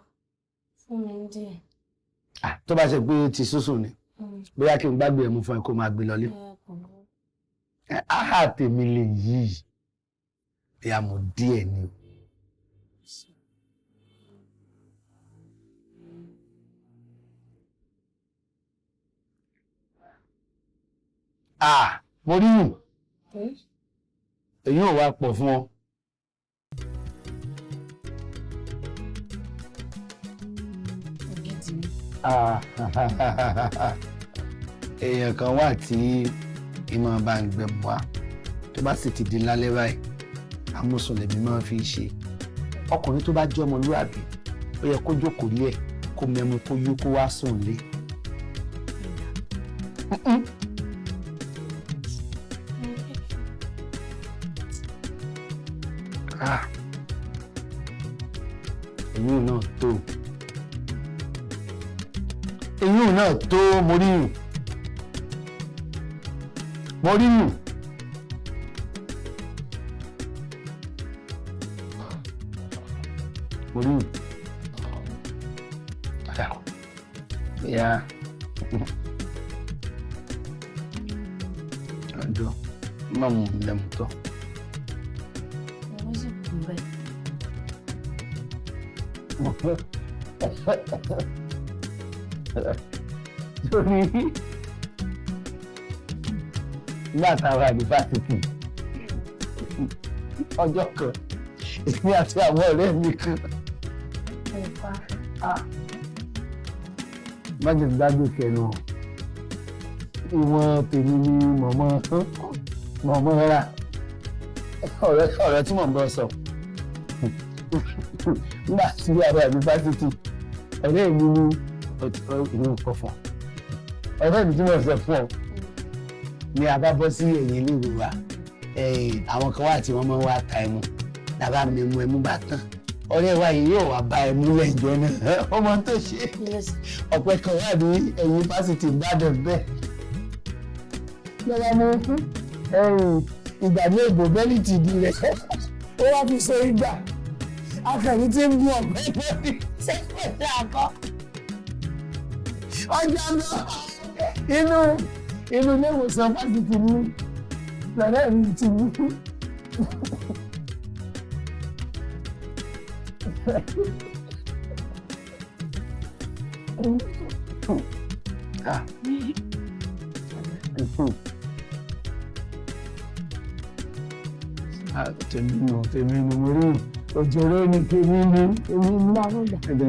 Fún mi díẹ̀. Tó bá ṣe pé ti sísùn ni, bóyá kí n gbàgbé ẹmu fún ẹ kó máa gbé lọlé. Áhà tèmi lè yí. Bóyá mo díẹ̀ ni o. Ah, mo rí yùn. Èyí ò wá pọ̀ fún ọ. Èèyàn kan wà tí ìmọ̀ bá ń gbẹ̀mú wá, tó bá sì ti di lálẹ́ báyìí, amúsùn lèmi máa fi ṣe. Ọkùnrin tó bá jẹ́ ọmọlúwàbí, ó yẹ kó jókòó lé ẹ̀, kó mẹ́mu, kó yó, kó wá sùn lé. Èyí náà tó, èyí náà tó. Mo rí yùn, mo rí yùn. Mo rí yùn. Padà bóyá ọjọ́ má mú mi lẹ́mu tán. Ó sì kú bẹ́ẹ̀. Torí nígbà tá a wà ní fásitì, ọjọ́ kan, èmi àti àwọn ọ̀rẹ́ mi kan, má jẹ́ gbàgbé kẹnu ìwọ̀n tèmi ni mọ̀mọ́ mọ̀mọ́ rà. Ọ̀rẹ́ tí mò ń bọ́ sọ nígbà tí a wà ní fásitì, ọ̀rẹ́ mi ní ìlú nǹkan fún ọ, ọ̀rẹ́ mi tí mo sọ fún ọ ni a bá bọ́ sí ẹ̀yìn ilé ìwé wa. Àwọn kan wà tí wọ́n máa ń wá ta ẹmu, làbá mi mu ẹmu bá tán, Ọ̀rẹ́ wa yìí yóò wá bá ẹ múlẹ̀ ìjọ náà. Ọmọ tó ṣe ọ̀pẹ kan wà ní ẹ̀yìn fásitì Ìbàdàn bẹ́ẹ̀. Lọ́wọ́ mú ìgbà ní èbò bẹ́líìtì ìdí rẹ̀. Ó wá fi so ìgbà. Akànnì tí ń gún ọ̀pẹ lórí. Ṣé àkọ́? Ọjà náà inú ilé ìwòsàn fásitì ní lọ́rẹ́ mi ti mú. Tèmi nù tèmi nù mo rí òjòrò ni tèmi nù tèmi nù.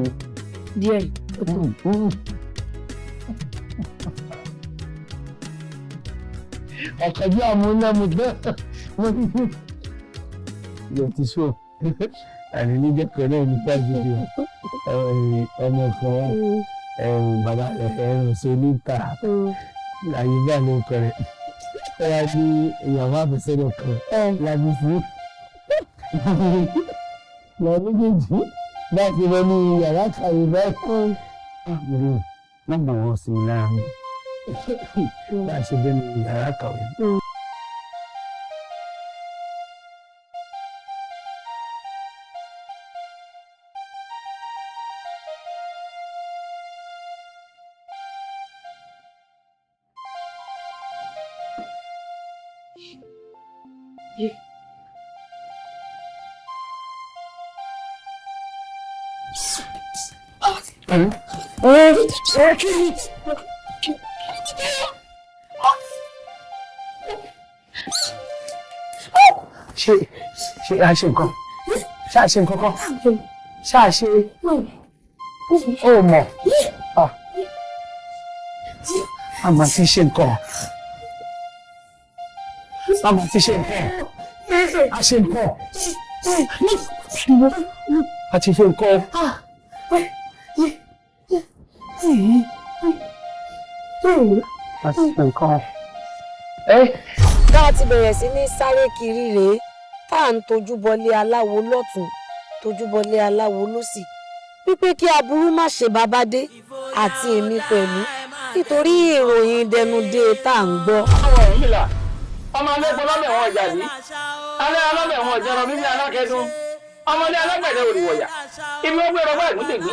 Díẹ̀ ó tó. Ọ̀kọ̀jú àmúnámúgbẹ́ mo ti sọ àní níjẹ́ kan náà ní fásitì ọmọ kan bàbá rẹ̀ ẹ̀rùn solúta àyè bá ló kọ rẹ̀ ó wá ní ìyàwó àfẹsẹ̀rẹ̀ kan lábí fún lọ méjèèjì bá ti lọ ní yàrá kàwé báyìí. Má gbọ̀n wọ́n sí mi lára mi bá a ṣe dé ní yàrá kàwé. Ṣe ṣe a ṣe nǹkan ṣe a ṣe nǹkan kan ṣe a ṣe ó mọ̀ a máa ti ṣe nǹkan a máa ti ṣe nǹkan a ṣe nǹkan a ti ṣe nǹkan. A ti ṣe nǹkan. Bá a ti bẹ̀rẹ̀ sí ní sáré kiri rèé tá à ń tojú bọlé aláwo lọ́tún tojú bọlé aláwo lósì wípé kí aburú má ṣe bàbá dé àti èmi pẹ̀lú nítorí ìròyìn dẹnudé tá à ń gbọ́. Àwọn Ọ̀rúnmìlà ọmọ alẹ́kọ̀ọ́ lọ́bẹ̀ wọn ọjà sí alẹ́ alọ́bẹ̀ wọn ọjà rọ bíbí alákẹ́dùn ọmọdé alágbẹ̀dẹ òrìwọ̀yà ibi ó gbé rọgbà ìgúndègbí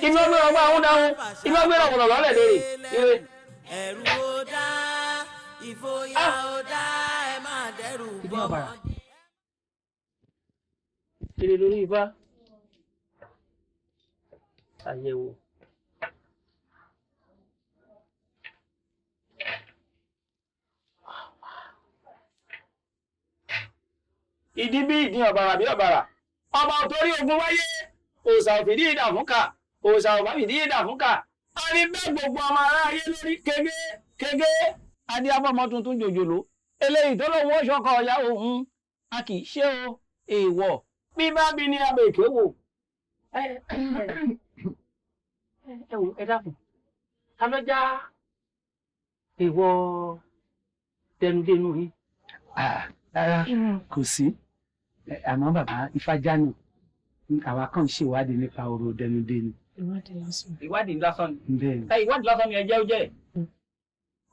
ibi ó gbé rọgbà ahúndáhún ibi ó gbé rọgbà lọ́lẹ̀ lérè ire. Ẹ̀rù ó dá ìfòyà ó dá ẹ má dẹ́rù bọ́ mọ́. Ire lórí ifá àyẹ̀wò. Ìdí bí ìdí ọ̀bàrà bí ọ̀bàrà ọba òtórí ogun wáyé òòṣà òfìdí ìdà fún kà òòṣà òbá fìdí ìdà fún kà a ní bẹ́ẹ̀ gbogbo ọmọ aráyé lórí kege kege adíáfọ́mọ tuntun jòjòló eléyìí tó lóun ó ṣọkọ ọ̀yá òun a kì í ṣe o èèwọ̀ bí bá bí ní abẹ èké wò. Ẹ wò ẹ dákun ta ló já èèwọ̀ dẹnudẹnu yìí. Rárá kò sí àmọ́ bàbá Ifájánù àwa kàn ń ṣèwádìí nípa ọ̀rọ̀ dẹnudẹnu. Ìwádìí lásán. Ìwádìí lásán ni. Bẹ́ẹ̀ni. Ẹ ìwádìí lásán ni ẹ jẹ́ ó jẹ́.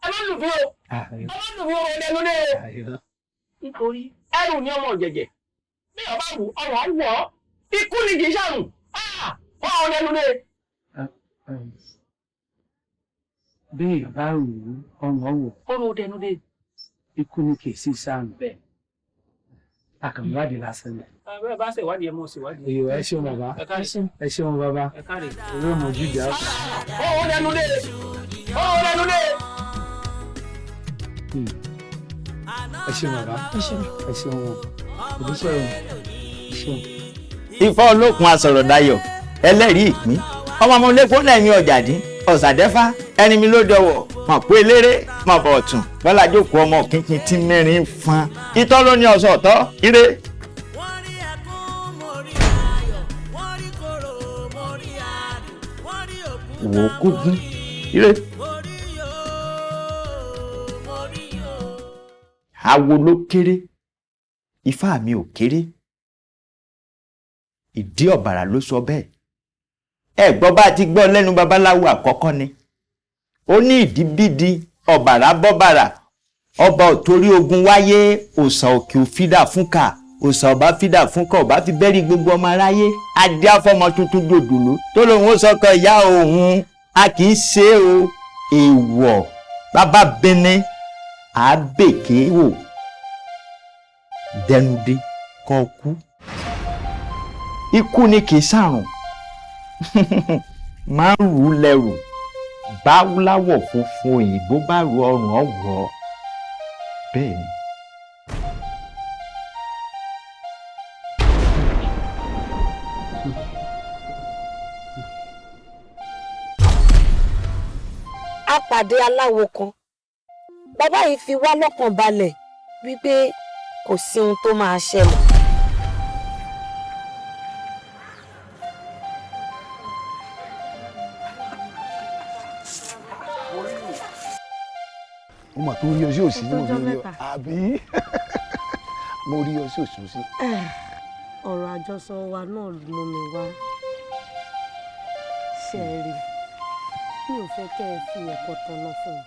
Ẹ má lù fún o ẹ má lù fún o dẹnudẹ o. Nítorí ẹrù ni ọmọ jẹjẹ bí ọba wù ọrùn àwọ ikú ni kì í ṣàrùn ọrùn dẹnudẹ. Bí èèyàn bá rù ú ọrùn ọwọ. Ọrùn dẹnudẹ. Ikú ni kì í sí ṣàrùn. Bẹ́ẹ̀. Àkànwádìí lásán ni. Bẹ́ẹ̀ bá ṣèwádìí ẹ mọ̀ ṣèwádìí. Èyí ẹ ṣeun bàbá ẹ ṣeun bàbá owó mọ̀jú ìjà. Ọrùn dẹnudẹ ọrùn dẹnudẹ. Ẹ ṣeun bàbá ẹ ṣeun òbíṣẹ́ ẹ ṣeun. Ifá olókun asọ̀rọ̀ dayọ̀ ẹlẹ́rìí ìpín ọmọ ọmọ lẹ́kọ̀ọ́ lẹ́yìn ọjà dín ọ̀sàdẹ́fà ẹni mi ló dọwọ́ mọ̀ pé eléré mọ̀ bọ̀ ọ̀tún bọ́lá jókòó ọmọ kínkín tí mẹ́rin fan itọ́ ló ní ọ̀sọ̀ ọ̀tọ́ ire. Wò ó kú gún ire. Awo ló kéré ifá mi ò kéré Ìdí ọ̀bàrà ló sọ bẹ́ẹ̀. Ẹ gbọ́ bá a ti gbọ́ lẹ́nu babaláwo àkọ́kọ́ ni. Ó ní ìdí bídi ọ̀bàrà bọ́bàrà, ọba ò torí ogun wáyé, òòṣà òkè ò fídà fúnkà, òòṣà ọba fídà fúnkà, ọba fi bẹ́rí gbogbo ọmọ aráyé. Adé afọmọ tuntun jòjòló tó lóun ó sọkọ ìyá òun, a kì í ṣe é o, èèwọ̀ bàbá bẹni àbèké wò dẹnudé kọ́ kú. Ikú ni kì í ṣàrùn, máa ń rù ú lẹ́rù, báwúláwọ̀ funfun òyìnbó bá ru ọrùn ọ̀wọ́ bẹ́ẹ̀ ni. A pàdé aláwo kan, bàbá yìí fi wá lọ́kàn balẹ̀ wípé kò sí ohun tó máa ṣẹlẹ̀. Mo mà tó rí ọ sí òsì ní mo fi rí ọ àbí mo rí ọ sí òsì sí. Ọ̀rọ̀ àjọsọ wa náà mú mi wá ṣe é rí, mi ò fẹ́ kẹ́ ẹ fi ẹ̀kọ́ tanná fún mi.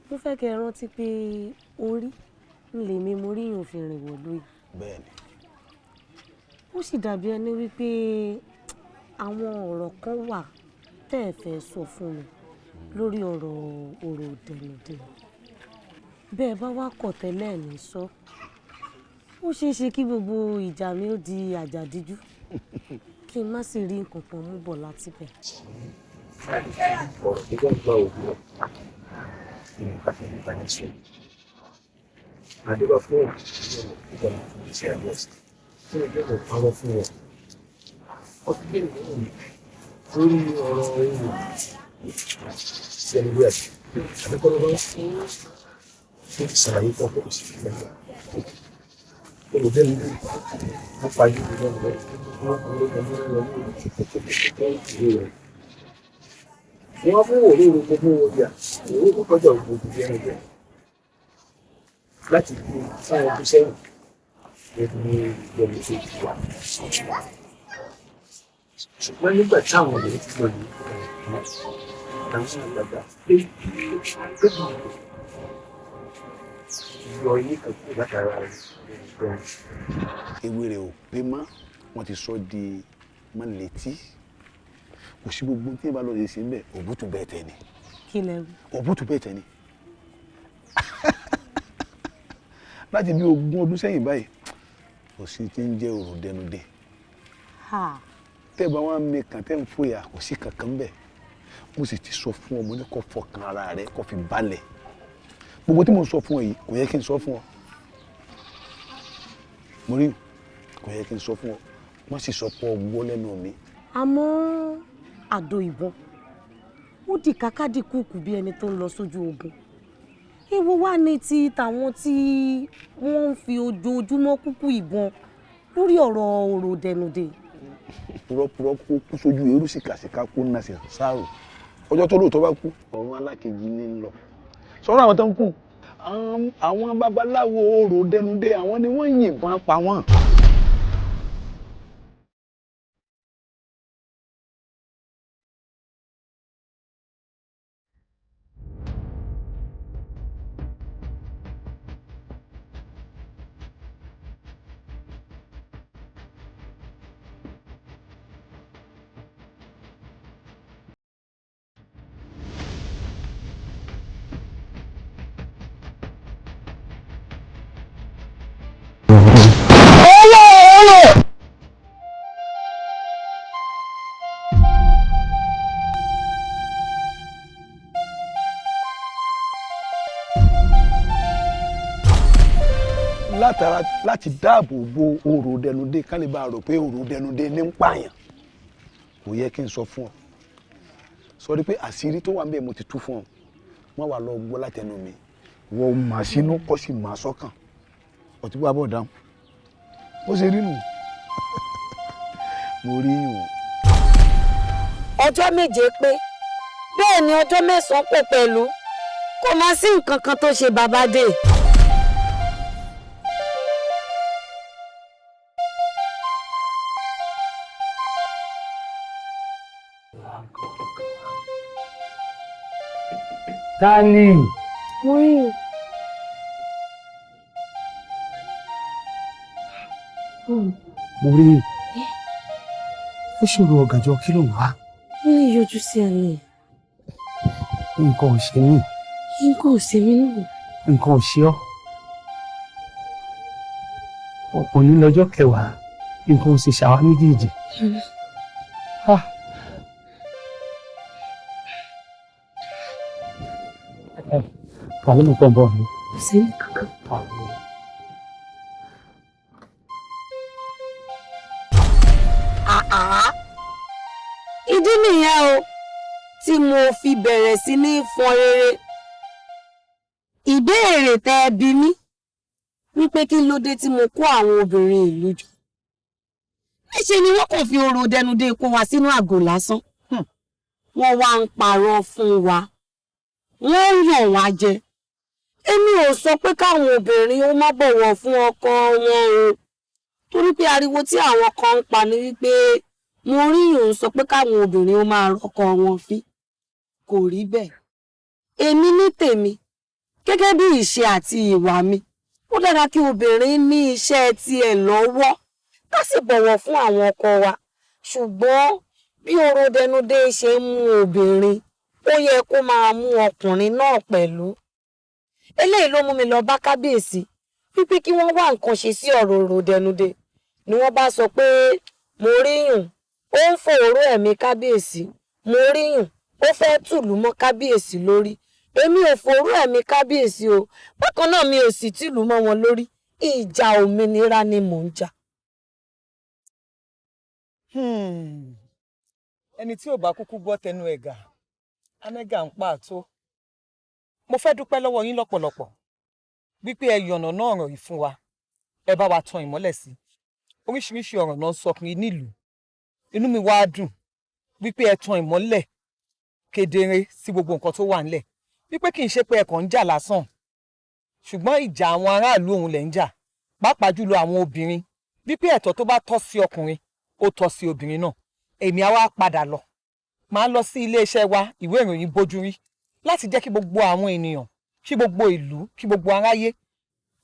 Mo fẹ́ kẹ́ ẹ rántí pé orí ń lè mi mo rí yòó fi rìn wọ̀lú yìí. Bẹ́ẹ̀ni. Ó sì dàbí ẹni wípé àwọn ọ̀rọ̀ kan wà tẹ́ ẹ fẹ́ sọ fún mi lórí ọ̀rọ̀ ọ̀rọ̀ dẹ̀nudẹ̀. Bẹ́ẹ̀ bá wá kọ̀ tẹ́lẹ̀ ní sọ, ó ṣeé ṣe kí gbogbo ìjà mi ó di àjàdíjú, kí n má sì rí nǹkan kan mú bọ̀ láti bẹ̀. Ọ̀rọ̀ tó bá gba òwúrọ̀ ní ìbánisọ̀. Adébá fún ìgbà ìṣe àbẹ̀sí tí ó gbọ́dọ̀ parọ́ fún wọn. Wọ́n ti bẹ̀rẹ̀ lọ́wọ́ mi lórí ọ̀rọ̀ ewu sí ẹni wíwá àbíkọ́ ló bá tó ti ṣàlàyé fún ọkọ̀ òsì fún ẹgbẹ́. Olùdẹ́nu wọ́n pa yìí lọ́wọ́ rẹ̀. Wọ́n fún òróró gbogbo ọjà, òróró kọjá ògbógun bí ẹran jẹ. Láti bí fáwọn ọdún sẹ́yìn, ní ìgbẹ̀mí tó ti wà. Ṣùgbọ́n nígbà táwọn ọ̀rẹ́ ti lọ yìí, àwọn àgbàgbà pé yọ eyín kan kúrò látara rẹ̀. Ewé rẹ̀ ò pé mọ́, wọ́n ti sọ di mọ́ létí. Kò sí gbogbo tí ẹ bá lọ lè ṣe ń bẹ, òbútù bẹ́ẹ̀ tẹ̀ ni. Kí lẹ wí? Òbútù bẹ́ẹ̀ tẹ̀ ni. Láti bí 20 ọdún sẹ́yìn báyìí, kò sí tí ń jẹ́ òrò dẹnudẹ. Tẹ́ bá wá mi kàn tẹ́ ń fòyà, kò sí kankan bẹ́ẹ̀. Mo sì ti sọ fún ọ, mo ní kó fọkàn ara rẹ, kó fi balẹ̀. Gbogbo tí mo sọ fún ọ yìí, kò yẹ kí n sọ fún ọ. Mo rí, kò yẹ kí n sọ fún ọ. Wọ́n sì sọ pé ọ gbọ́ lẹ́nu mi. Àmọ́ àdó ìbọn ó di kákàdí kúkú bí ẹni tó ń lọ sójú ogun. Èwo wá ní ti tàwọn tí wọ́n ń fi ojoojúmọ́ kúkú ìbọn lórí ọ̀rọ̀ ọ̀rọ̀ dẹnudẹ. Purọ́purọ́ kó kú sójú eérú sìkàsìkà kó nà sí sáàrò. Ọjọ́ tó lóòótọ́ bá kú, ọ̀run alákejì ní ń lọ. Sọ̀rọ̀ àwọn tó ń kú, àwọn babaláwo ọ̀rọ̀ dẹnudẹ, àwọn ni wọ́n yìnbọn pa wọ́n. Látara láti dáàbò bo òrò dẹnudé, ká lè bá rò pé òrò dẹnudé ní ń pààyàn. Kò yẹ kí n sọ fún ọ. Sọ rí pé àṣírí tó wà ń bẹ̀ mo ti tú fún ọ. Wọ́n wà lọ gbọ́ látẹnu mi. Wọ́n mà sínú kọ́ sì mà sọ́kàn. Ọtí bá bọ̀ dáhùn. Ó ṣe rí nù. Mo rí yùn. Ọjọ́ 7 pé, bẹ́ẹ̀ ni ọjọ́ 9 pé pẹ̀lú. Kò má sí nǹkan kan tó ṣe bàbá dé. Ta ni? Mo rí o. Mo rí i. Ó ṣòro ọ̀gànjọ́, kí ló ń wá? Mo ní yọjú sí ẹ ní. Nǹkan ò ṣe mí. Nǹkan ò ṣe mí náà. Nǹkan ò ṣe ọ́. Òní lọ́jọ́ kẹwàá, nǹkan ò sì ṣàwa méjèèjì. Kàlí mo pọ̀ bọ̀ mi. Kò sí ní kankan. Ìdí nìyẹn o tí mo fi bẹ̀rẹ̀ sí ní fọn rere ìbéèrè tẹ́ ẹ bi mí wípé kí ló dé tí mo kó àwọn obìnrin ìlú jọ. Níṣe ni wọ́n kàn fi orò dẹnudé kó wa sínú àgò lásán. Wọ́n wá ń parọ́ fún wa, wọ́n ń yàn wá jẹ. Èmi ò sọ pé káwọn obìnrin ó má bọ̀wọ̀ fún ọkọ wọn o, torí pé ariwo tí àwọn kan ń pa ni wípé mo rí òun sọ pé káwọn obìnrin ó máa rọ́kọ wọn fín. Kò rí bẹ́ẹ̀. Èmi ní tèmi, gẹ́gẹ́ bí ìṣe àti ìwà mi, ó dára kí obìnrin ní iṣẹ́ tiẹ̀ lọ́wọ́, ká sì bọ̀wọ̀ fún àwọn ọkọ wa. Ṣùgbọ́n bí oró dẹnudé ṣe ń mú obìnrin, ó yẹ kó máa mú ọkùnrin náà pẹ̀lú. Eléyìí ló mú mi lọ bá kábíyèsí wípé kí wọ́n wá nǹkan ṣe sí ọ̀rọ̀ oró dẹnudé. Ni wọ́n bá sọ pé mo ríyùn ó ń fòòró ẹ̀mí kábíyèsí, mo ríyùn ó fẹ́ tùlù mọ́ kábíyèsí lórí. Èmi ò fòòró ẹ̀mí kábíyèsí o, bákan náà mi ò sì tìlù mọ́ wọn lórí. Ìjà òmìnira ni mò ń jà. Ẹni tí ò bá kúkú gbọ́ tẹnu ẹ̀gà anẹ́gà ń pa àtó. Mo fẹ́ dúpẹ́ lọ́wọ́ yín lọ́pọ̀lọpọ̀ wípé ẹ yànnà náà ọ̀rọ̀ yìí fún wa, ẹ bá wa tan ìmọ́lẹ̀ sí oríṣiríṣi ọ̀rọ̀ náà ń sọ kiri nílùú. Inú mi wá dùn wípé ẹ tan ìmọ́lẹ̀ kedere sí gbogbo nǹkan tó wà ńlẹ̀, wípé kì í ṣe pé ẹ kàn ń jà lásán, ṣùgbọ́n ìjà àwọn aráàlú òun lẹ̀ ń jà, pàápàá jùlọ àwọn obìnrin, wípé ẹ̀tọ́ tó bá tọ́ sí ọkùnrin ó tọ́ sí obìnrin náà. Èmi á wá padà lọ, màá lọ sí iléeṣẹ́ wa ìwé ìròyìn Bójúrí láti jẹ́ kí gbogbo àwọn ènìyàn, kí gbogbo ìlú, kí gbogbo aráyé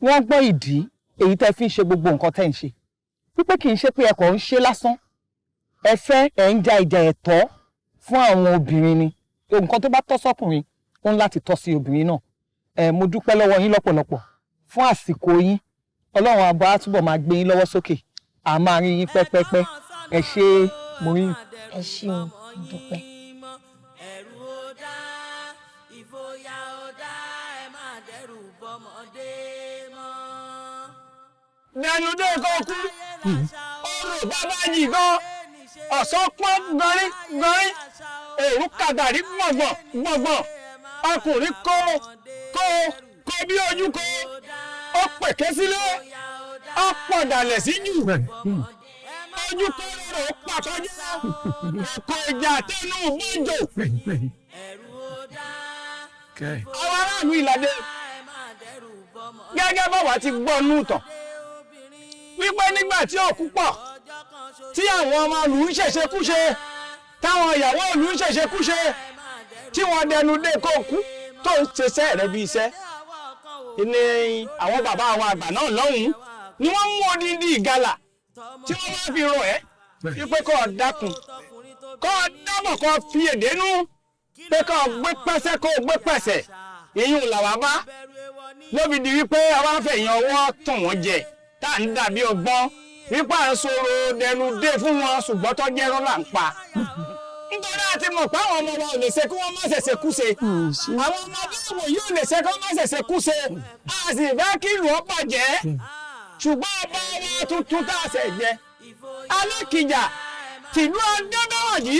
wọ́n gbọ́ ìdí èyí tẹ́ fi ń ṣe gbogbo nǹkan tẹ́ ń ṣe, wípé kì í ṣe pé ẹ kàn ń ṣe lásán, ẹ fẹ́ ẹ̀ ń ja ìjà ẹ̀tọ́ fún àwọn obìnrin ni. Nǹkan tó bá tọ́ sọ́kùnrin ó ń láti tọ́ sí obìnrin náà. Ẹ mo dúpẹ́ lọ́wọ́ yín lọ́pọ̀lọpọ̀ fún àsìkò yín. Ọlọ́run àbọ̀ á túbọ̀ máa gbé yín lọ́wọ́ sókè, à máa rí yín pẹ́pẹ́pẹ́. Ẹ ṣé, mo rí yín. Ẹ ṣé o, mo dúpẹ́. Dẹnudé kò kú, ọrùn bàbá yìí gan, ọ̀sán pọ́n gọrin gọrin, òru kàgàrí gbọ̀ngbọ̀n gbọ̀ngbọ̀n, ọkùnrin kó kó kó bí ojú kó, ó pèké sílé, ó pọ̀dàlẹ̀ sí jù, ojú kó rò ó pàkọ́jú, kò ìjà tẹnu bójò. Àwọn aráàlú Ìlàdé, gẹ́gẹ́ báwa ti gbọ́ nù tán wípé nígbà tí òkú pọ̀ tí àwọn ọmọ ìlú ń ṣèṣekúṣe, táwọn ìyàwó ìlú ń ṣèṣekúṣe, tí wọ́n dẹnu dé kó kú tó ń ṣiṣẹ́ rẹ̀ bí iṣẹ́ ni àwọn bàbá àwọn àgbà náà lọ́hùn-ún ni wọ́n mú odindi ìgalà tí wọ́n wá fi rọ̀ ẹ́ wípé kó o dákun, kó o dábọ̀, kó o fi èdè nú pé kó o gbé pẹ́sẹ́, kó o gbé pẹ̀sẹ̀. Ìyún làwa bá lóbi di wípé àwa fẹ̀yìn ọwọ́ tàn wọ́n jẹ tá à ń dàbí ọgbọ́n wípé à ń sọ̀rọ̀ dẹnu dé fún wọn, ṣùgbọ́n tó jẹ́ rọ́là ń pa. Nítorí àti mọ̀ pé àwọn ọmọ wa ò lè ṣe kí wọ́n má ṣẹ̀ṣẹ̀ kú ṣe, àwọn ọmọ báwo yóò lè ṣe kí wọ́n má ṣẹ̀ṣẹ̀ kú ṣe, a sì fẹ́ kí ìlú ó bàjẹ́. Ṣùgbọ́n ọba wa tuntun tá a ṣẹ̀ jẹ Alákìjà tìlú Adébáwàjì,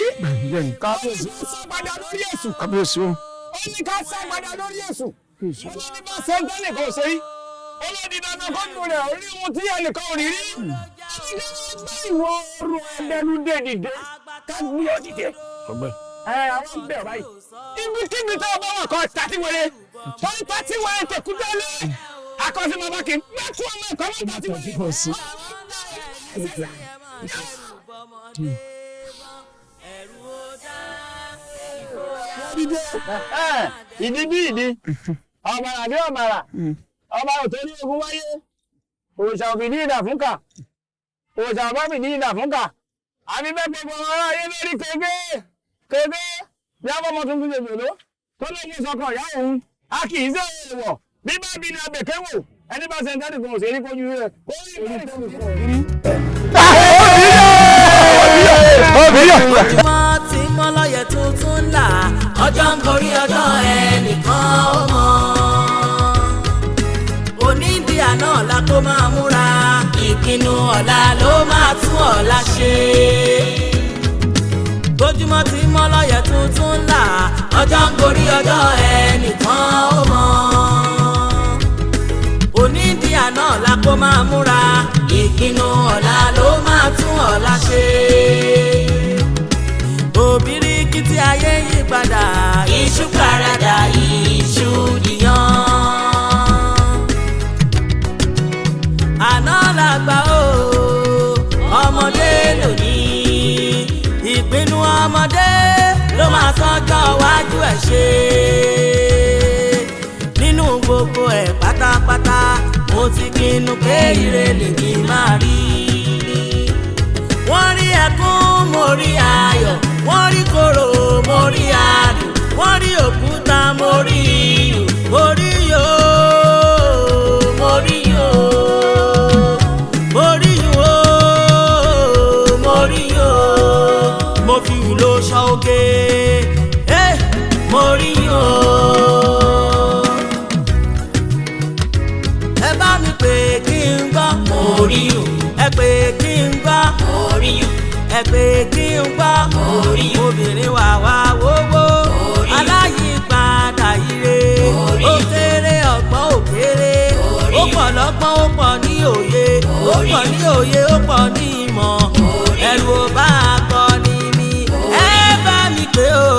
sápadà lórí èṣù. Kábíyèsí o. Ó ní ká sápadà lórí èṣù. Ó ní bá ṣe ń tẹ́lẹ̀ kò ṣe yí. Olódi dandan kó nù rẹ̀ orí ohun tí ẹnìkan ò rí rí. Ó ní ká gbé ìwọ ọrùn ẹdẹnu dé dìde, ká gbé ọ dìde. Ọgbẹ́. Ẹ àwọn bẹ̀rẹ̀ báyìí. Ibikíbi tó o bá wà kọ́ tàtí wẹrẹ. Torí tàtí wẹrẹ tẹ̀kú délé. Akọ́sí bàbá kì í gbé kú ọmọ ẹ̀kọ́ mọ́ tàtí wẹrẹ. Dìde ìdí bí ìdí ọ̀bàrà bí ọ̀bàrà ọba ò tó ní ogun wáyé òòṣà òfìdí ìdà fúnkà òòṣà ọba fìdí ìdà fúnkà àbí bẹ́ẹ̀ gbogbo ọmọ aráyé lórí kége kége bí abọ́mọ tuntun lè gbòòrò tó lóyún sọkàn ìyá òun a kì í sẹ́ èèwọ̀ bí bá bí ní abẹ̀kẹ́ wò ẹni bá ṣe ń tẹ́lẹ̀ kan òṣèré kojú rẹ̀ ó rí bẹ́ẹ̀ Ojúmọ́ ti mọ́ lọ́yẹ̀ tuntun là, ọjọ́ ń gorí ọjọ́ ẹnìkan ó mọ̀. Onídìí àná la kó máa múra, ìpinnu ọ̀la ló máa tún ọ̀la ṣe. Ojúmọ́ ti mọ́ lọ́yẹ̀ tuntun là, ọjọ́ ń gorí ọjọ́ ẹnìkan ó mọ̀. Onídìí àná la kó máa múra, ìpinnu ọ̀la ló máa tún ọ̀la ṣe. Òbíríkítí ayé yí padà, iṣu paradà, iṣu dìyàn. Àná làgbà o, ọmọdé lónìí, ìpinnu ọmọdé ló máa tọ́jọ́ wájú ẹ̀ ṣe. Nínú gbogbo ẹ̀ pátápátá, mo ti pinnu pé ire lèmi máa rí. Wọ́n rí ẹkún, mo rí ayọ̀, wọ́n rí korò, mo rí adùn, wọ́n rí òkúta, mo rí iyùn, mo rí yòó, mo rí yòó, mo rí yòó, mo rí yòó, mo fi ìlò ṣọ́ oge, eh, mo rí yòó. Ẹ bá mi pè kí n gbọ́, mo rí yòó, ẹ pè kí n gbọ́, mo rí yòó, ẹ pè kí n gbọ́, obìnrin wà wá wówó aláyípadà ire, ó kéré ọgbọ́n ò kéré, ó pọ̀ lọ́gbọ́n ó pọ̀ ní òye, ó pọ̀ ní òye ó pọ̀ ní ìmọ̀, ẹ̀rù ò bá akọni mi, ẹ bá mi pè ó,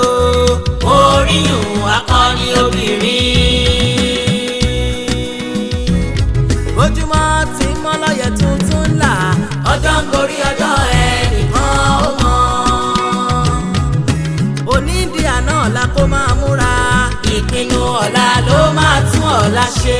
oríyùn akọni obìnrin. Ojúmọ́ ti mọ́ lọ́yẹ̀ tuntun là, ọjọ́ ń gorí ọjọ́ ẹnìkan ó mọ̀. Onídìí àná la kó máa múra, ìpinnu ọ̀la ló máa tún ọ̀la ṣe.